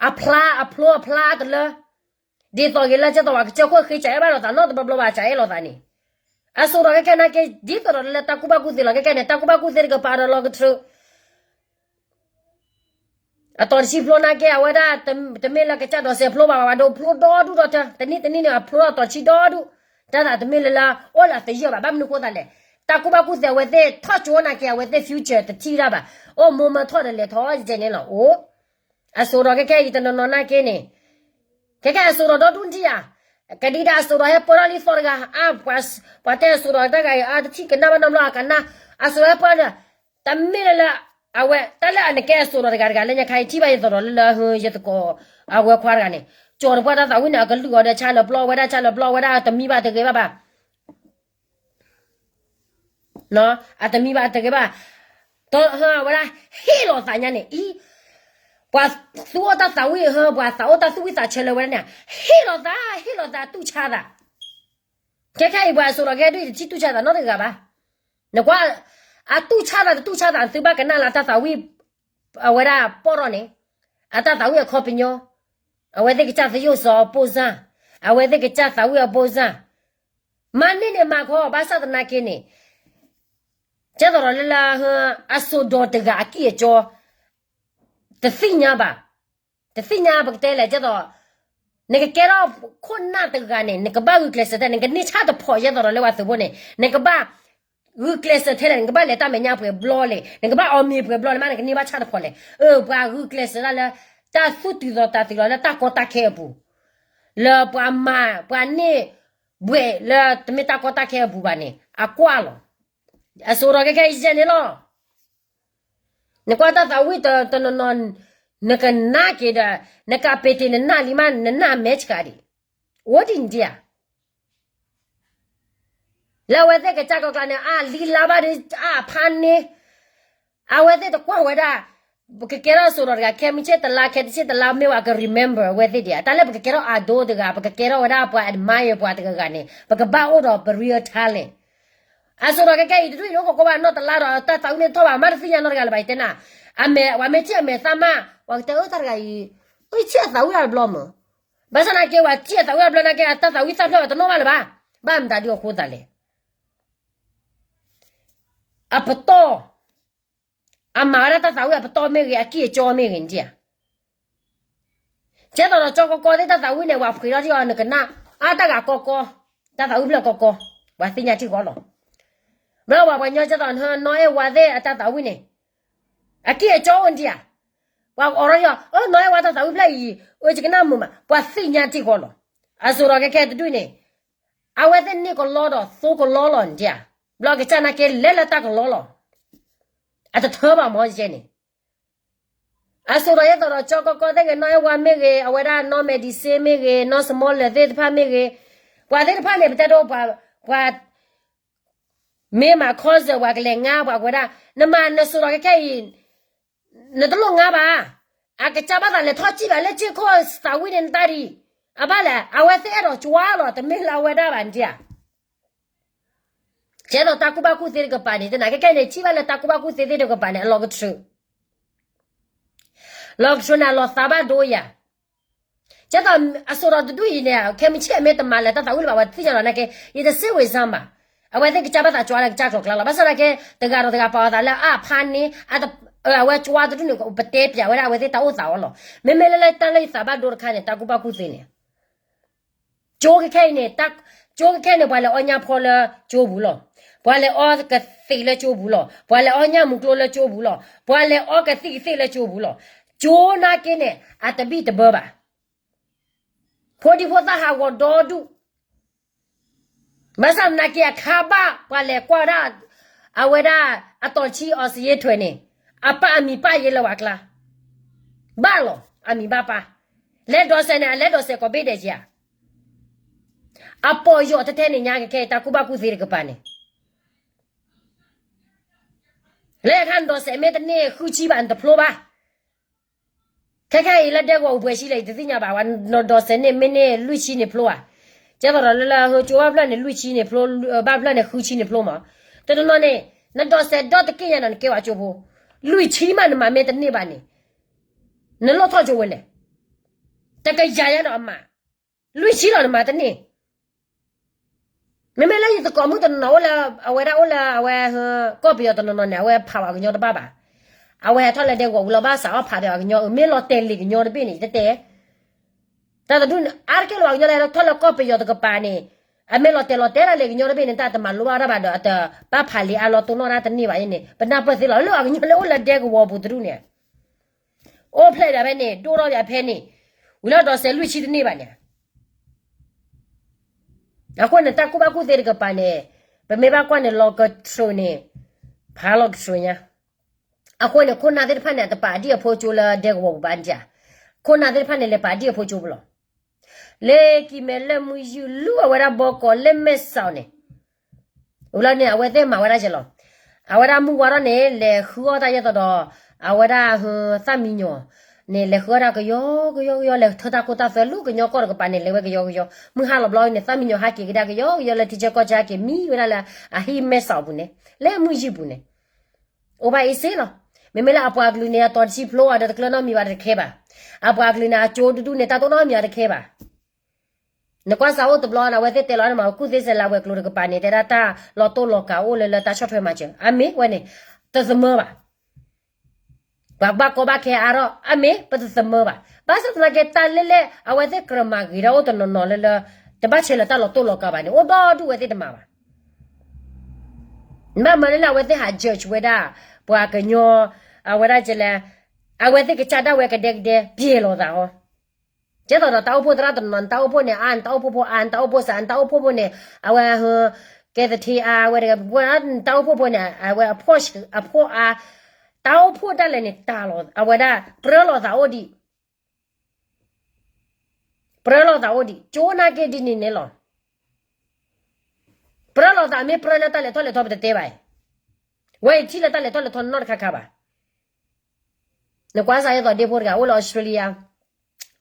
အဖျါအဖျိအဖျါတလၢ, ဒ်သိးဂ့ၤလၢကဲသိးပှၤကစၢၢ်ခိၣ်ဃ့စးအဲၣ်ဘၣ်လိာ်သးနီတဘျီဘျီဘၣ် စးအဲၣ်လိာ်သးန့ၣ်, အစိၤဒီးခဲခဲနာ်က့ ဒ်သိးဒီးလၢတၢ်ကူၣ်ဘၣ်ကူၣ်သ့လီၤခဲခဲန့ၣ် တၢ်ကူၣ်ဘၣ်ကူၣ်သ့တကပၤဒီးလီၤကတြူာ် အတီၤတဆံဖျိနာ်က့ အဝဲဒၣ် တမ့ၢ်လၢကစၢ်ဒိးစဲးဖျိဘၣ် ပှၤဒိးဖျိဒီဒူၣ်ဒီထၢ တနံၣ်တနံၣ်န့ၣ် အဖျိထီၣ်အတီၤတဆံဒီဒူၣ်, တၢ်သးတမ့ၢ်လၢလၢ အိၣ်လၢအသယၢၢ်ဘၣ် ဘၣ်မနုၤဃိသးလဲၣ်, တၢ်ကူၣ်ဘၣ်ကူၣ်သ့အဝဲသ့ၣ်ထီၣ်ကၠိနာ်က့ အဝဲသ့ၣ် future တထံၣ်တၢ်ဘၣ်, အိၣ်မိၢ်မၢထီၣ်ဒီးလဲၤထီၣ်ယဲန့ၣ်လီၤ အိၣ်, အစိၤဒီးခဲခဲအံၤတနီၤနီၤနာ်က့န့ၣ်, ခဲခဲအစိၤဒီးဒီဒူၣ်ထံၣ်ဧါ, ကဒံဒၣ်အစိၤဒီးဟဲပၢထီၣ်လံသီတဂၤ အါ, ပှၤတဲအစိၤဒီးတဂၤအံၤ အါတထံၣ်ကနၣ်ဘၣ်နီတဘျီအကနၣ်, အစိၤဒီးဟဲပၢထီၣ် တမ့ၢ်လၢလၢ အဝဲ တၢ်လၢအနကဲအစိၤဒီးတဂၤတဂၤလၢညါခါအံၤ ထံၣ်ဘၣ်ယသိးဒီးလၢလၢဟၢယသကိး အဝဲခွါတဂၤန့ၣ် ကၠီၤတပှၢ်တၢ်သးဝံၣ်န့ၣ် အကလုၢ်အီၤဒီးဆါလၢပျီဝဲဒၣ်ဆါလၢပျီဝဲဒၣ်တမံဘၣ်တဂ့ၤဘၣ်ဘၣ် အတမံဘၣ်တဂ့ၤဘၣ်, တဟၢဝဲဒၣ် ဟ့ၣ်လီၤသးညါန့ၣ်အံၤ, ပှၤသူၣ်အိၣ်တၢ်သးဝံၣ်ဟၢ ပှၤသးအိၣ်တၢ်သူၣ်ဝံၣ်သးဆၢလၢဝဲဒၣ်န့ၣ် ဟ့ၣ်လီၤသး ဟ့ၣ်လီၤသးတူၢ်ဆါသး ခဲခဲအံၤပှၤအစိၤဒီးကဲဒုၣ်အံၤတထံၣ်တူၢ်ဆါသးနီတဂၤဘၣ်. နကွၢ် အတူၢ်ဆါသးတတူၢ်ဆါသး သုဘၣ်ကနၣ်လၢတၢ်သးဝံၣ် အဝဲဒၣ်ပီၢ်ထီၣ်န့ၣ် အတၢ်သးဝံၣ်အခီပညီ အဝဲသ့ၣ်ကစၢ်သယိၣ်စီၤအပိၢ်စၢ် အဝဲသ့ၣ်ကစၢ်သးဝံၣ်အပိၢ်စၢ် မၤန့ၢ်န့ၣ်မၤခီ ဘၣ်ဆၣ်သနာ်က့န့ၣ် ကဲသိးဒီးလၢလၢ အစိၤဒီးတဂၤအကံၢ်အကၠီ တသ့ၣ်ညါဘၣ်. တသ့ၣ်ညါပကတဲလဲၣ် ကဲသိး နကကဲထီၣ်ခိၣ်နၢ်တဂၤန့ၣ် နကဘၣ်ဂုာ်ကျဲးစၢးထဲ နကန့ၢ်ဆၣ်တဖီၣ် ယဲသိးဒီးလၢပှၤသုးဖိန့ၣ် နကဘၣ် ဂုာ်ကျဲးစၢးထဲလဲၣ် နကဘၣ်လဲၤတၢ်မဲာ်ညါပှဲၤဘျီလဲၣ် နကဘၣ်အီၣ်မ့ၤပှဲၤဘျီလဲၣ် မ့ၢ်နကန့ၢ်ဘၣ်ဆၣ်တဖီၣ်လဲၣ်. အၢ ပှၤဂုာ်ကျဲးစၢးဒၣ်လၢ တၢ်သူၣ်တုၤသီးသးတုၤလီၤလၢတၢ်ကီတၢ်ခဲအပူၤ လၢပှၤမၤ ပှၤန့ၢ်ဘှဲးလၢတမ့ၢ်တၢ်ကီတၢ်ခဲအပူၤဘၣ်န့ၣ် အကွၢ်လီၤ. အစိၤဒီးခဲခဲအံၤယဲန့ၣ်လီၤ. နကွၢ်တၢ်သးဝံၣ်တနီၤနီၤ နကနၢ်က့ၤဒီး နကပ့ၤတ့ၢ်နနၢ်လံမး နနၢ်မဲာ်ဆှးဒံး, အိၣ်ဒ်န့ၣ်ဧါ. လၢအဝဲသ့ၣ်ကစၢ်ကီၢ်ကျါန့ၣ် အလံလါဘၣ်ဒီး အဖးန့ၣ် အဝဲသ့ၣ်တကွၢ်ဝဲဒၣ်, ပကကဲထီၣ်စိၤဒီးတဂၤ ခဲမုၢ်ဆ့ၣ်တလါ ခဲတဆ့ၣ်တလါမ့ၢ်ဝဲက remember အဝဲသ့ၣ်ဒံးဧါ. တၢ်လၢပကကဲထီၣ်အဒိတဂၤ ပကကဲထီၣ်ဝဲဒၣ်ပှၤ admire ပှၤတဂၤဂၤန့ၣ် ပကဘၣ်အိၣ်ဒီးပ real talent. အစိၤဒီးခဲခဲအံၤ တဒူၣ်အံၤ အိၣ်ကကိးဘၣ်နီၢ်တလါဒီး တၢ်သးဝံၣ်န့ၣ်ထီၣ်ဘၣ် မ့ၢ်တသ့ၣ်ညါနီတဂၤလၢၤဘၣ် ယတဲနၤ, အမဲာ် ပှၤမ့ၢ်ထံၣ်အမဲာ်သးမး ပှၤကတဲအၢတၢ်တဂၤအံၤ, အထံၣ်အသးဝံၣ်တဘျီမး, ဘၣ်ဆၣ်သနာ်က့ ပှၤထံၣ်အသးဝံၣ်တဘျီသနာ်က့ အတၢ်သးဝံၣ်သၣ်ဖျၢၣ်အတနီၣ်ဘၣ်လၢၤဘၣ်, ဘၣ်မတၤဒုးအဃိသးလဲၣ်. အပတီၢ်, အမၤဝဲဒၣ်တၢ်သးဝံၣ်အပတီၢ်မ့ၢ်ဂ့ၤ အကံၢ်အကၠီမ့ၢ်ဂ့ၤန့ၣ်ဧါ. ကဲသိးဒီးကၠီကီကီသ့ၣ်တၢ်သးဝံၣ်န့ၣ် ပှၤဖှ့းထီၣ်ထံၣ်အီၤ နကနၣ်, အတၢ်ဂၤကီကီ, တၢ်သးဝံၣ်ဖျၢၣ်ကီကီ, ပှၤသ့ၣ်ညါထံၣ်ဃီလီၤ. ဘျီပှၤပှၤညီကဲသိး နီၢ်အဲၣ်ဝါသ့ၣ်အတၢ်သးဝံၣ်န့ၣ် အကံၢ်အကၠီအိၣ်န့ၣ်ဧါ. ပှၤအိးထီၣ်ထံၣ်အီၤ အၢ နီၢ်အဲၣ်ဝါတၢ်သးဝံၣ်ဖျၢၣ်အံၤ အၢ ယကနၣ်မုာ်မး ပှၤသ့ၣ်ညါထံၣ်ဃီလီၤ. အစိၤဒီးခဲခဲတဒူၣ်န့ၣ် အဝဲသ့ၣ်န့ၢ်ကလီဒီးသိကလီလီၤန့ၣ်ဧါ. ဘျီကစၢ်နာ်က့လဲၤလၢတၢ်ကလီလီၤ. အတထၢဘၣ်မ့ၢ်ယဲန့ၣ် အစိၤဒီးယဲသိးဒီးကၠီကီကီသ့ၣ်ဂ့ၤ နီၢ်အဲၣ်ဝါမ့ၢ်ဂ့ၤ အဝဲဒၣ်နီၢ်မဲာ်ဒံစ့မ့ၢ်ဂ့ၤ နီၢ်စမီလဲၤသ့ၣ်တဖၣ်မ့ၢ်ဂ့ၤ, ပှၤသ့ၣ်တဖၣ်န့ၣ် ပတဲဒိပှၤ ပှၤ မ့ၢ်မၤ concert ပှၤကလဲၤငါ ပှၤကွဲးဒၣ် နမၤနစိၤဒီးခဲခဲအံၤ နတလိၣ်ငါဘၣ်. အကစၢ်ဘၣ်သးလဲၤထီၣ်စံၣ်ဘၣ်လၢစ့ၢ်ကီးသးဝံၣ်န့ၣ်နတၢ်ဒံး, အဘၣ်လဲၣ် အဝဲသ့ၣ်အဲၣ်ဒိးကွၢ်လီၤ တမ့ၢ်လၢအဝဲဒၣ်ဘၣ်န့ၣ်ဧါ. ကဲသိးတၢ်ကူၣ်ဘၣ်ကူၣ်သ့တကပၤန့ၣ် သနာ်က့ခဲန့ၣ် ထံၣ်ဘၣ်လၢတၢ်ကူၣ်ဘၣ်ကူၣ်သ့သ့ၣ်တကပၤန့ၣ် အလီၤကတြူး လီၤကတြူးန့ၣ် အလီၤသးဘၣ်ဒိယၤ. ကဲသိးအစိၤဒီးတဒူၣ်အံၤန့ၣ် ခဲမုၢ်ဆ့ၣ်အမ့ၢ်တမၤလၢတၢ်သးဝံၣ်လၢၤဘၣ် ပှၤတသ့ၣ်ညါလီၤနာ်က့ ယတစ့ဝ့ၤစၢ်မး. အဝဲသ့ၣ်ကစၢ်ဘၣ်သးကွၢ်လၢကစၢ်ကျိၤကျါလီၤ. ဘၣ်ဆၣ်သနာ်က့ တဂၤဒီးတဂၤပာ်အီၤသးလၢအဖးန့ၣ် အဝဲကွၢ်တဒူၣ်န့ၣ် ပတဲပၠးဝဲဒၣ်အဝဲသ့ၣ်တၢ်အိၣ်သးအီၤလီၤ. မ့မ့ၢ်လၢလၢတၢ်လၢယသးဘၣ်ဒိတခါန့ၣ် တၢ်ကူၣ်ဘၣ်ကူၣ်သ့န့ၣ် ကၠိခဲခဲအံၤန့ၣ်, ကၠိခဲခဲန့ၣ် ပှၤလဲၤအီၣ်ညၣ်ဖီလၢကၠိပူၤလီၤ. ပှၤလဲၤအီကသံးလၢကၠိပူၤလီၤ. ပှၤလဲၤအီၣ်ညၣ်မုာ်ကျိလၢကၠိပူၤလီၤ. ပှၤလဲၤအီကသံၣ်ကသ့ၣ်လၢကၠိပူၤလီၤ. ကၠိနာ်က့န့ၣ် အတဘံၣ်တဘၢဘၣ်. ဖိဒံဖိသၣ်ဟးဂီၤဒီဒူၣ် ဘၣ်ဆၣ်သနာ်က့အခါဘၣ် ပှၤလဲၤကွၢ်ဒၣ် အဝဲဒၣ်အတီၤဆံအီၤစယ့ထွဲန့ၣ် အပၢ်အမံၤပၢ်ယ့လၢပှၤကျါ ဘၣ်လီၤ အမံၤဘၣ်ပၢ် လဲၤဒိးစဲးန့ၣ် အလဲၤဒိးစဲးကိးဘ့ၣ်ဒဲးကဧါ. အပီၢ်ယီၤထဲထဲန့ၣ်ညါကခဲ တၢ်ကူၣ်ဘၣ်ကူၣ်သ့တကပၤန့ၣ် လၢအခါနဒိးစဲးမ့ၢ်တန့ၢ်ဃုဆံဘၣ် နတဖျိဘၣ်. ခဲခဲအံၤလၢဒဲကဝီၤပူၤပှဲၤဆံလဲၣ် ယတသ့ၣ်ညါဘၣ်ဝဲ နဒိးစဲးန့ၣ်မ့ၢ်န့ၢ်လွံၢ်ဆံန့ၣ်ဖျိဧါ. ကဲသိးဒီးလၢလၢဟၢကၠိဘၣ်ဖျၢၣ်န့ၣ်လွံၢ်ဆံန့ၣ်ဖျိ ဘၣ်ဖျၢၣ်န့ၣ်ဃုဆံန့ၣ်ဖျိမး. တနီၤနီၤန့ၣ် နဒိးစဲးဒီတက့ၢ်ညါဒီးနကဲဝဲကၠိဖိ လွံၢ်ဆံမးနမၤမ့ၢ်တန့ၢ်ဘၣ်န့ၣ် နလိၣ်ထီၣ်ကၠိဝဲလဲၣ်. တကယၤညါဒီးအမး လွံၢ်ဆံလီၤနမၤတန့ၢ် မ့မ့ၢ်လၢယသကိးမုၣ်တနီၤနီၤအိၣ်လၢ အဝဲဒၣ်အိၣ်လၢအဝဲ ကီၢ်ပယီၤတနီၤနီၤန့ၣ် အဝဲဖးဘၣ်ကညီတဘၣ်ဘၣ်. အဝဲဟဲထီၣ်လၢဒဲကဝီၤပူၤလီၤဘၣ်စးထီၣ်ဖးဘၣ်ကညီ အမ့ၢ်လီၤတဲာ်လံာ်ကညီတဘ့ၣ်န့ၣ် ယတတဲ တၢ်တဒူၣ်န့ၣ် အါတက့ၢ်လၢပှၤကညီလၢ ထီၣ်လၢကီၢ်ပယီၤတကပၤန့ၣ် အမ့ၢ်လီၤတဲာ်လီၤတဲာ်ဒၣ်လံာ်ကညီတဘ့ၣ်န့ၣ် တၢ်တမၤလိဘၣ်တၢ်ဘၣ်ဒီး အတဘၣ်ဖးလံာ်အါလီၤတိၢ်နီၣ်ဒၣ်တန့ၢ်ဘၣ်အံၤန့ၣ် ပနၢ်ပၢၢ်သ့လီၤ လၢပှၤကညီလၢအိၣ်လၢဒဲကဝီၤပူၤတဒူၣ်န့ၣ် အိၣ်ဖျဲၣ်ဒၣ်ဖဲန့ၣ် ဒိၣ်ထီၣ်ဒၣ်ဖဲန့ၣ် ဝံၤလီၤဒိးစဲးလွံၢ်ဆံတန့ၢ်ဘၣ်န့ၣ် အဃိန့ၣ် တၢ်ကူၣ်ဘၣ်ကူၣ်သ့တကပၤန့ၣ် ပမ့ၢ်ဘၣ်ကွၢ်န့ၣ် လီၤကတြူးန့ၣ် ဖးလီၤကတြူးညါ. အဃိန့ၣ် ခိၣ်နၢ်သ့ၣ်တဖၣ်န့ၣ် အတပာ်ဒံၣ်အဖိကၠိလၢဒဲကဝီၤပူၤဘၣ်န့ၣ်ဧါ. ခိၣ်နၢ်သ့ၣ်တဖၣ်န့ၣ် လဲၤပာ်ဒံၣ်အဖိကၠိပူၤလီၤ. လၢကံၤမဲာ်လၢမုၢ်ယုၢ်လူၤအဝဲဒၣ်ဘီကီးလၢမဲာ်ဆှးန့ၣ် ဝံၤလီၤန့ၣ် အဝဲသ့ၣ်မၤဝဲဒၣ်ကဲလီၤ. အဝဲဒၣ်မုၢ်ဝါထီၣ်န့ၣ် လဲၤဃုအီၣ်တၢ်ယဲၢ်သီဒီး အဝဲဒၣ်ဟၢသၣ်မံညီၤ န့ၣ် လဲၤဃုအီၣ်တၢ်ကယီကယီကယီ လဲၤထၢတၢ်ခိတၢ်သွဲ လၢကညီကီၢ်တကပၤန့ၣ် လဲၤဝဲကယီကယီ မုၢ်ဟါလီၤဘျီန့ၣ် သၣ်မံညီၤဟးက့ၤကဒါကယီကယီလၢထံဆၢကီၢ်ဆၢဟဲက့ၤမံဝဲဒၣ်လၢအဟံၣ်မဲာ်ဆှးအပူၤန့ၣ် လၢမုၢ်ယုၢ်ပူၤန့ၣ် အိၣ်ဘၣ်အ့ၣ်စ့လီၤ. မ့မ့ၢ်လၢအပှၤကလုာ်န့ၣ် အတီၤတဆံဖျိအီၤဒီးတကျၢၤနီတမံၤဘၣ်တခဲဘၣ်. အပှၤကလုာ်န့ၣ် အကၠိတဒူၣ်န့ၣ် တၢ်တအိၣ်နီတမံၤဘၣ်တခဲဘၣ်. နကွၢ်စးအိၣ်တဘျီန့ၣ် အဝဲသ့ၣ်တဲလီၤန့ၣ်မး ကူၣ်သ့စဲးလးဝဲၤကျိၤတကပၤန့ၣ် တဲဒၣ်တၢ်လီၤတိၢ်လီၤကးအိၣ်လၢလၢတၢ်ဆီၣ်ထွဲမၤစၢၤ အမ့ၢ်ဝဲန့ၣ် တသမၢဘၣ်. ပှၤဘၣ်ကီဘၣ်ခဲအါထီၣ် အမ့ၢ်ပတသမၢဘၣ်. ဘၣ်ဆၣ်သနာ်က့တၢ်လဲၣ်လဲၣ် အဝဲသ့ၣ်ကြၢးမၤဂ့ၤထီၣ်အိၣ်တနီၤနီၤလၢလၢ တဘၣ်ဆဲးလၢတၢ်လီၤတိၢ်လီၤကးဘၣ်န့ၣ် အိၣ်ဒီဒူၣ်ဝဲသ့ၣ်တမၤဘၣ်. နဘၣ်မၤလၢလၢအဝဲသ့ၣ်ဟး judge ဝဲဒၣ် ပှၤကညီ အဝဲဒၣ်ကလဲၣ် အဝဲသ့ၣ်ကစၢ်ဒၣ်ဝဲကဒဲကဒဲ ပျဲလီၤသးဟီ ကဲသိးဒီးတၢ်အိၣ်ဖှိၣ်သရၣ်တနီၤ နတၢ်အိၣ်ဖှိၣ်န့ၣ်အါ နတၢ်အိၣ်ဖှိၣ်ဖိအါ နတၢ်အိၣ်ဖှိၣ်စး နတၢ်အိၣ်ဖှိၣ်ဖိန့ၣ် အဝဲ ကဲသထ့အါ အဝဲတဂၤ နတၢ်အိၣ်ဖှိၣ်ဖိန့ၣ် အဝဲအဖှီၣ်အါ တၢ်အိၣ်ဖှိၣ်ဒၣ်လဲာ်န့ၣ် တၢ်လီၤ အဝဲဒၣ် ပြၢလီၤသးအိၣ်ဒံး, ပြၢလီၤသးအိၣ်ဒံး ကၠိနာ်က့ဒ်န့ၣ်န့ၣ်လီၤ. ပြၢလီၤသးမ့ၢ်ပြၢလၢတၢ်လဲၤထီၣ်လဲၤထီပတတဲဘၣ်အံၤ, ဝဲအံၤထံၣ်လၢတၢ်လဲၤထီၣ်လဲၤထီနီတခါခါဘၣ်. နကွၢ်စးယဲသိးဒ့ဖိတဂၤ အိၣ်လၢ Australia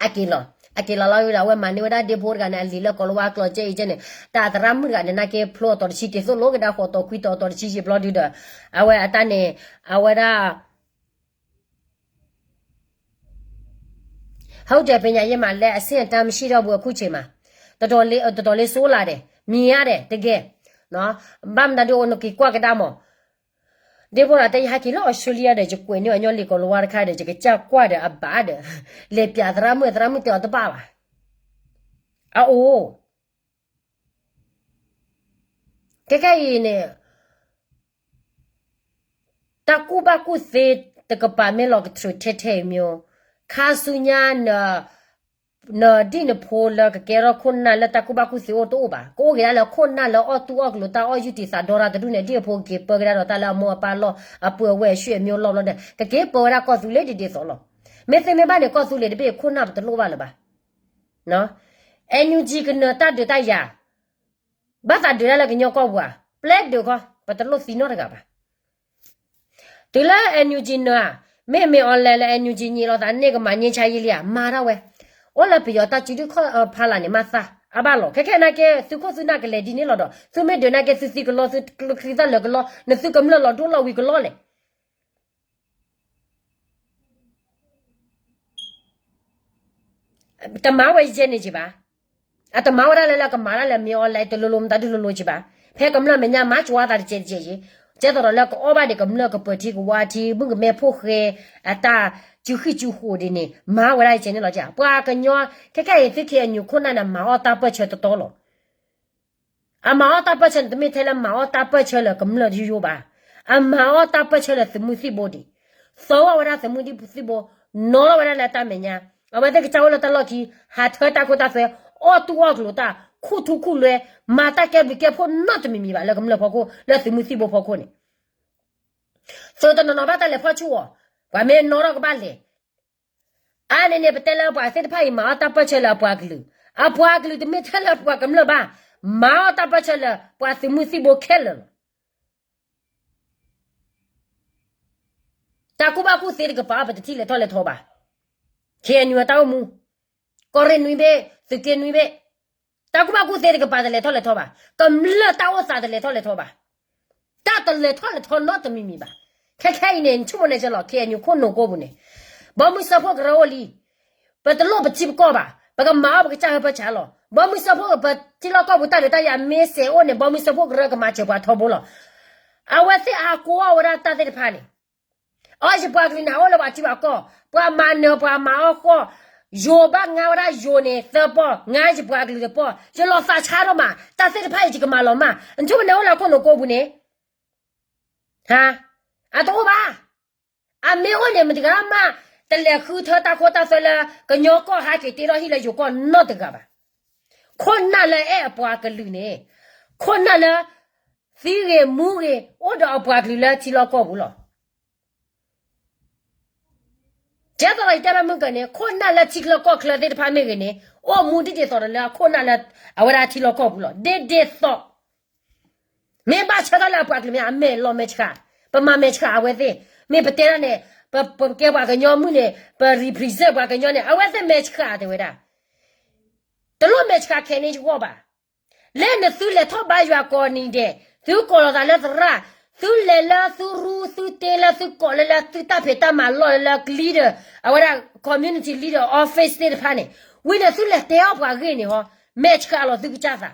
အက့ၤလီၤ, အက့ၤလီၤလီၤဒီး အဝဲမၤန့ၢ်ဝဲဒၣ်ဒ့ဖိတဂၤန့ၣ် အလံၤလၢကီၤလၤဝါကျိာ်ကဲအံၤကဲန့ၣ် တၢ်သရၣ်မုၣ်တဂၤန့ၣ် နာ်က့ဖျိအတီၤတဆံ တ့သိၣ်လိကဒါဃိးတီၤခွံတီၤ အတီၤတဆံယံာ်ဘျီဒုဒီး အဝဲအတၢ်န့ၣ် အဝဲဒၣ် ဟုတ်တယ် ပညာရေးမှာလည်း အဆင့်အတန်းမရှိတော့ဘူး အခုချိန်မှာ. တော်တော်လေး တော်တော်လေး ဆိုးလာတယ်. မြင်ရတယ် တကယ်နော်. ဘၣ်မနုၤဒ်အိၣ်နက့ၤကွၢ်ကဒါမး. ဒ်ဖိရၤတဲ ယဟဲက့ၤလၢ Australia ဒီး ယကွဲးန့ၢ်အညီလံာ်ကီၤလၤဝါတခါဒီး ယကစၢ်ကွၢ်ဒီးအဘၣ်ဒီး လဲၤပျးသရၣ်မုၣ် သရၣ်မုၣ်တဲအီၤတဘၣ်ဘၣ်. အအိၣ် ခဲခဲအံၤန့ၣ် တၢ်ကူၣ်ဘၣ်ကူၣ်သ့တကပၤမ့ၢ်လီၤကထြၢးထဲထဲအံၤမ့ၢ် ခါဆူညါ နဒံၣ်နဖိလၢကကဲထီၣ်ခိၣ်နၢ်လၢတၢ်ကူၣ်ဘၣ်ကူၣ်သ့အိၣ်တအိၣ်ဘၣ်. ကအိၣ်က့ၤဒၣ်လၢခိၣ်နၢ်လၢအီၣ်တူၢ်အီၣ်ကျိၤ တၢ်အီၣ်ယုၢ်တံာ်သးဒီရၣ်တဒူၣ်န့ၣ် ဒ်အဖိကက့ၤပၢကဒါဒီးတၢ်လၢအမိၢ်အပၢ်လီၢ် အပုၢ်အဝဲၢ်အဆွေမျိုးလီၢ်ဘျီဒီး ကက့ၤပၢဝဲဒၣ်ကီၢ်သူလ့ၤဒ်ဒ်သိးလီၤ. မ့ၢ်သ့မ့ၢ်ဘၣ်န့ၣ် ကီၢ်သူလ့ၤတဘ့ၣ်ခိၣ်နၢ်ပတလိၣ်ဘၣ်လၢၤဘၣ်. NUG ကနၢၤတၢ်ဒုးတၢ်ယၤ ဘၣ်သးဒုးဒၣ်လၢကညီကီၢ်ပူၤဧါ, ပျဲဒုးခီ ပတလိၣ်သံနီတဂၤဘၣ်. တုၤလၢ NUG နၢၤဧါ, မ့မ့ၢ်အီၤလဲၤလၢ NUG ညံးလိာ်သးန့ၢ်ကမၤငြိမ်းချမ်းရေးလံဧါ, မၤဒၣ်ဝဲ. အိၣ်လၢပယီၤတၢ်စုဒုၣ်ခီၣ်ဖးလာ်န့ၣ် မၤသးအဘၣ်လီၤ. ခဲခဲနာ်က့ သုခိၣ်သုနၢ်ကလဲၤဒ်န့ၣ်လီၤဒီး သုမ့ၢ်ဒုးနာ်က့ သုသံကလီ သုကျိချံသၣ်လၢာ်ကလီ နသုကမျၢၢ်လီၤဒိၣ်လီၤဝံၤကလီလဲၣ်. တမၤဝဲယဲန့ၣ်က့ၤဘၣ်. အတမၤဝဲဒၣ်လၢလၢကမၤဒၣ်လၢမ့ၢ်အီၤလဲၤတလိၤလိၤမတၤဒုလိၤလိၤက့ၤဘၣ်. ဖဲကမျၢၢ်မဲာ်ညါမၤကဝါသးတကဲးတကဲးက့ၤ, ကဲသိးဒီးလၢကအိၣ်ဘၣ်ဒံးကမျၢၢ်ကပၢၤထံကဝါထံ မုၣ်ကမဲဖိဃဲ အတၢ်စုဃံစုဃိးဒ်န့ၣ် မၤဝဲဒၣ်ယဲန့ၣ်လီၤ. ပှၤကညီ ခဲခဲအံၤသုခံအညူးခိၣ်နၢ်န့ၣ် မၤအီၣ်တၢ်ပၢၢ်ဆၢတတီလီၤ. အမၤအီၣ်တၢ်ပၢၢ်ဆၢန့ၣ် တမ့ၢ်ထဲလၢမၤအီၣ်တၢ်ပၢၢ်ဆၢလၢကမျၢၢ်ယိယိဘၣ်. အမၤအီၣ်တၢ်ပၢၢ်ဆၢလၢသုးမုၢ်သံၣ်ဘိဒံး, သီဝဲဒၣ်သုးမုၢ်သံၣ်ဘိ, နီၣ်ထီၣ်ဝဲဒၣ်လၢတၢ်မဲာ်ညါ, အဝဲသ့ၣ်ကစၢ်အိၣ်လၢတၢ်လီၢ်ခံ ဟးထၢတၢ်ခိတၢ်သွဲ, အီၣ်တူၢ်အီၣ်ကျိၤတၢ်, ခူၣ်ထူခူၣ်လွဲ, မၤတၢ်ကဲဘျုးကဲဖှိၣ်နီတမံၤမံၤဘၣ် လၢကမျၢၢ်ဖီခိၣ် လၢသုးမုၢ်သံၣ်ဘိဖီခိၣ်န့ၣ် သုတနီၤနီၤဘၣ်တၢ်လဲၤဖီၣ်ဆူၣ်အီၤ, ပှၤမ့ၢ်နီၣ်ထီၣ်ကဘၣ်လဲၤ အါန့ၣ်န့ၣ် ပတဲလၢပှၤသ့ၣ်တဖၣ်အံၤ မၤအီၣ်တၢ်ပၢၢ်ဆၢလၢအပှၤကလုာ်, အပှၤကလုာ်တမ့ၢ်ထဲလၢပှၤကမျၢၢ်ဘၣ်, မၤအီၣ်တၢ်ပၢၢ်ဆၢလၢပှၤသုးမုၢ်သံၣ်ဘိခဲလၢာ်လီၤ. တၢ်ကူၣ်ဘၣ်ကူၣ်သ့တကပၤ ပတထံၣ်လဲၤထီၣ်လဲၤထီဘၣ်. ခ့ၣ်အဲၣ်ယူၣ် အတၢ်အိၣ်မူ, ကီၢ်ရ့ၣ်နွံဘ့ၣ်, သုးက့နွံဘ့ၣ်, တၢ်ကူၣ်ဘၣ်ကူၣ်သ့တကပၤတလဲၤထီၣ်လဲၤထီဘၣ်, ကမျၢၢ်တၢ်အိၣ်သးတလဲၤထီၣ်လဲၤထီဘၣ်, တၢ်တလဲၤထီၣ်လဲၤထီနီတမံၤမံၤဘၣ်. ခဲခဲအံၤန့ၣ် နဆိကမိၣ်န့ၣ်ကလီၤ ခ့ၣ်အဲၣ်ယူၣ် ခိၣ်နူာ်ကိးပူၤန့ၣ်, ဘီမုၢ်စၢဖှိၣ်ကရၢအိၣ်လံ ပတလိၣ်ပထံပကီၢ်ဘၣ်, ပကမၤအီၣ်ပကစၢ်ဟၢဖၢဆးလီၤ. ဘီမုၢ်စၢဖှိၣ် ပထံလီၢ်ကီၢ်ပူၤတၢ်ဒုးတၢ်ယၤမ့ၢ်စဲးအိၣ်န့ၣ် ဘီမုၢ်စၢဖှိၣ်ကရၢကမၤစၢၤပှၤထီဘိလီၤ. အဝဲသ့ၣ်အါကိးအီၣ်ဝဲဒၣ်တၢ်သ့ၣ်တဖၣ်န့ၣ်, အီၣ်ယပှၤကလုာ်န့ၣ် အအိၣ်လၢပှၤထံပှၤကီၢ်, ပှၤမၤနၢၤပှၤမၤအီၣ်ဃီ, ယိၤဘၣ်ငါဝဲဒၣ်ယိၤန့ၣ် သၢပီၢ်, ငါယပှၤကလုာ်တပီၢ်, ယလီၤသးဆါဒိၣ်မး, တၢ်သ့ၣ်တဖၣ်အံၤယကမၤလီၤမၢ်, နဆိကမိၣ်န့ၣ်အိၣ်လၢခိၣ်နူာ်ကိးပူၤန့ၣ် အတအိၣ်ဘၣ်. အမ့ၢ်အိၣ်န့ၣ် မတဂၤမး တလဲၤဃုထၢတၢ်ခိတၢ်သွဲလၢ ကညီကီၢ်ဟဲက့ၤတ့ထီၣ်ဟံၣ်လၢယိၤကီၢ်နီတဂၤဘၣ်. ခိၣ်နၢ်လၢအဲၣ်အပှၤကလုာ်န့ၣ်, ခိၣ်နၢ်လၢ သံဂ့ၤမူဂ့ၤ အိၣ်ဒီးအပှၤကလုာ်လၢထံလီၢ်ကီၢ်ပူၤလီၤ. ကဲသိးဒီးယတဲဘၣ်မုၢ်ကၢန့ၣ် ခိၣ်နၢ်လၢထံချၢကီၢ်ချၢသ့ၣ်တဖၣ်မ့ၢ်ဂ့ၤန့ၣ် အိၣ်မူဒ်ဒ်သိးဒီးလၢအခိၣ်နၢ်လၢ အဝဲဒၣ်ထံလီၢ်ကီၢ်ပူၤလီၤ. ဒ်ဒ်သိး မ့ၢ်ဘၣ်ဆၢထၢၣ်လၢအပှၤကလုာ်မ့ၢ်အမဲာ်လီၤမဲာ်ဆှး, ပမၤမဲာ်ဆှးအဝဲသ့ၣ်, မ့ၢ်ပတဲဒၣ်န့ၣ် ပကဲပှၤကညီမုၣ်န့ၣ် ပ represent ပှၤကညီန့ၣ် အဝဲသ့ၣ်မဲာ်ဆှးတဲဝဲဒၣ် တလိၣ်မဲာ်ဆှးခဲန့ၣ်ယဂီၢ်ဘၣ်. လၢနသုလဲၤထီၣ်ဘါယွၤကိးနံၤဒဲး, သုကိးလီၤသးလၢသရၣ်, သုလဲၤလၢသုရူ သုတ့လၢသုကိးလၢလၢသုတၢ်ဖံးတၢ်မၤလီၢ်လၢလၢကလံၤဒီး အဝဲဒၣ် community leader office သ့ၣ်တဖၣ်န့ၣ်, ဝံၤန့ၣ်သုလဲၤတဲအီၣ်ပှၤဂ့ၢ်န့ၣ်ဟီ, မဲာ်ဆှးလီၤသုကစၢ်သး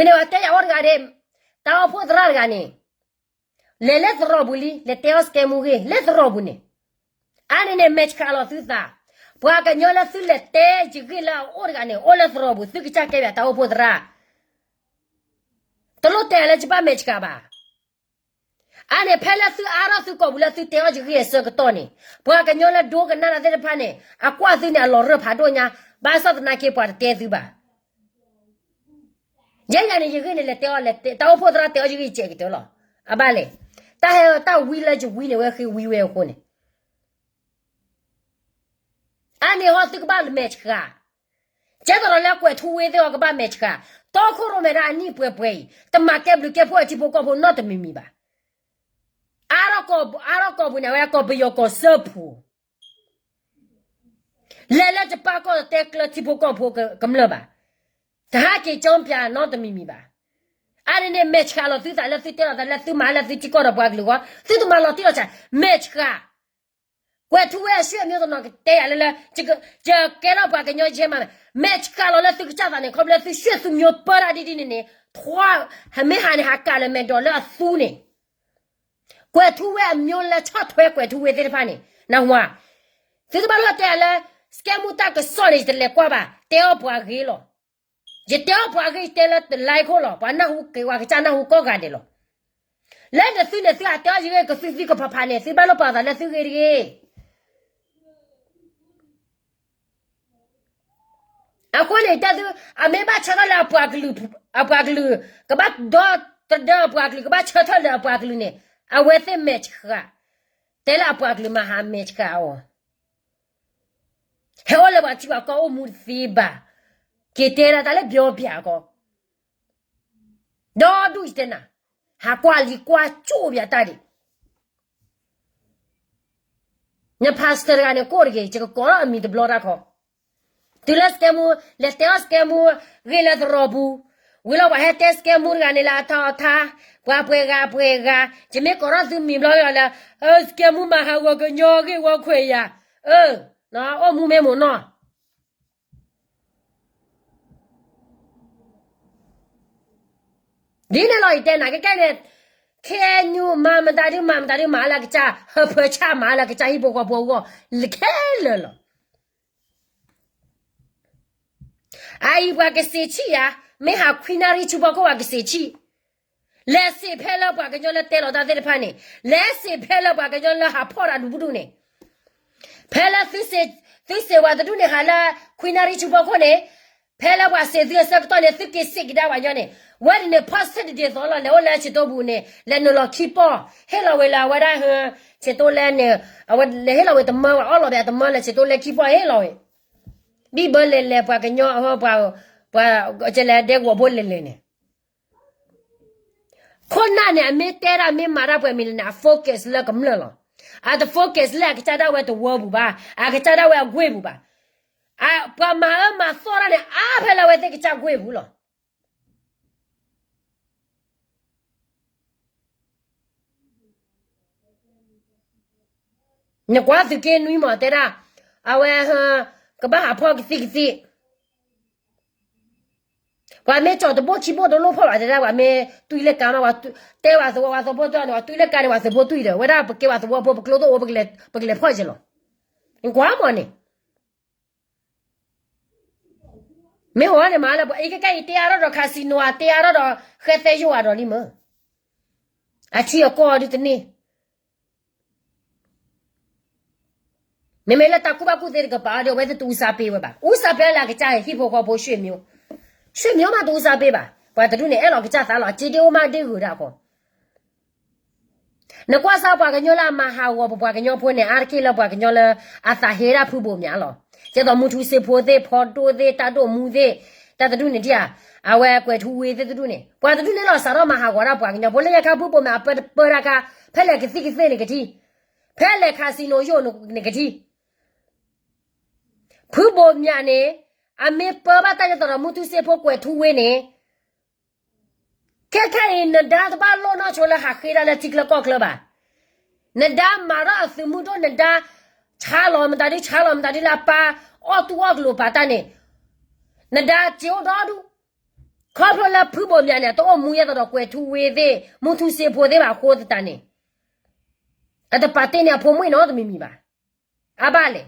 ဝံၤန့ၣ်ပှၤတဲယၤအိၣ်တဂၤဒၣ်, တၢ်အိၣ်ဖှိၣ်သရၣ်တဂၤန့ၣ်, လဲၤလၢသရိာ်ပူၤလံ လဲၤတဲအီၣ်စကဲမူဂ့ၢ် လၢသရိာ်ပူၤန့ၣ်, အါန့ၣ်န့ၣ် မဲာ်ဆှးလီၤသုသး, ပှၤကညီလၢသုလဲၤတဲယဂ့ၢ်လၢအအိၣ်တဂၤန့ၣ် အိၣ်လၢသရိာ်ပူၤ သုကစၢ်ကဲပၠးတၢ်အိၣ်ဖှိၣ်သရၣ် တလိၣ်တဲလၢယဘၣ်မဲာ်ဆှးဘၣ်. အါန့ၣ် ဖဲလၢသုအါထီၣ်သုကိာ်ပူၤလၢသုတဲအီၣ်ယဂ့ၢ်အဆၢကတီၢ်န့ၣ်, ပှၤကညီလၢဒိကနၣ်တၢ်သ့ၣ်တဖၣ်န့ၣ် အကွၢ်သုန့ၣ်အလီၤရၢၢ်ဖးဒိၣ်ညါ, ဘၣ်ဆၣ်သနာ်က့ပှၤတတဲသုဘၣ်. ယဲယၤန့ၣ် ယဂ့ၢ်န့ၣ် လဲၤတဲအီၣ်လဲၤတဲ တၢ်အိၣ်ဖှိၣ်သရၣ်တဲအီၣ်ယဂ့ၢ်ယစဲးကတၢၢ်လီၤ. အဘၣ်လဲၣ်, တၢ်ဟဲတၢ်ဝံလၢယဝံန့ၣ် ဝဲဃ့ဝံဝဲအဃိန့ၣ်, အန့ၣ်ဟီသုကဘၣ်မဲာ်ဆှး, ကဲသရီးလၢကွဲးထူဝ့သ့ၣ်အီၤကဘၣ်မဲာ်ဆှး, တီခိၣ်ရိၣ်မဲဒၣ်အနံၣ်ပှဲၤပှဲၤအံၤ တမၤကဲဘျုးကဲဖှိၣ်အထံဖိကီၢ်ဖိနီတမံၤမံၤဘၣ်. အါထီၣ်ကိာ်ပူၤန့ၣ် အဝဲကိးပယီၤကီၢ်စၢဖှိၣ် လဲၤလၢတပၢ်ကီၢ်တဲကျၢၤထံဖိကီၢ်ဖိကမျၢၢ်ဘၣ်, တဟးက့ၤကၠီပၠးနီတမံၤမံၤဘၣ်. အါန့ၣ်န့ၣ် မဲာ်ဆှးလီၤသုသးလၢသုတဲလီၤသးလၢသုမၤလၢသုထံကီၢ်ဒီးပှၤကလုာ်အဂီၢ်, သုတမၤလီၤတံၢ်လီၤဆဲး, မဲာ်ဆှး, ကွဲးထူဝ့အဆွေမျိုးတနီၤကတဲယၤလၢလၢ, ယကဲထီၣ်ပှၤကညီယဲမး, မဲာ်ဆှးလီၤလၢသုကစၢ်သးန့ၣ် ခီဖျိသုဆွေမျိုးပၢတၢ်ဒ်ဒ်န့ၣ်န့ၣ်, ထွါ, ဟမ့ၢ်ဟးန့ၣ် ဟးကးလၢမဲာ်ဒီးလၢအသူန့ၣ် ကွဲးထူဝ့အမျိုးလၢဆီၣ်ထွဲကွဲးထူဝ့သ့ၣ်တဖၣ်န့ၣ်, နၢ်ဟူဧါ, သုတဘၣ်လီၤတဲလၢ စကဲမူတၢ်ကစီၣ်န့ၣ် ယတလဲၤကွၢ်ဘၣ်, တဲအီၣ်ပှၤဂ့ၤလီၤ. ယတဲအီၣ်ပှၤဂ့ၤ ယတဲလၢတlikeခိၣ်လီၤ, ပှၤနၢ်ဟူက့ၤ ပှၤကစၢ်နၢ်ဟူကိးဂၤဒဲးလီၤ. လၢနသုန့ၣ် သုဟးတဲအီၣ်ယဂ့ၢ်ကသုသုကဖးဖးန့ၣ် သုဘၣ်လိၣ်ပာ်သးလၢသုဂ့ၤတဂ့ၤ. အဃိန့ၣ် တဲသု, အမ့ၢ်ဘၣ်ဆၢထၢၣ်လၢအပှၤကလုာ်, အပှၤကလုာ်, ကဘၣ်ဒီသဒၢအပှၤကလုာ်, ကဘၣ်ဆၢထၢၣ်လၢအပှၤကလုာ်န့ၣ်, အဝဲသ့ၣ်မဲာ်ဆှး, တဲလၢအပှၤကလုာ်မၤဟးမဲာ်ဆှးအီၤ, ဟဲအိၣ်လၢပှၤထံပှၤကီၢ်အိၣ်မူတသ့ဘၣ်, က့ၤတဲဒၣ်တၢ်လၢပျီပျးကီး, ဒီဒူၣ်ယတဲနၤ, ဟးကွၢ်လံကွၢ်ကၠိၣ်ပၠးတၢ်ဒံး န pastor တဂၤန့ၣ် ကိၣ်တဂ့ၤ ယကကိးထီၣ်အမံၤတဘျီတၢ်ခီ, တုၤလၢစကဲမူ, လဲၤတဲအီၣ်စကဲမူ, ဂ့ၢ်လၢသရိာ်ပူၤ, ဝံၤလီၤပှၤဟဲတဲစကဲမူတဂၤန့ၣ်လၢအထီအထါ, ပှၤပှဲၤဂၤပှဲၤဂၤ, ယမ့ၢ်ကိးထီၣ်သုမံၤဘျီဂ့ၤအီၤလၢ, စကဲမူမၤဟးဂီၤကညီဂ့ၢ်ဝီခွဲးယာ်, အိၣ်မူမ့ၢ်မိၢ်နီၢ် ဒ်န့ၣ်လီၤ ယတဲနၤ ကဲကဲန့ၣ်, ခဲညူမၤမတၤဒု မၤမတၤဒု မၤလၢကစၢ် ဟၢဖၢဆၣ် မၤလၢကစၢ်ဟံၣ်ဖိဃီဖိအဂီၢ် ခဲလၢာ်လီၤ. အအံၤပှၤကစံးဆံၣ်ယၤ, မ့ၢ်ဟးခွံနၣ်ရံၣ်ဆူဖီခိၣ်ပှၤကစံးဆံၣ်, လဲၤစံးဖဲလၢပှၤကညီလၢတဲလီၤတၢ်သ့ၣ်တဖၣ်န့ၣ်, လဲၤစံးဖဲလၢပှၤကညီလၢဟးဖီၣ်တၢ်ဒူပဒူၣ်န့ၣ်, ဖဲလၢသုစံးဝဲတဒူၣ်န့ၣ် ဟးလၢခွံနၣ်ရံၣ်ဆူဖီခိၣ်န့ၣ်, ဖဲလၢပှၤစံးသုအဆၢကတီၢ်န့ၣ် သုက့ၤစံးကဒါပှၤညီန့ၣ်, ဝဲန့ၣ်န့ၣ် ဖီၣ်ဆၢတဒ်သိးလီၤ လဲၤအိၣ်လၢဆံးတိပူၤန့ၣ် လဲၤနုာ်လီၤခံပီၢ်, ဟ့ၣ်လီၤဝဲလၢအဝဲဒၣ်ဟၢ, ဆံးတိလဲၣ်န့ၣ်, အဝဲလဲၤဟ့ၣ်လီၤဝဲတမၢဝဲ အီၣ်လီၤဝဲတမၢလၢဆံးတိလဲၣ်ခံပီၢ်ဟ့ၣ်လီၤဝဲ, ဘံၣ်ဘၢလဲၤလဲၤပှၤကညီအဟၢ ပှၤ, ကလဲၤဒဲကဝီၤဖိလဲၤလဲၤန့ၣ် ခိၣ်နၢ်န့ၣ် အမ့ၢ်တဲဒၣ်မ့ၢ်မၤတၢ်ပှဲၤမံၤလဲၣ်န့ၣ် အ focus လၢကမျၢၢ်လီၤ. အတ focus လၢအကစၢ်ဒၣ်ဝဲတဝၢပူၤဘၣ်, အကစၢ်ဒၣ်ဝဲအကွ့ၢ်ပူၤဘၣ်. ပှၤမၤအၢမၤသီတၢ်န့ၣ် အါဖဲလၢအဝဲသ့ၣ်ကစၢ်ကွ့ၢ်ပူၤလီၤ. နကွၢ်သုးက့နွံမးတဲဒၣ်, အဝဲ, ကဘၣ်ဟးဖီၣ်ကသံၣ်ကသံၣ် ပှၤမ့ၢ်ကၠီၤတဘိခံဘိတလိၣ်ဖီၣ်ဘၣ်တဲဒၣ် ပှၤမ့ၢ်တွံၢ်လၢကါမး, တဲပှၤသဝီ, ပှၤသဝီဖိတၢ်န့ၣ် ပှၤတွံၢ်လၢကါန့ၣ် ပှၤသုးဖိတွံၢ်ဒီး ဝဲဒၣ်ပကဲပှၤသဝီဖိ ပကျိသအိၣ် ပကလဲၤဖီၣ်က့ၤလီၤ. ကွၢ်မးန့ၣ် မ့ၢ်ဟီန့ၣ်မးလၢ ပှၤအံၤကဲကဲအံၤ တဲအါထီၣ်ဒီး casino ဧါ, တဲအါထီၣ်ဒီး ဃဲသဲယိၣ်ဧါဒီးလံမ့ၢ်, အထံအကီၢ်ဒုတန့ၢ် မ့မ့ၢ်လၢတၢ်ကူၣ်ဘၣ်ကူၣ်သ့တကပၤဒီး အဝဲသ့ၣ်တအူစၢ်ပ့ၤဝဲဘၣ်. အူစၢ်ပ့ၤလၢအကစၢ်ဟံၣ်ဖိဃီဖိ ဆွေမျိုး, ဆွေမျိုးမးတအူစၢ်ပ့ၤဘၣ်. ပှၤတဒူၣ်န့ၣ် အဲၣ်လီၤကစၢ်သးလီၤ, စ့ဒ့အိၣ်မးဒ့ဂုၤဒၣ်ကီး နကွၢ်စၢ်ပှၤကညီလၢအမၤဟးဂီၤပပှၤကညီဖိန့ၣ် အါတက့ၢ်လၢပှၤကညီလၢ အသးဟ့ဒၣ်ဖုဘိးမၠးလီၤ. ကဲသိးမူထူစ့ဖိသ့ၣ် ဖီဒိၣ်သ့ၣ် တၢ်ဒိၣ်မူသ့ၣ် တၢ်တဒူၣ်န့ၣ်ဒံးဧါ, အဝဲကွဲးထူဝ့သ့ၣ်တဒူၣ်န့ၣ် ပှၤတဒူၣ်န့ၣ်လီၤ စးထီၣ်မၤဟးဂီၤဒၣ်ပှၤကညီဖိ လၢညါခါဖုဘိးမၠးအပၢတပၢတၢ်ခါ ဖဲလဲၣ်ကသံၣ်ကသ့ၣ်န့ၣ်ကထံၣ်, ဖဲလဲၣ် casino ယိၣ်န့ၣ်ကထံၣ် ဖုဘိးမၠးန့ၣ် အမ့ၢ်ပၢဘၣ်တၢ်ဒ်သိးဒီးမူထူစ့ဖိကွဲးထူဝ့န့ၣ် ခဲခဲအံၤ နဒါတဘၣ်လိၣ်နီၢ်ဆိလၢဟးဃ့တၢ်လၢထံချၢကီၢ်ချၢဘၣ်. နဒါမၤထီၣ်အသုးမုၢ်ဒိၣ် နဒါ ဆါလီၤမတၤဒု ဆါလီၤမတၤဒုလၢအပၢ် အီၣ်တူၢ်အီၣ်ကလိာ်ပာ်တၢ်န့ၣ် နဒါစ့အိၣ်ဒီဒူၣ်, ခီဖျိလၢဖုဘိးမၠးန့ၣ် တအိၣ်မူယဲသိးဒီးကွဲးထူဝ့သ့ၣ် မူထူစ့ဖိသ့ၣ်ဘၣ်အဃိသတးန့ၣ် အတပာ်တ့ၢ်န့ၢ်အဖိမုၣ်နီတမံၤမံၤဘၣ်. အဘၣ်လဲၣ်,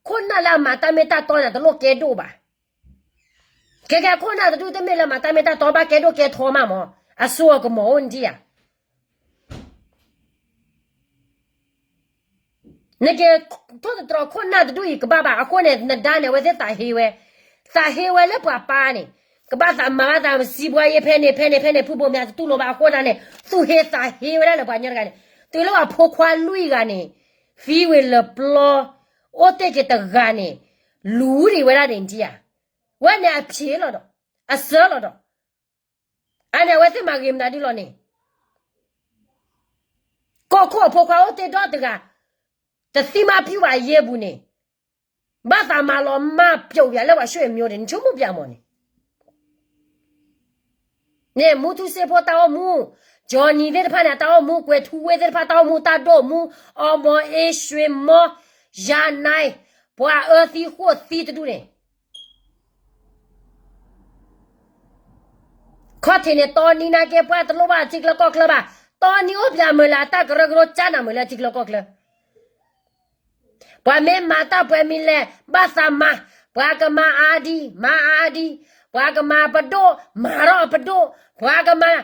ခိၣ်နၢ်လၢအမၤတၢ်မ့ၢ်တၢ်တီန့ၣ် တလိၣ်ကဲဒိၣ်ဘၣ်. ခဲခဲခိၣ်နၢ်တဒူၣ်တမ့ၢ်လၢမၤတၢ်မ့ၢ်တၢ်တီ ဘၣ်ကဲဒိၣ်ကဲထီမးမး, အစိအကမီၤအိၣ်နထံၣ်ဧါ. နက့ၤထိၣ်သတြီၤခိၣ်နၢ်တဒူၣ်အံၤကဘၣ်ဘၣ်. အဃိန့ၣ် နဒါန့ၣ် အဝဲသ့ၣ်သးဟ့ဝဲ, သးဟ့ဝဲလၢပှၤပၢ်န့ၣ်, ကဘၣ်သးမၤဘၣ်သးစံးပှၤယဲဖဲန့ၣ် ဖဲန့ၣ် ဖဲန့ၣ် ဖုဘိမၠးတတူၢ်လိာ်ဘၣ်အဃိတၢ်န့ၣ် သူၣ်ဟ့သးဟ့ဝဲဒၣ်လၢပှၤကညီတဂၤန့ၣ် တုၤလၢပှၤဖိခွါလွံၢ်ဂၤန့ၣ် သံဝံၤလၢပျီ အိၣ်တ့ၢ်က့ၤတဂၤန့ၣ် လူၤဒံးဝဲဒၣ်န့ၣ်ဒံးဧါ. ဝဲန့ၣ်အဖျ့လီၤဒီး အစၢလီၤဒီး အန့ၣ်အဝဲသ့ၣ်မၤဂ့ၤမနုၤဒ်လီၤန့ၣ် ကီၢ်ခိၣ်အဖိခွါအိၣ်တ့ၢ်ဒီတဂၤ တသံမးဖံးဘၣ်ယဲပူၤန့ၣ် ဘၣ်သးမၤလီၤမၢ်ပျိာ်ပၠးလၢပှၤရွှေ့မျိုးန့ၣ် နဆိကမိၣ်ပၠးမးန့ၣ် န့ၣ် မူထူစ့ဖိတၢ်အိၣ်မူ, Johnny သ့ၣ်တဖၣ်န့ၣ် တၢ်အိၣ်မူ, ကွဲၤထူဝ့သ့ၣ်တဖၣ်တၢ်အိၣ်မူ, တၢ်ဒိၣ်မူ, အီမီၤအ့ ရွှေမျိုး, ယၤနဲ, ပှၤအၢသံဃိၣ်သံတဒူၣ်န့ၣ် ခီၣ်ထံးန့ၣ် တီနံနၤက့ ပှၤတလိၣ်ဘၣ်ထံချၢကီၢ်ချၢဘၣ်. တီနံအိၣ်ပၠးမုာ်လၢအတၢ်ကရၢကရိ ကၢနၤမုာ်လၢထံချၢကီၢ်ချၢ ပှၤမ့ၢ်မၤတၢ်ပှဲၤမံၤလဲၣ် ဘၣ်သးမၤ, ပှၤကမၤအါဒံး မၤအါဒံး, ပှၤကမၤပဒိၣ် မၤထီၣ်အပဒိၣ်, ပှၤကမၤ,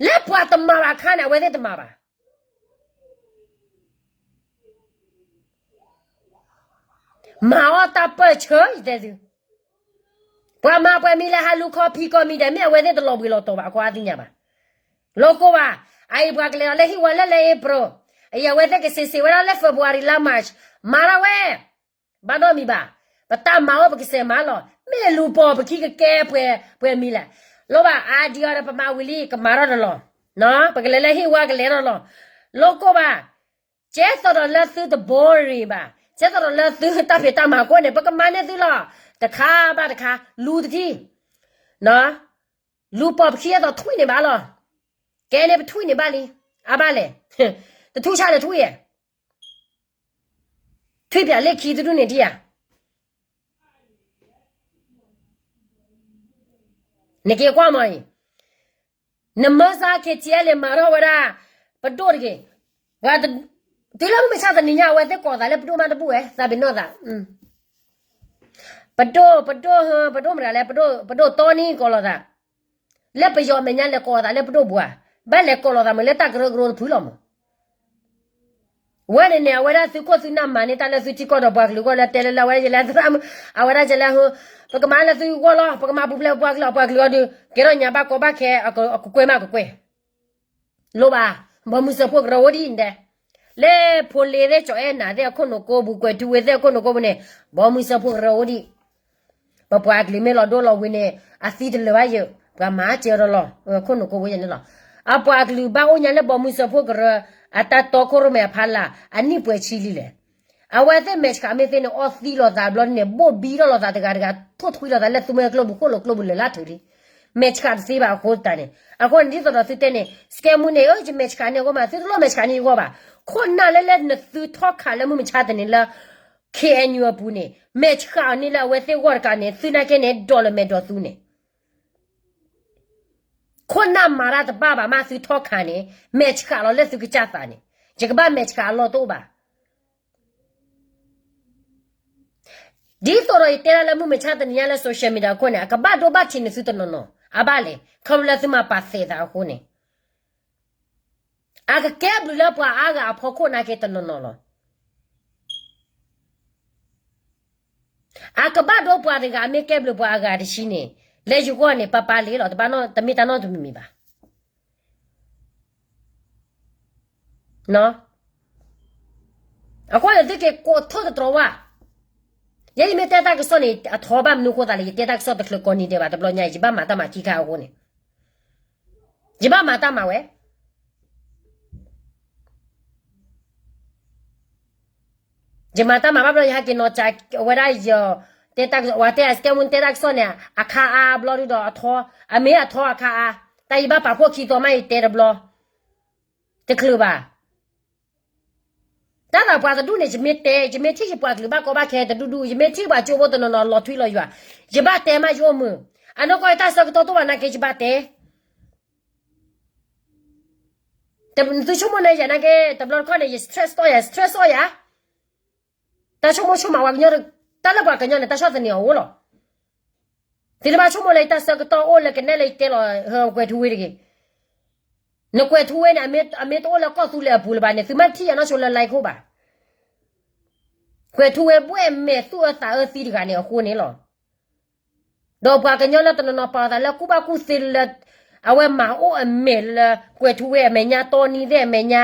လၢပှၤတမၤဘၣ်အခါန့ၣ် အဝဲသ့ၣ်တမၤဘၣ်. မၤအီၣ်တၢ်ပၢၢ်ဆၢ ယတဲသု, ပှၤမၤပှဲၤမံၤလဲၣ် ဟးလူၤခီဖံးကီၢ်မံၤဒဲး မ့ၢ်အဝဲသ့ၣ်တလီၤဘှံးလီၤတီၤဘၣ် အကိးအါသ့ၣ်ညါဘၣ်. လိၣ်ကိၢ်ဘၣ်, အအံၤပှၤကလဲၤဒီးလၢဟံၣ်ဝါလၢလၢ April, အအံၤအဝဲသ့ၣ်ကစ့းစ့းဝဲဒၣ်လၢ February လါ March, မၤထီၣ်ဝဲ, ဘၣ်နီတမံၤဘၣ်, ပတၢ်မၤအိၣ်ပကစဲးမၤလီၤ, မ့ၢ်လူၤပိာ်ပခံကကဲပှဲၤမံၤလဲၣ်, လိၣ်ဘၣ်အါဒံးအီၤဒီး ပမၤဝံၤလံ ကမၤထီၣ်တလီၤ, ပကလဲၤလၢဟံၣ်ဝါကလဲၤထီၣ်လီၤ, လိၣ်ကိၢ်ဘၣ် ကဲသိးဒီးလၢသုတ boring ဘၣ်, ကဲသိးဒီးလၢသုတၢ်ဖံးတၢ်မၤအဃိန့ၣ် ပကမၤန့ၢ်သုလီၤ, တခါဘၣ်တခါ လူၤတထံၣ်, လူၤပိာ်ပခံအသိးထွံၣ်န့ၢ်ဘၣ်လီၤ, ကဲန့ၣ်ပထွံၣ်န့ၢ်ဘၣ်လံ, အါဘၣ်လဲၣ်, တထူၣ်ဆါတထူၣ်ယဲၢ်, ထွံၣ်ပၠးလ့ၣ်ခံတဒူၣ်န့ၣ်ဒံးဧါ နက့ၤကွၢ်မီၤအံၤ, နမၢစါ KTLA မၤထီၣ်ဝဲဒၣ် ပဒိၣ်တဂ့ၤ, ပှၤ, တုၤလၢမုၢ်မဆါတနံၤညါ အဝဲသ့ၣ်ကိးသးလၢပဒိၣ်မးတဘူၣ်ဝဲ သးပ့ၤနီၣ်သး, ပဒိၣ်, ပဒိၣ်, ပဒိၣ်မတၤလဲၣ်, ပဒိၣ်တီနံကိးလိာ်သး, လၢပယီၤမဲာ်ညါလဲၤကိးသးလၢပဒိၣ်ပူၤဧါ, ဘၣ်လဲၤကိးလိာ်သးမုာ်လၢတၢ်ကရၢကရိတဖုလီၤမး ဝဲန့ၣ်န့ၣ် အဝဲဒၣ်သုးခိၣ်သုးနၢ်မၤန့ၢ်တၢ်လၢသုထံကီၢ်ဒီးပှၤကလုာ်အဂီၢ်လၢတဲလၢလၢအဝဲဒၣ်ယလဲၤသရၣ်မုၣ်, အဝဲဒၣ်ယလဲၤဟူ, ပကမၤလၢသုဂီၢ်လီၤ, ပကမၤပူၤဖျဲးပှၤကလုာ်အပှၤကလုာ်အီၤဒီး ကဲထီၣ်ညါဘၣ်ကီဘၣ်ခဲ, အကကွဲးမးကကွဲး, လိၣ်ဘၣ်, ဘီမုၢ်စၢဖှိၣ်ကရၢအိၣ်ဒံးဒဲး, လၢဖိလ့သ့ၣ်ကၠီၤအဲၣ်နၤသ့ၣ်အခိၣ်နူာ်ကိးပူၤ ကွဲၤထူဝ့သ့ၣ်အခိၣ်နူာ်ကိးပူၤန့ၣ်, ဘီမုၢ်စၢဖှိၣ်ကရၢအိၣ်ဒံး ပပှၤကလုာ်မ့ၢ်လီၤဒိလီၤဝ့ၤန့ၣ် အသံတလၢာ်ဘၣ်ယဲၢ်, ပှၤမၤစၢၤဒီးလီၤ, ခိၣ်နူာ်ကိးဝဲယဲၢ်န့ၣ်လီၤ. အပှၤကလုာ်ဘၣ်အိၣ်ညါလၢဘီမုၢ်စၢဖှိၣ်ကရၢ အတၢ်တီခိၣ်ရိၣ်မဲအဖီလာ် အနံၣ်ပှဲၤဆံလံလဲၣ်. အဝဲသ့ၣ်မဲာ်ဆှးမ့ၢ်သ့န့ၣ် အီၣ်သံလိာ်သးဘျီန့ၣ် ဘိၣ်ဘံထီၣ်လိာ်သးတဂၤတဂၤ ထိၣ်ထွံလိာ်သးလၢသုမ့ၢ်ကျိပူၤခိၣ်လိာ်ကျိပူၤလၢာ်လၢထူလံ မဲာ်ဆှးတသ့ဘၣ်အဃိတၢ်န့ၣ်, အဃိန့ၣ် ဒ်သိးဒီးသုတဲန့ၣ် စကဲမူန့ၣ် အၢ ယမဲာ်ဆှးန့ၢ်အဂီၢ်မး သုတလိၣ်မဲာ်ဆှးန့ၢ်ယဂီၢ်ဘၣ်. ခိၣ်နၢ်လၢလၢနသုထီၣ်ခးလၢမုၢ်မဆါတနံၤလၢ KNU အပူၤန့ၣ် မဲာ်ဆှးအီၤန့ၢ်လၢအဝဲသ့ၣ်ဂီၢ်တကးန့ၣ် သုနာ်က့န့ၣ် ဒီးလၢမဲာ်ဒီးသုန့ၣ် ခိၣ်နၢ်မၤတၢ်တဘၣ်ဘၣ်မး သုထီၣ်ခးန့ၣ် မဲာ်ဆှးလီၤလၢသုကစၢ်သးန့ၣ် ယကဘၣ်မဲာ်ဆှးအလီၢ်တအိၣ်ဘၣ်. ဒ်သိးဒီးယတဲဒၣ်လၢမုၢ်မဆါတနံၤညါလၢ social media အခိၣ်န့ၣ် အကဘၣ်ဒိဘၣ်ထံးန့ၢ်သုတနီၤနီၤ အဘၣ်လဲၣ် ခီဖျိလၢသုမၤပာ်သဲးသးအဃိန့ၣ် အကကဲဘျုးလၢပှၤအါဂၤအဖီခိၣ်နာ်က့တနီၤနီၤလီၤ. အကဘၣ်ဒိပှၤတဂၤမ့ၢ်ကဲဘျုးပှၤအဂၤတဆံန့ၣ် လၢယဂီၢ်န့ၣ် ပၢ်ပၢ်လံလီၤ တမ့ၢ်တၢ်နီတမံၤမံၤဘၣ်. အဃိန့ၣ်သုက့ၤကိးထီၣ်တတြီဝၣ်, ယဲယမ့ၢ်တဲတၢ်ကစီၣ်န့ၣ် အထီဘၣ်မနုၤအဃိသးလဲၣ် ယတဲတၢ်ကစီၣ်တချုးကိးနံၤဒဲးဘၣ် တဘျီညါအံၤ ယဘၣ်မၤတၢ်မၤခံခါအဃိန့ၣ် ယဘၣ်မၤတၢ်မၤဝဲ ယမၤတၢ်မၤဘၣ်ဘျီ ယဟဲက့ၤနီၤစးဝဲဒၣ်ယ တဲတၢ်ကစီၣ် ဝဲတဲအစကဲမူတဲတၢ်ကစီၣ်န့ၣ် အခါအါဘျီဒုဒီးအထီ အမ့ၢ်အထီအခါအါ တၢ်ယဘၣ်ပာ်ဖှိၣ်ခံသီမး ယတဲတဘျီ တချုးဘၣ် တၢ်သးပှၤတဒူၣ်န့ၣ် ယမ့ၢ်တဲ ယမ့ၢ်ထံၣ်ယပှၤကလုာ်ဘၣ်ကီဘၣ်ခဲတဒူၣ်ဒူၣ် ယမ့ၢ်ထံၣ်ပှၤကၠိဖိတနီၤနီၤလီၤထွံလီၤယွၤ ယဘၣ်တဲမးယအိၣ်မုာ် အနီၢ်ကီၢ်ယတၢ်ဆၢကတီၢ်တအိၣ်ဘၣ်နာ်က့ ယဘၣ်တဲ သုဆိကမိၣ်န့ၣ်ယၤနာ်က့ တဘျီတခီၣ်န့ၣ် ယ stress အီၣ်ယၤ stress အီၣ်ယၤ တၢ်ဆိကမိၣ်ဆိကမးဝဲကညီ တၢ်လၢပှၤကညီန့ၣ် တၢ်ဆီၣ်သနံးအီၤအိၣ်လီၤ. သုတဘၣ်ဆိကမိၣ်လၢယတၢ်ဆၢကတီၢ်အိၣ်လၢကနဲၣ်လၢယတဲလီၤ ကွဲၤထူဝ့တဂ့ၤ. နကွဲၤထူဝ့န့ၣ် အမ့ၢ်တအိၣ်လၢကီၢ်သူလ့ၤအပူၤလၢၤဘၣ်န့ၣ် သုမ့ၢ်ထံၣ်ယၤနီၢ်ဆိလၢ like ခိၣ်ဘၣ်. ကွဲၤထူဝ့ဘှဲၣ်မဲာ်သူၣ်အၢသးအၢသံတဂၤန့ၣ်အဃိန့ၣ်လီၤ. ဒီးပှၤကညီလၢတနီၤနီၤပာ်အသးလၢကူၣ်ဘၣ်ကူၣ်သ့လၢ အဝဲမၤအိၣ်အမဲာ်လၢ ကွဲၤထူဝ့အမဲာ်ညါ တီနံသ့ၣ်အမဲာ်ညါ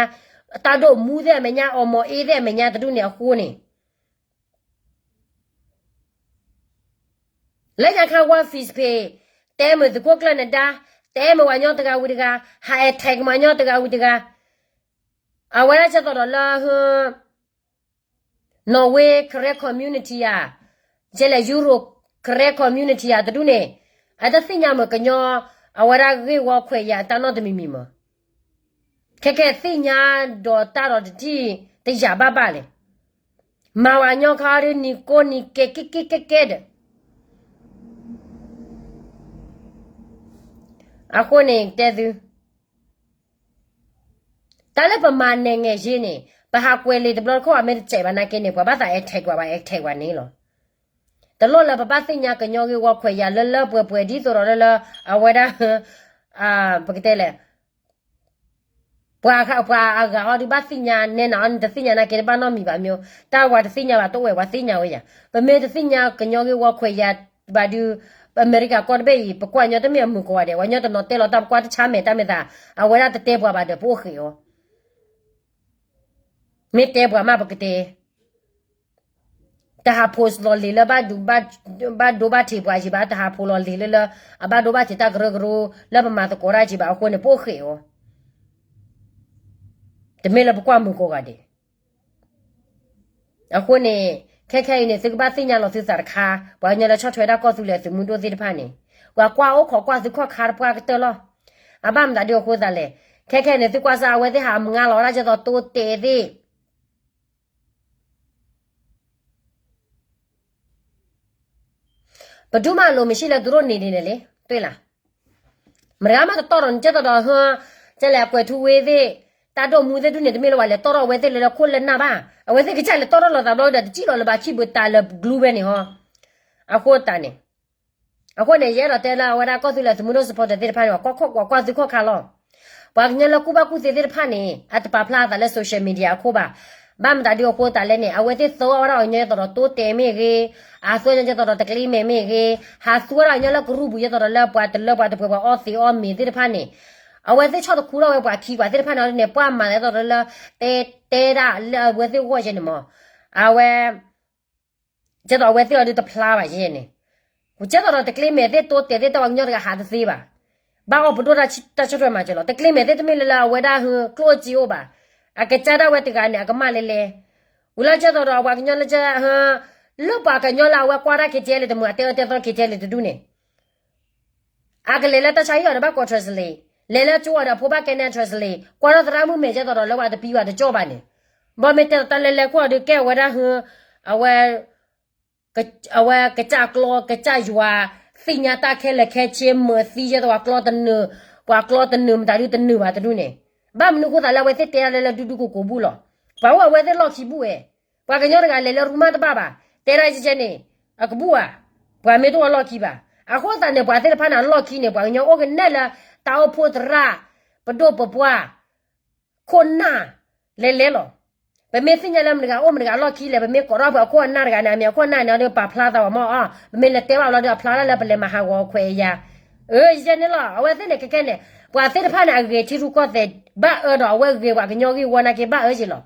တၢ်ဒိၣ်မူသ့ၣ်အမဲာ်ညါ အီၣ်မီၤအ့သ့ၣ်အမဲာ်ညါတဒူၣ်န့ၣ်အဃိန့ၣ် လၢညါခါဝါ Facebook တဲမုာ်သုးခိၣ်ကျၢၢ်နဒါ တဲမုာ်ပှၤကညီတဂၤဝံၤတဂၤ ဟး attack ပှၤကညီတဂၤဝံၤတဂၤ အဝဲဒၣ်ကဲသိးဒီးလၢ Norway Karen community ဧါ, ကဲလဲၣ် Europe Karen community ဧါ တဒူၣ်န့ၣ် အတသ့ၣ်ညါမုာ်ကညီ အဝဲဒၣ်ဂ့ၢ်ဝီခွဲးယာ်အတၢ်နီတမံၤမံၤမး, ခဲကဲသ့ၣ်ညါဒီးတၢ်ဒီးတထံၣ်တယာ်ဘၣ်ဘၣ်လဲၣ်, မၤဝဲညီခါဒ်နံၤကိးနံၤကဲကဲကဲကဲကဲဒီး အဃိန့ၣ်တဲသု တၢ်လၢပမၤနဲၣ်ငဲၢ်ယ့န့ၣ် ပဟးကွဲးလံာ်တဘျီတခီၣ် အမ့ၢ်တစဲးဘၣ်နာ်က့န့ၣ် ပှၤဘၣ်သး attack ပှၤ ဘၣ် attack ပှၤန့ၣ်လီၤ. တလိၣ်လၢပဘၣ်သ့ၣ်ညါကညီဂ့ၢ်ဝီခွဲးယာ်လၢလၢပှဲၤပှဲၤဒ်သိးဒီးလၢလၢ အဝဲဒၣ် ပကတဲလဲၣ် ပှၤအဂၤအီၤဒုးဘၣ်သ့ၣ်ညါနဲနၤအီၤန့ၣ် တသ့ၣ်ညါနာ်က့ တဘၣ်နီတမံၤဘၣ်မ့ၢ် တၢ်ပှၤတသ့ၣ်ညါဘၣ်တအိၣ်ဝဲ ပှၤသ့ၣ်ညါဝဲယၤ, ပမ့ၢ်တသ့ၣ်ညါကညီဂ့ၢ်ဝီခွဲးယာ်ဘၣ်ဒုး အမဲရကၤကီၢ်တဘ့ၣ်အံၤ ပကွၢ်ညီတမ့ၢ်အမုာ်ကိးဂၤဒဲး ပှၤကညီတနီၤတဲလီၤတၢ်ပကွၢ်တဆါမဲာ်တၢ်မဲာ်သး အဝဲဒၣ်တတဲပှၤဘၣ်ဒီး ပအိၣ်ဃ့အီၤ မ့ၢ်တဲပှၤမးပကတဲ တဟးဖိးလီၤလံာ်လၢ ဘၣ်ဒိဘၣ်ထံးပှၤက့ၤဘၣ် တဟးဖိးလီၤလံာ်လၢလၢ အဘၣ်ဒိဘၣ်ထံးတၢ်ကရၢကရိ လၢပမၤသကိးတၢ်က့ၤဘၣ်အဃိန့ၣ် ပအိၣ်ဃ့အီၤ တမ့ၢ်လၢပကွၢ်မုာ်ကိးဂၤဒဲး အဃိန့ၣ် ခဲခဲအံၤန့ၣ် သုကဘၣ်သ့ၣ်ညါလီၤသုသးတခါ ပှၤကညီလၢဆီၣ်ထွဲဒၣ်ကီၢ်သူလ့ၤအသုးမုၢ်ဒိၣ်သ့ၣ်တဖၣ်န့ၣ် ပှၤကွၢ်အိၣ်ခိးကွၢ်သုခီၣ်ခါတပှၢ်ကတၢၢ်လီၤ. အဘၣ်မတၤဒုးအဃိသတးလဲၣ် ခဲခဲအံၤန့ၣ် သုကွၢ်စၢ်အဝဲသ့ၣ်ဟးမငါလီၤဝဲဒၣ်ကဲသိးတိတဲာ်သ့ၣ် ပဒူၣ်မးလိၤမ့ၢ်ဆံးလၢသုရိၣ်န့ၣ်ဒ်န့ၣ်လဲၣ် တွ့လၢ် မတၤဂၤမးတတီၢ်ဒီးန့ၣ် ကဲသိးဒီး ဟၢ ကဲလဲၣ် အကွဲၤထူဝ့သ့ၣ် တၢ်ဒိၣ်မူသ့ၣ်ဒုးန့ၣ် တမ့ၢ်လၢပှၤလဲၤတီၢ်ထီၣ်အဝဲသ့ၣ်လၢလၢခိၣ်လၢနၢ်ဘၣ် အဝဲသ့ၣ်ကစၢ်လဲၤတီၢ်ထီၣ်လိာ်သးဘျီဒီး တစံၣ်လီၤလၢၤဘၣ်ခံဘုးတၢ်လၢ glue ဝဲန့ၣ်ဟီ အဃိသတးန့ၣ် အဃိန့ၣ် ယအဲၣ်ဒိးတဲလၢအဝဲဒၣ်ကီၢ်သူလ့ၤသုးမုၢ်ဒိၣ် supporter သ့ၣ်တဖၣ်န့ၣ် ကွၢ်ခိၣ်ကွၢ်ကွၢ်သုခီၣ်ခါလီၤ. ပှၤကညီလၢကူၣ်ဘၣ်ကူၣ်သ့သ့ၣ်တဖၣ်န့ၣ် အတပာ်ဖျါအသးလၢ social media အခိၣ်ဘၣ်. ဘၣ်မတၤဒုးအဃိသတးလဲၣ်န့ၣ် အဝဲသ့ၣ်သူဝဲဒၣ်အီၤညီကဲသိးဒီးတိတဲာ်မ့ၢ်ဂ့ၤ, အသူဝဲညီကဲသိးဒီးတကျ့မဲာ်မ့ၢ်ဂ့ၤ, ဟးသူဝဲဒၣ်အီၤညီလၢကရူၢ်ပူၤ ကဲသိးဒီးလၢပှၤတလၢပှၤတပှဲၤပှၤအီသံးအီမ့ၤသ့ၣ်တဖၣ်န့ၣ် အဝဲသ့ၣ်ဆီၣ်တခူထီၣ်ဝဲပှၤခံပှၤသ့ၣ်တဖၣ်န့ၣ်န့ၣ် ပှၤမၤကဲသိးဒီးလၢ တဲ တဲဒၣ်လၢအဝဲသ့ၣ်ဂီၢ်ကဲန့ၣ်မး အဝဲ ကဲသိးအဝဲသ့ၣ်အီၤဒုးတဖျါဘၣ်ယဲန့ၣ်, ကဲသိးဒီးတကျ့မဲာ်သ့ၣ်တိတဲာ်သ့ၣ်တၢ်ပှၤကညီတဂၤဟးတသ့ဘၣ်. ဘၣ်အီၣ်ပဒိၣ်တၢ်ဆီၣ်ထွဲမၤစၢၤလီၤ. တကျ့မဲာ်သ့ၣ်တမ့ၢ်လၢလၢအဝဲဒၣ်ဟၢကျိၣ်စ့အိၣ်ဘၣ်. အကစၢ်ဒၣ်ဝဲတဂၤန့ၣ် အကမၣ်လဲၤလဲၤ, ဝံၤလၢကဲသိးဒီးပှၤကညီလၢကဟၢ လၢပှၤကညီလၢအဝဲကွၢ်တၢ် K T L တမုာ် အတဲအၢတဲသီ K T L တဒူၣ်န့ၣ် အကလဲၤလၢတၢ်ဆါဟံၣ်အီၤဒီးဘၣ်ကိး translate, လဲၤလၢကၠိအီၤဒီးအဖိဘၣ်ကဲနဲၣ် translate, ကွၢ်ထီၣ်သရၣ်မုၣ်မဲာ်ကဲသိးဒီးလၢပှၤတပံၤပှၤတကၠီၣ်ဘၣ်န့ၣ်, ဘၣ်မ့ၢ်တဲတၢ်လၢလဲၤခိၣ်အီၤဒုးကဲဝဲဒၣ်ဟၢ အဝဲ အဝဲကစၢ်ကျီ ကစၢ်ယွၤ သ့ၣ်ညါတၢ်ခဲလၢာ်ခဲဆ့ မၢသံကဲသိးပှၤကျီတနၢၤ, ပှၤကျီတနၢၤမတၤဒုတနၢၤဘၣ်တဒူၣ်န့ၣ်, ဘၣ်မနုၤအဃိသတးလၢအဝဲသ့ၣ်တဲဒၣ်လၢလၢဒူဒူကိၢ်ကိၢ်ဘူးလီၤ. ပှၤအိၣ်အဝဲသ့ၣ်လီၢ်ခံဘူးဝဲ, ပှၤကညီတဂၤလဲၤလၢရူမၢ်တဘၣ်ဘၣ်, တဲဒၣ်ကဲန့ၣ် အကဘူးဧါ, ပှၤမ့ၢ်တအိၣ်လီၢ်ခံဘၣ်. အဃိသတးန့ၣ် ပှၤသ့ၣ်တဖၣ်န့ၣ် အလီၢ်ခံန့ၣ် ပှၤကညီအိၣ်ကနဲၣ်လၢ တၢ်အိၣ်ဖှိၣ်သရၣ် ပဒိၣ်ပပှၢ် ခိၣ်နၢ် လဲၤလဲၤလီၤ. ပမ့ၢ်သ့ၣ်ညါလၢမတၤတဂၤအိၣ်မတၤတဂၤအလီၢ်ခံလဲၣ်, ပမ့ၢ်ကိးထီၣ်ပှၤခိၣ်အနၢ်တဂၤန့ၣ် အမ့ၢ်အခိၣ်အနၢ်န့ၣ်ဒီးပာ်ဖျါသးဝဲမ့ၢ်အီၤ, ပမ့ၢ်လဲၤတဲဘၣ်ဘျီဒီးအဖျါထီၣ်လၢပလဲၤမၤဟးဂီၤခွဲးအယၤ, အၢ ယဲန့ၣ်လီၤ. အဝဲသ့ၣ်န့ၣ် ခဲခဲန့ၣ် ပှၤသ့ၣ်တဖၣ်န့ၣ် အဂ့ၤထံရူၢ်ကီၢ်သဲး ဘၣ်အၢဒီးအဝဲဂ့ၤပှၤကညီဂ့ၢ်ဝီနာ်က့ဘၣ်အၢက့ၤလီၤ.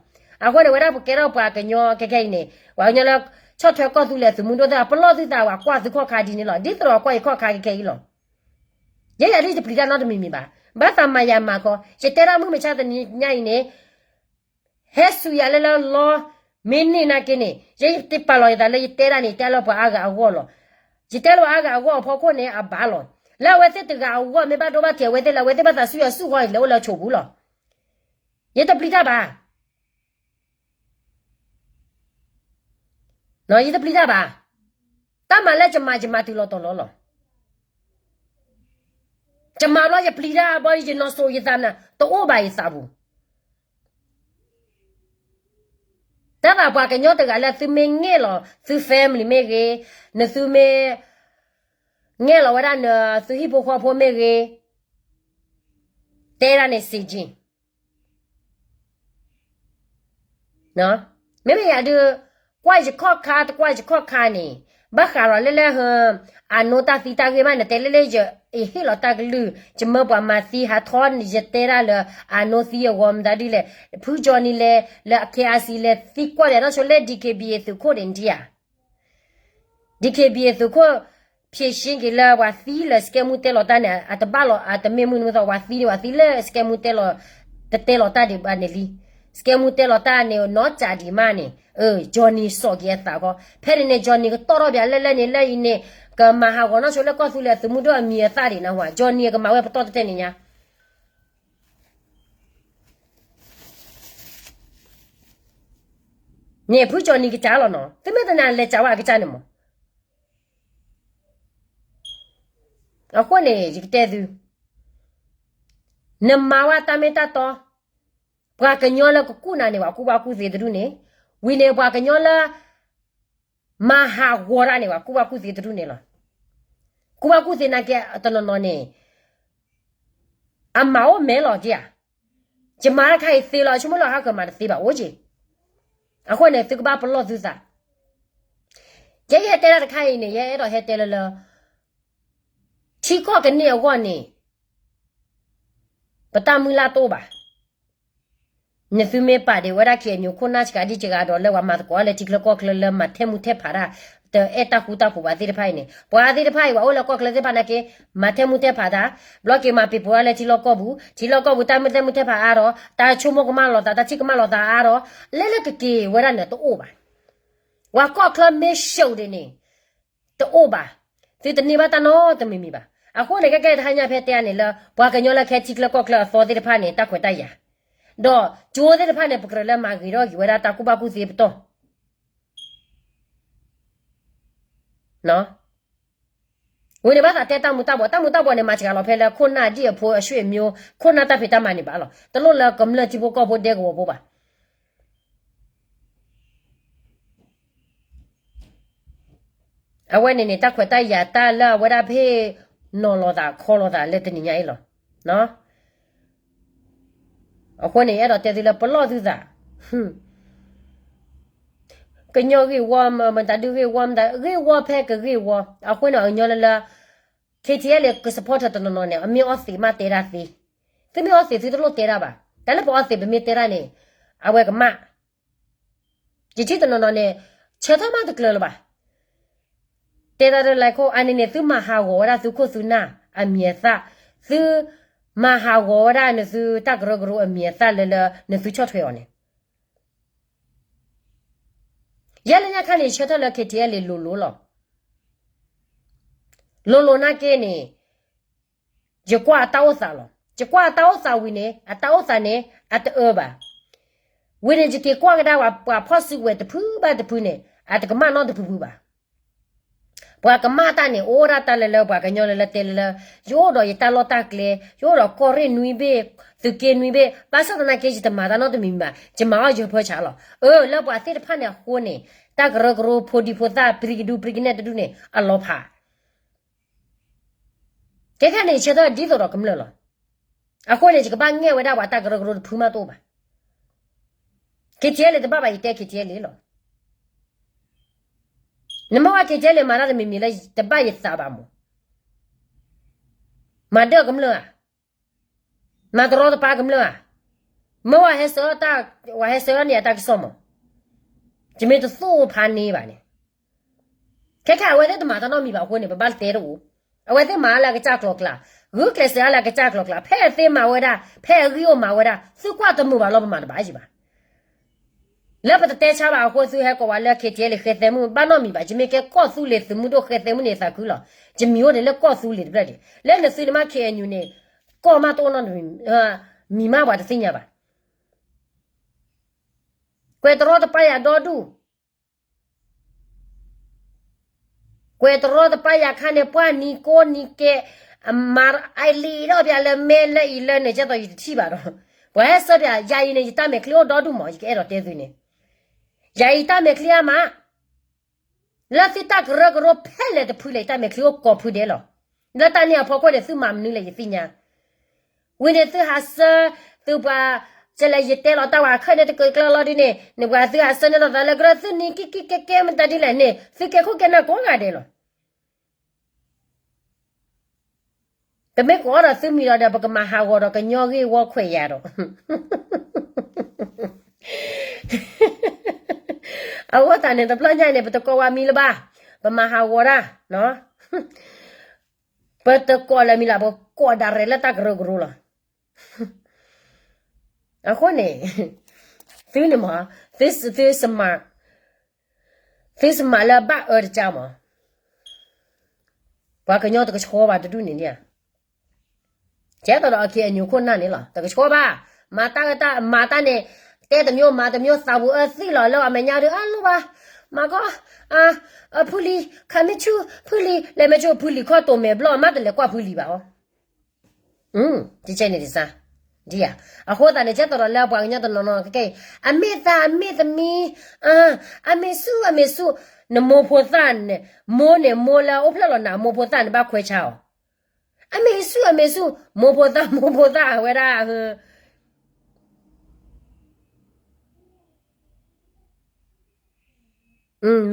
အဃိန့ၣ် ဝဲဒၣ်ပကဲထီၣ်ပှၤကညီခဲခဲအံၤန့ၣ် ပှၤကညီလၢ ဆီၣ်ထွဲကီၢ်သူလ့ၤသုးမုၢ်ဒိၣ်သ့ၣ် ပလီၢ်သုသးဝဲကွၢ်သုခီၣ်ခါဒ်န့ၣ်လီၤ. ဒ်သိးဒီးကွၢ်ယခီၣ်ခါခဲခဲအံၤလီၤ. ယဲယၤဒ်ယတပျံၤတၢ်နီတမံၤမံၤဘၣ်. ဘၣ်သးမၤယၤမၤခီ, ယတဲတၢ်မုၢ်မဆါတနံၤညါအံၤန့ၣ် ဟဲစူၤယၤလၢလၢလီ မ့ၢ်န့ၢ်နာ်က့န့ၣ် ယဲယတပာ်လီၤယသးလၢယတဲဒၣ်န့ၣ် ယတဲလၢပှၤအါဂၤအဂီၢ်လီၤ. ယတဲလၢပှၤအါဂၤအဂီၢ်အဖီခိၣ်န့ၣ် အဘၣ်လီၤ. လၢအဝဲသ့ၣ်တဂၤအဂီၢ် မ့ၢ်ဘၣ်ဒိဘၣ်ထံးအဝဲသ့ၣ်လၢအဝဲသ့ၣ်ဘၣ်သးစူၤယၤစူၤဃီ လဲၤအိၣ်လၢဆိးပူၤလီၤ. ယတပျံၤတၢ်ဘၣ်. ယတပျံၤတၢ်ဘၣ်. တၢ်မၤလၢယမၤ ယမၤတုၤလီၤတီၤလီၤလီၤ. ယမၤဘျီယပျံၤတၢ်ဘျီ ယနီၢ်စိၤယသးနၤ တအိၣ်ဘၣ်ယသးပူၤ. တၢ်သးပှၤကညီတဂၤလၢသုမ့ၢ်ငဲၢ်လီၤသု family မ့ၢ်ဂ့ၤ, နသုမ့ၢ် ငဲၢ်လီၤဝဲဒၣ်နသုဟံၣ်ဖိဃီဖိမ့ၢ်ဂ့ၤ, တဲဒၣ်န့ၣ်စ့ၢ်ကီး မ့မ့ၢ်ယၤဒုး ကွၢ်ယခီၣ်ခါတကွၢ်ယခီၣ်ခါန့ၣ် ဘၣ်ဃးဒီးလၢလၢ အနိတၢ်သံတၢ်ဂ့ၢ်မး နတဲလၢလၢယဟ့ၣ်လီၤတၢ်ကလုၢ် ယမၢပှၤမၤသံဟးထီၣ် ယတဲဒၣ်လၢ အနိသံအဂီၢ်မတၤဒ်လဲၣ် ဖု Johnny လဲၣ် လၢ K I C လဲၣ် သံကွၢ်ဒဲးနီၢ်ဆိလၢ D K B A သုးခိၣ်န့ၣ်ဒ်ဧါ D K B A သုးခိၣ် ဖြေရှင်းက့ၤလၢပှၤသံလၢ စကဲမူတဲလီၤတၢ်န့ၣ် အတဘၣ်လီၤ အတမ့ၢ်မုၢ်နမုၢ်သီ ပှၤသံန့ၣ် ပှၤသံလၢ စကဲမူတဲလီၤ တတဲလီၤတၢ်ဒံးဘၣ်န့ၣ်လံ. စကဲမူတဲလီၤတၢ်န့ၣ် နီၢ်ကၠးဒံးမးန့ၣ် Johnny စိာ်က့ၤအသးခီ ဖဲန့ၣ်န့ၣ် Johnny ကတီၢ်ထီၣ်ပၠးလၢလၢန့ၣ်လၢအံၤန့ၣ် ကမၤဟးဂီၤနီၢ်ဆိလၢကီၢ်သူလ့ၤအသုးမုၢ်ဒိၣ်အမံၤအသၣ်ဒံးနၢ်ဟူဧါ Johnny ကမၤဝဲပတီၢ်တတဲန့ၣ်ညါ န့ၣ်ဖု Johnny ကစၢ်လီၤနီၤ သုမ့ၢ်တနာ်လဲၤစၢၤဝဲအကစၢ်န့ၣ်မး အဃိန့ၣ် ယကတဲသု နမၤဝဲတၢ်မ့ၢ်တၢ်တီ ပှၤကညီလၢကကူၣ်နၤန့ၣ် ပှၤကူၣ်ဘၣ်ကူၣ်သ့တဒူၣ်န့ၣ် ဝံၤန့ၣ် ပှၤကညီလၢ မၤဟးဂီၤတၢ်န့ၣ် ပှၤကူၣ်ဘၣ်ကူၣ်သ့တဒူၣ်န့ၣ်လီၤ. ကူၣ်ဘၣ်ကူၣ်သ့နာ်က့ တနီၤနီၤန့ၣ် အမၤအိၣ်မဲာ်လီၤက့ဧါ ယမၤတၢ်တခါအံၤသ့လီၤ ဆိကမိၣ်လၢဟါခၢၣ်မၤတသ့ဘၣ်အိၣ်က့ အဃိန့ၣ် သုကဘၣ်ပလီၢ်သုသး ကဲယဟဲတဲတၢ်တခါအံၤန့ၣ် ယအဲၣ်ဒိးဟဲတဲလၢလၢ ထံကီၢ်ကန့ၢ်အဂီၢ်န့ၣ် ပတၢ်မုၢ်လၢ်တအိၣ်ဘၣ်. နသုမ့ၢ်ပာ်ဒံးဝဲဒၣ် K N U ခိၣ်နၢ်စှၤဒံၣ်စှၤဒီးလၢပှၤမၤသကိးလၢထံချၢကီၢ်ချၢလၢမၤထဲမူထဲဖးတၢ် တအဲၣ်တၢ်ဃူတၢ်ဖိးဘၣ်သ့ၣ်တဖၣ်အံၤန့ၣ် ပှၤသ့ၣ်တဖၣ်အံၤ ပှၤအိၣ်လၢကီၢ်ချၢသ့ၣ်တဖၣ်နာ်က့ မၤထဲမူထဲဖးတၢ် ဘျီက့ၤမၤပ့ၤပိာ်တၢ်လၢထံလီၢ်ကီၢ်ပူၤ ထံလီၢ်ကီၢ်ပူၤ တၢ်မ့ၢ်ထဲမူထဲဖးအါထီၣ် တၢ်ဆိကမိၣ်ကမၣ်လိာ်သး တၢ်ထံၣ်ကမၣ်လိာ်သးအါထီၣ် လၢလၢကက့ၤဝဲဒၣ်န့ၣ်တအိၣ်ဘၣ်. ပှၤကီၢ်ချၢမ့ၢ် show ဒံးန့ၣ် တအိၣ်ဘၣ်. သုတန့ၢ်ဘၣ်တၢ်နီတမံၤမံၤဘၣ်. အဃိန့ၣ် ကဲကဲတဟါညါဖဲတဲအါန့ၣ်လၢ ပှၤကညီလၢကဟဲထံချၢကီၢ်ချၢအသီသ့ၣ်တဖၣ်န့ၣ် တၢ်ခွဲးတၢ်ယာ် ဒီးကၠိသ့ၣ်တဖၣ်န့ၣ် ပကြၢးလၢမၤဂ့ၤထီၣ်က့ၤဝဲဒၣ်တၢ်ကူၣ်ဘၣ်ကူၣ်သ့ပတီၢ် ဝံၤန့ၣ်ဘၣ်သးတဲတၢ်မူၤတၢ်ဘှီး တၢ်မူၤတၢ်ဘှီးန့ၣ် မၤစှၤလီၤဖဲလၢခိၣ်နၢ်ဒ်အဖိအဆွေမျိုး ခိၣ်နၢ်တၢ်ဖံးတၢ်မၤန့ၣ်ဘၣ်လီၤ. တလိၣ်လၢကမျၢၢ်ထံဖိကီၢ်ဖိဒဲကဝီၤဖိဘၣ်. အဝဲန့ၣ်န့ၣ် တၢ်ခွဲးတၢ်ယာ်တၢ်လၢအဝဲဒၣ်ဖဲ နီၤလီၤသးခီလီၤသးလၢတနံၤညါအံၤလီၤ. အဃိန့ၣ် ယအဲၣ်ဒိးတဲသုလၢပလီၢ်သုသး ကညီဂ့ၢ်ဝီ မတၤဒုဂ့ၢ်ဝီ မတၤဂ့ၢ်ဝီဖဲကဂ့ၢ်ဝီ အဃိန့ၣ် အကညီလၢလၢ K T L A က supporter တနီၤနီၤန့ၣ် အမ့ၢ်အီသံးမးတဲဒၣ်သ့, သုမ့ၢ်အီသံးသုတလိၣ်တဲဒၣ်ဘၣ်. တၢ်လၢပအီသံးပမ့ၢ်တဲဒၣ်န့ၣ် အဝဲကမၣ် ယထံၣ်တနီၤနီၤန့ၣ် ဆၢထၢၣ်မးတကျၢၤလၢၤဘၣ်. တဲဒၣ်လၢလဲၤခိၣ်အါန့ၣ်န့ၣ် သုမၤဟးဂီၤဝဲဒၣ်သုခိၣ်သုနၢ်အမံၤအသၣ်, သုမၤဟးဂီၤဝဲဒၣ်နသုတၢ်ကရၢကရိအမံၤအသၣ်လၢလၢနသုဆီၣ်ထွဲအီၤန့ၣ် ယဲလၢညါခါန့ၣ် ယဆၢထၢၣ်လၢ K T L A လိၤလိၤလီၤ. လိၤလိၤနာ်က့န့ၣ် ယကွၢ်အတၢ်အိၣ်သးလီၤ. ယကွၢ်အတၢ်အိၣ်သးဝံၤန့ၣ် အတၢ်အိၣ်သးန့ၣ် အတအၢဘၣ်. ဝံၤန့ၣ် ယက့ၤကွၢ်ကဒါပှၤ ပှၤဖီၣ်စုကဝဲၤတဖုဘၣ်တဖုန့ၣ် အတကမၣ်နီတဖုဖုဘၣ်. ပှၤကမၣ်တၢ်န့ၣ် အိၣ်ဒၣ်တၢ်လၢလၢပှၤကညီလၢလၢတဲလၢလၢ ယအိၣ်ဒီးယတၢ်လီၢ်တၢ်ကျဲ, ယအိၣ်ဒီးကီၢ်ရ့ၣ်နွံဘ့ၣ်, သုးက့နွံဘ့ၣ်, ဘၣ်ဆၣ်သနာ်က့ ယတမၤတၢ်နီတမံၤမံၤဘၣ်, ယမၤအီၣ်ယဖၢဆးလီၤ. အၢ လၢပှၤသ့ၣ်တဖၣ်န့ၣ်အဃိန့ၣ် တၢ်ကရၢကရိဖိဒံဖိသၣ် ပြံကဒုပြံကနဲတဒူၣ်န့ၣ် အလီၤဖး ကဲခဲန့ၣ် ယဆၢထၢၣ်ဒ်သိးဒီးကမျၢၢ်လီၤ. အဃိန့ၣ် ယကဘၣ်ငဲၢ်ဝဲဒၣ်ပှၤတၢ်ကရၢကရိတဖုမးတအိၣ်ဘၣ်. K T L A တဘၣ်ဘၣ် ယတဲ K T L A လီၤ. နမ့ၢ်ဝဲ K T L A မၤတၢ်တမံၤမံၤလၢတဘၣ်ယသးဘၣ်မး, မၤဒၢၣ်ကမျၢၢ်ဧါ, မၤတရီတပါကမျၢၢ်ဧါ, မ့ၢ်ဝဲဟဲဆှၢတၢ်, ဝဲဟဲဆှၢန့ၢ်အတၢ်ကစီၣ်မး, ယမ့ၢ်တသိၣ်ဖးန့ၢ်ဘၣ်န့ၣ် ခဲခဲအဝဲသ့ၣ်တမၤတၢ်နီတမံၤဘၣ်အဃိန့ၣ် ပဘၣ်တဲတအိၣ်, အဝဲသ့ၣ်မၤအါလၢအကစၢ်ကျိၤကျါ, ဂုာ်ကျဲးစၢးအါလၢအကစၢ်ကျိၤကျါ, ဖဲအသ့မၤဝဲဒၣ်, ဖဲအဂံၢ်အိၣ်မၤဝဲဒၣ်, သုကွၢ်တမုာ်ဘၣ်လီၤ ပမၤတဘၣ်ယံၤဘၣ်. လၢပတတဲဆါဘၣ်အဃိ သုဟဲကိးဝဲလၢ K T L A ဃဲသဲမုၣ် ဘၣ်နီတမံၤဘၣ်, ယမ့ၢ်ကဲကီၢ်သူလ့ၤသုးမုၢ်ဒိၣ်ဃဲသဲမုၣ်န့ၣ် သးခုလီၤ, ယမံၤအိၣ်ဒံးလၢကီၢ်သူလ့ၤတဖျၢၣ်ဒံး, လၢနသုန့ၣ်မး K N U န့ၣ်, ကီၢ်မးတအိၣ်နီတမံၤ, မံၤမးပှၤတသ့ၣ်ညါဘၣ်. ကွဲးတရီတပါယၤဒီဒူၣ် ကွဲးတရီတပါယၤခါန့ၣ် ပှၢ်နံၤကိးနံၤကဲ, အမၤအလံၤဒီးပျးလၢမဲလၢအံၤလၢန့ၣ် ကဲသိးယတထံၣ်ဘၣ်ဒီး, ပှၤဟဲဆှၢပျး ယၤအံၤန့ၣ် ယတၢ်မဲာ်ချံအိၣ်ဒီဒူၣ်မး ယကအဲၣ်ဒိးတဲသုန့ၣ်, ယၤအံၤတၢ်မဲာ်ချံအါမး လၢသုတၢ်ကရၢကရိဖဲလဲၣ်တဖုလဲၣ် ယတၢ်မဲာ်ချံအိၣ်ကိးဖုဒဲးလီၤ. လၢတၢ်န့ၣ်အဖီခိၣ်န့ၣ် သုမၤမနုၤလဲၣ် ယသ့ၣ်ညါ. ဝံၤန့ၣ်သုဟးဆှၢ, သုပှၤ, ကဲလဲၣ် ယတဲလီၤတၢ်ဝဲအခၢၣ်န့ၣ်တကၢကျၢလီၤဒ်န့ၣ် န့ၣ်ပှၤသုဟးဆၢန့ၢ်လီၤသးလၢကရၢၢ်သုနံၤက့က့ကဲကဲမတၤဒ်လဲၣ်န့ၣ် သုကဲခိၣ်ကဲနၢ်ကိးဂၤဒဲးလီၤ. ပမ့ၢ်ကိးဒီးသုမံၤဒီးဒီး ပကမၤဟးဂီၤဒီးကညီဂ့ၢ်ဝီခွဲးယာ်ဒီး အဃိသတးန့ၣ် တဘျီညါအံၤန့ၣ် ပတကိးဝဲမံၤလၢၤဘၣ်, ပမၤဟးဂီၤတၢ်, ပတကိးလၢၤမံၤလၢၤ ပကိးဒၣ်ရဲၣ်လၢတၢ်ကရၢကရိလီၤ. အဃိန့ၣ် သုန့ၣ်မး သု သု သုစမးလၢဘၣ်အၢတကါမး, ပှၤကညီတကဆှီဘၣ်တဒူၣ်န့ၣ်ဒ်ဧါ. ကဲသိးဒီးအခံအညိးခိၣ်နၢ်န့ၣ်လီၤ တကဆှီဘၣ်, မၤတၢ်အတၢ်မၤတၢ်န့ၣ်, တဲတမျိုးမၤတမျိုး သးဝူၤအၢသံလီၤလၢအမဲာ်ညါဒုး အလိၣ်ဘၣ်, မၤကီ, အဖုလံၤ ခးမ့ၢ်ဆူၣ် ဖုလံၤ လဲၤမ့ၢ်ဆူၣ် ဖုလံၤခီၣ်တိာ်မဲာ်ဘျီၣ် အမါတလဲၤကွၢ်ဖုလံၤဘၣ်အီၤ ကဲန့ၣ်ဒ်စါ, ဒ်ဧါ, အဃိသတးန့ၣ် ကဲသိးဒီးလၢပှၤကညီတနီၤနီၤကဲကဲအံၤ အမ့ၢ်သးအမ့ၢ်သမံ, အမ့ၢ်ဆူၣ် အမ့ၢ်ဆူၣ်, နမိၢ်ဖိသၣ်န့ၣ်, မိၢ်န့ၣ်မိၢ်လၢအိၣ်ဖျဲၣ်လီၤနၤ မိၢ်ဖိသၣ်န့ၣ်ဘၣ်ခွဲးဆါအီၤ, အမ့ၢ်ဆူၣ် အမ့ၢ်ဆူၣ် မိၢ်ဖိသၣ် မိၢ်ဖိသၣ် အဝဲဒၣ်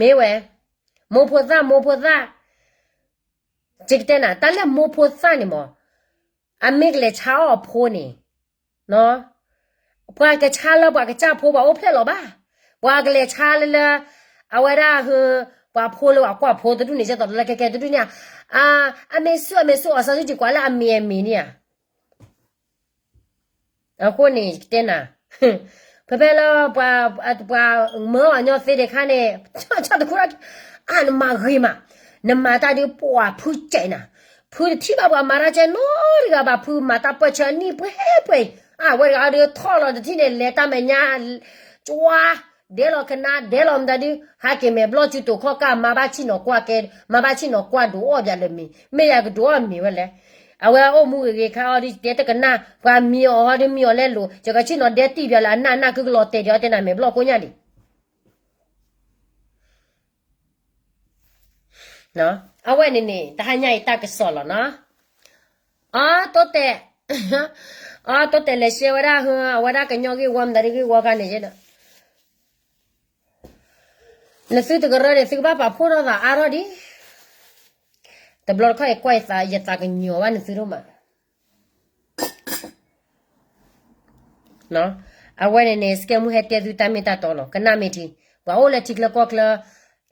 မ့ၢ်ဝဲ, မိၢ်ဖိသၣ် မိၢ်ဖိသၣ်, ကတဲနၤ တၢ်လၢမိၢ်ဖိသၣ်န့ၣ်မး, အမ့ၢ်ကလဲၤဆါအီၣ်အဖိန့ၣ်, ပှၤကဆါလၢပှၤကစၢ်ဖိပှၤအိၣ်ဖျဲၣ်လီၤဘၣ်, ပှၤကလဲၤဆါလၢလၢ, အဝဲဒၣ်ဟ, ပှၤဖိလၢပှၤကွၢ်ဖိတဒူၣ်န့ၣ် ကဲသိးလၢကဲကဲတဒူၣ်န့ၣ်, အမ့ၢ်ဆူၣ် အမ့ၢ်ဆူၣ် အီၣ်ဆါဆူၣ်ကကွၢ်လၢအမ့ၢ်အမ့ၢ်န့ၣ်ဧါ အဃိန့ၣ် ကတဲနၤ, ဖဲဖဲလၢ ပှၤမၢအီၤညီသ့တခါန့ၣ်, တခူ, အနမၤဂ့ၤမး, နမၤတၢ်ဒ်ပှၤဖုကဲးနၤ, ဖုတထံၣ်ဘၣ်ပှၤမၤတၢ်ကဲနီတဂၤဘၣ် ဖုမၤတၢ်ပၢၢ်ဆၢအနံၣ်ပှဲၤပှဲၤ, အဝဲတဂၤဒီးထီၣ်လီၤတထံၣ်န့ၣ် လဲၤတၢ်မဲာ်ညါ, ကၠွါ, ဒဲလီၤကနါ ဒဲလီၤမတၤဒုး ဟးက့ၤမဲာ်ဘျီၣ်စုတိာ်ခီၣ်ကၢ် မၤဘၣ်ဆံၣ်နီၤကွၢ်ကဲ, မၤဘၣ်ဆံၣ်နီၤကွၢ်ဒိးအီၣ်ဘၣ်လၢမ့ၤ, မ့ၢ်ယၤကဒိးအီၣ်မ့ၤဝဲလဲၣ်. အဝဲအိၣ်မူဂ့ၤဂ့ၤခါအီၤဒ်တဲတကနၣ်, ပှၤမံအီၤဟီဒ်မံအီၤလဲလိာ်, ယကဆံၣ်နီၤဒဲတံၢ်ဘၣ်လၢအနၢ်နၢ်ကကလီၤတဲာ်ဒီးတဲနၤမဲာ်ဘျီၣ်ကိညၣ်ဒံး အဝဲန့ၣ်န့ၣ် တဟါညါအံၤတၢ်ကစီၣ်လီၤနီၤ. အတိတဲာ်, အတိတဲာ်လဲၤရှဲဝဲဒၣ် အဝဲဒၣ်ကညီဂ့ၢ်ဝီမတၤဒ်ဂ့ၢ်ဝီခါန့ၣ်, နသုတကရၢန့ၣ် သုကဘၣ်ပာ်ဖှိၣ်ထီၣ်သးအါထီၣ်ဒံး, တဘျီတခီၣ်အံၤကွၢ်ယသး ယသးကညီၤဘၣ်နသုဒိၣ်မး အဝဲန့ၣ်န့ၣ် စကဲမူဟဲတဲသုတၢ်မ့ၢ်တၢ်တီလီၤ. ကနၣ်မ့ၢ်ထံ, ပှၤအိၣ်လၢထံချၢကီၢ်ချၢ,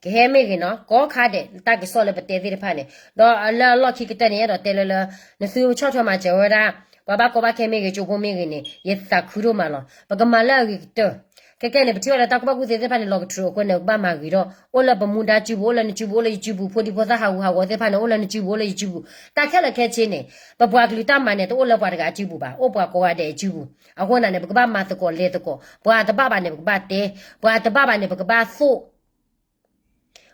ကဟဲမ့ၢ်ဂ့ၤနီၤ ကိးခါဒဲး တၢ်ကစီၣ်လၢပတဲသ့ၣ်တဖၣ်န့ၣ်, ဒီးလၢအလီၢ်ခံကတၢၢ်န့ၣ် အဲၣ်ဒိးတဲလၢလၢ နသုဆီၣ်ထွဲမၤစၢၤဝဲဒၣ် ပှၤဘၣ်ကီဘၣ်ခဲမ့ၢ်ဂ့ၤ ကၠိဖိမ့ၢ်ဂ့ၤန့ၣ် ယသးခုဒိၣ်မးလီၤ. ပကမၤလၢအဂ့ၤကတၢၢ် ကဲကဲန့ၣ် ပထံၣ်ဝဲလၢတၢ်ကူၣ်ဘၣ်ကူၣ်သ့သ့ၣ်တဖၣ်န့ၣ် လီၤကတြူာ်အဃိန့ၣ် ပကဘၣ်မၤဂ့ၤထီၣ်, အိၣ်လၢပမူဒါစုပူၤ အိၣ်လၢနစုပူၤ အိၣ်လၢယစုပူၤ ဖိဒံဖိသၣ်ဟးဂူာ်ဟးဂီၤသ့ၣ်တဖၣ်န့ၣ် အိၣ်လၢနစုပူၤ အိၣ်လၢယစုပူၤ, တၢ်ခဲလၢာ်ခဲဆ့န့ၣ် ပပှၤကလုာ်တၢ်မၤန့ၣ် တအိၣ်လၢပှၤတဂၤအစုပူၤဘၣ်, အိၣ်ပှၤကိးဂၤဒဲးအစုပူၤ, အဃိန့ၣ်န့ၣ် ပကဘၣ်မၤသကိးလဲၤသကိး, ပှၤတဘၣ်ဘၣ်န့ၣ် ပကဘၣ်တဲ, ပှၤတဘၣ်ဘၣ်န့ၣ် ပကဘၣ်သိၣ်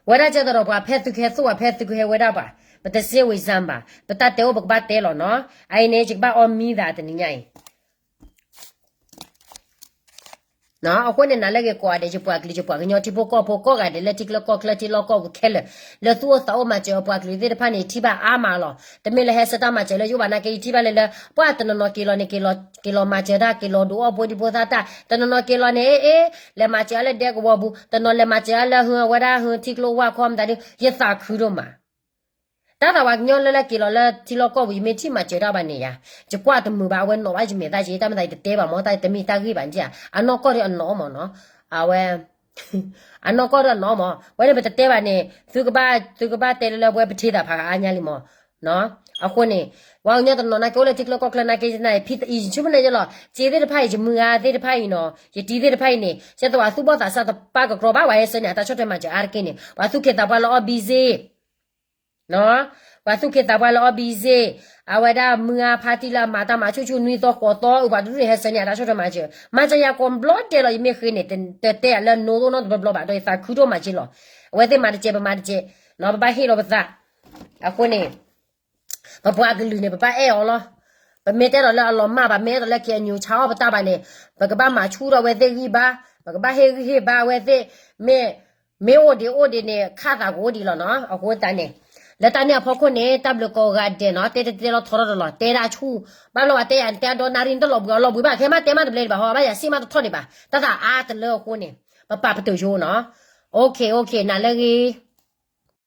ဝဲဒၣ်ကဲသိးဒီးပှၤဖဲသုကဟဲသိၣ်ဘၣ် ဖဲသုကဟဲဝဲဒၣ်ဘၣ်, ပတစ့ဝံၤစၢ်ဘၣ်, ပတၢ်တဲအိၣ်ပကဘၣ်တဲလီၤနီၤ, အအံၤန့ၣ် ယကဘၣ်အီမံသးတနံၤညါအံၤ အဃိန့ၣ် နၤလၢဂ့ၤကိးဂၤဒဲး ယပှၤကလုာ် ယပှၤကညီထံဖိကီၢ်ဖိကိးဂၤဒဲး လၢထံချၢကီၢ်ချၢထံလီၢ်ကီၢ်ပူၤခဲလၢာ် လၢသူၣ်အိၣ်သးအိၣ်မၤစၢၤအပှၤကလုာ်သ့ၣ်တဖၣ်န့ၣ် ယထံၣ်ဘၣ်အါမးလီၤ. တမ့ၢ်လၢဟဲဆှၢတၢ်မၤစၢၤလၢယအိၣ်ဘၣ်နာ်က့ ယထံၣ်ဘၣ်လၢလၢ ပှၤတနီၤနီၤက့ၤလီၤန့ၣ် က့ၤလီၤမၤစၢၤတၢ် က့ၤလီၤဒုးအီၣ်ဖိဒံဖိသၣ်တၢ် တနီၤနီၤက့ၤလီၤန့ၣ် အ့ အ့ လဲၤမၤစၢၤအီၤလၢဒဲကဝီၤပူၤ တနီၤလဲၤမၤစၢၤအီၤလၢဟဝဲဒၣ်ဟထံကျိဝၢ်ခီမတၤဒုး ယသးခုဒိၣ်မး တၢ်သးပှၤကညီလၢလၢက့ၤလီၤလၢထံလီၢ်ကီၢ်ပူၤ ယမ့ၢ်ထံၣ်မၤစၢၤတၢ်ဘၣ်န့ၣ်ယါ, ယကွၢ်တမုာ်ဘၣ် အဝဲနီၣ်ဘၣ်ယမဲာ်သၣ်က့ တၢ်မ့ၢ်သးယတတဲဘၣ်မ့ၢ် တၢ်တမ့ၢ်တၢ်ဂ့ၢ်ဘၣ်န့ၣ်ဧါ, အနီၢ်ကီၢ်ဒီးအနီၢ်မးနီၤ, အဝဲ အနီၢ်ကီၢ်ဒီးအနီၢ်မး ဝဲန့ၣ်ပတတဲဘၣ်န့ၣ် သုကဘၣ် သုကဘၣ်တဲလၢလၢပဝဲပထံသးဖးကအါညါလံမး, အဃိန့ၣ် ပှၤကညီတနီၤနာ်က့အိၣ်လၢထံချၢကီၢ်ချၢနာ်က့ ယဖံးယဆူၣ်ဖဲန့ၣ်ယလီၤ စ့သ့ၣ်တဖၣ်အံၤ ယမုၢ်ဂၤသ့ၣ်တဖၣ်အံၤနီၤ ယတံၤသ့ၣ်တဖၣ်အံၤန့ၣ် ကဲသိးပှၤသူၣ်ဘီၣ်သးစၢ်တပၢ်ကကြီဘၣ် ပှၤဟဲဆှၢန့ၢ်အတၢ်ဆီၣ်ထွဲမၤစၢၤအါတက့ၢ်န့ၣ် ပှၤသူၣ်က့သးပှၢ်လၢအီၣ်ဘံစ့ ပှၤသူၣ်က့သးပှၢ်လၢအီၣ်ဘံစ့, အဝဲဒၣ်မုၢ်ဂၤဖါတံၢ်လၢအမၤတၢ်မၤဆူၣ်ဆူၣ်နွံသီဃိးသီ အုၣ်ပှၤတဒူၣ်န့ၣ်ဟဲဆှၢန့ၢ်အတၢ်ဆီၣ်ထွဲမၤစၢၤ မၤစၢၤယၤကိးဘျီဒဲးလီၤ ယမ့ၢ်ဃ့န့ၣ် တတဲယၤလၢနိသိၣ်နီတဘျီဘျီဘၣ် ဒီးယသးခုဒိၣ်မးက့လီၤ, အဝဲသ့ၣ်မၤတကဲပမၤတကဲ, ပဘၣ်ဟ့ၣ်လီၤပသး, အဃိန့ၣ် ပပှၤကလုာ်န့ၣ် ပဘၣ်အဲၣ်အီၤလီၤ, ပမ့ၢ်တဲဒီးလၢအလီၤမၢ်ဘၣ် မ့ၢ်အဲၣ်ဒိးလၢက့ၤအညိးဆါအီၣ်ပတၢ်ဘၣ်န့ၣ် ပကဘၣ်မၤဆူၣ်ထီၣ်ဝဲသ့ၣ်ဂံၢ်ဘါ, ပကဘၣ်ဟ့ၣ်ဂံၢ်ဟ့ၣ်ဘါအဝဲသ့ၣ်, မ့ၢ် မ့ၢ်အိၣ်ဒံးအိၣ်ဒံးန့ၣ် ခးသးကအိၣ်ဒံးလီၤနီၤ အဃိသတးန့ၣ်, လၢတၢ်န့ၣ်အဖီခိၣ်န့ၣ် တၢ်ဘျုးကိးဂၤဒဲးနီၤ, တဲတတဲလီၤထီထီၣ်တလီၤ, တဲဒၣ်ဆူၣ်, ဘၣ်ဘျီဘၣ်တဲယၤ တဲအဒိနၣ်ရံၣ် နတလီၤဘှံးအီၤ လီၤဘှံးဘၣ် ခဲမ့ၢ်တဲမ့ၢ်တဘျဲဒံးဘၣ်ဟီ ဘၣ်ယၤစံၣ်မ့ၢ်တထီၣ်ဒံးဘၣ်, တၢ်သးအါတလၢအဃိန့ၣ် ပပာ်ပတုာ်ဆိနီၤ, OK OK နၤလၢဂ့ၤ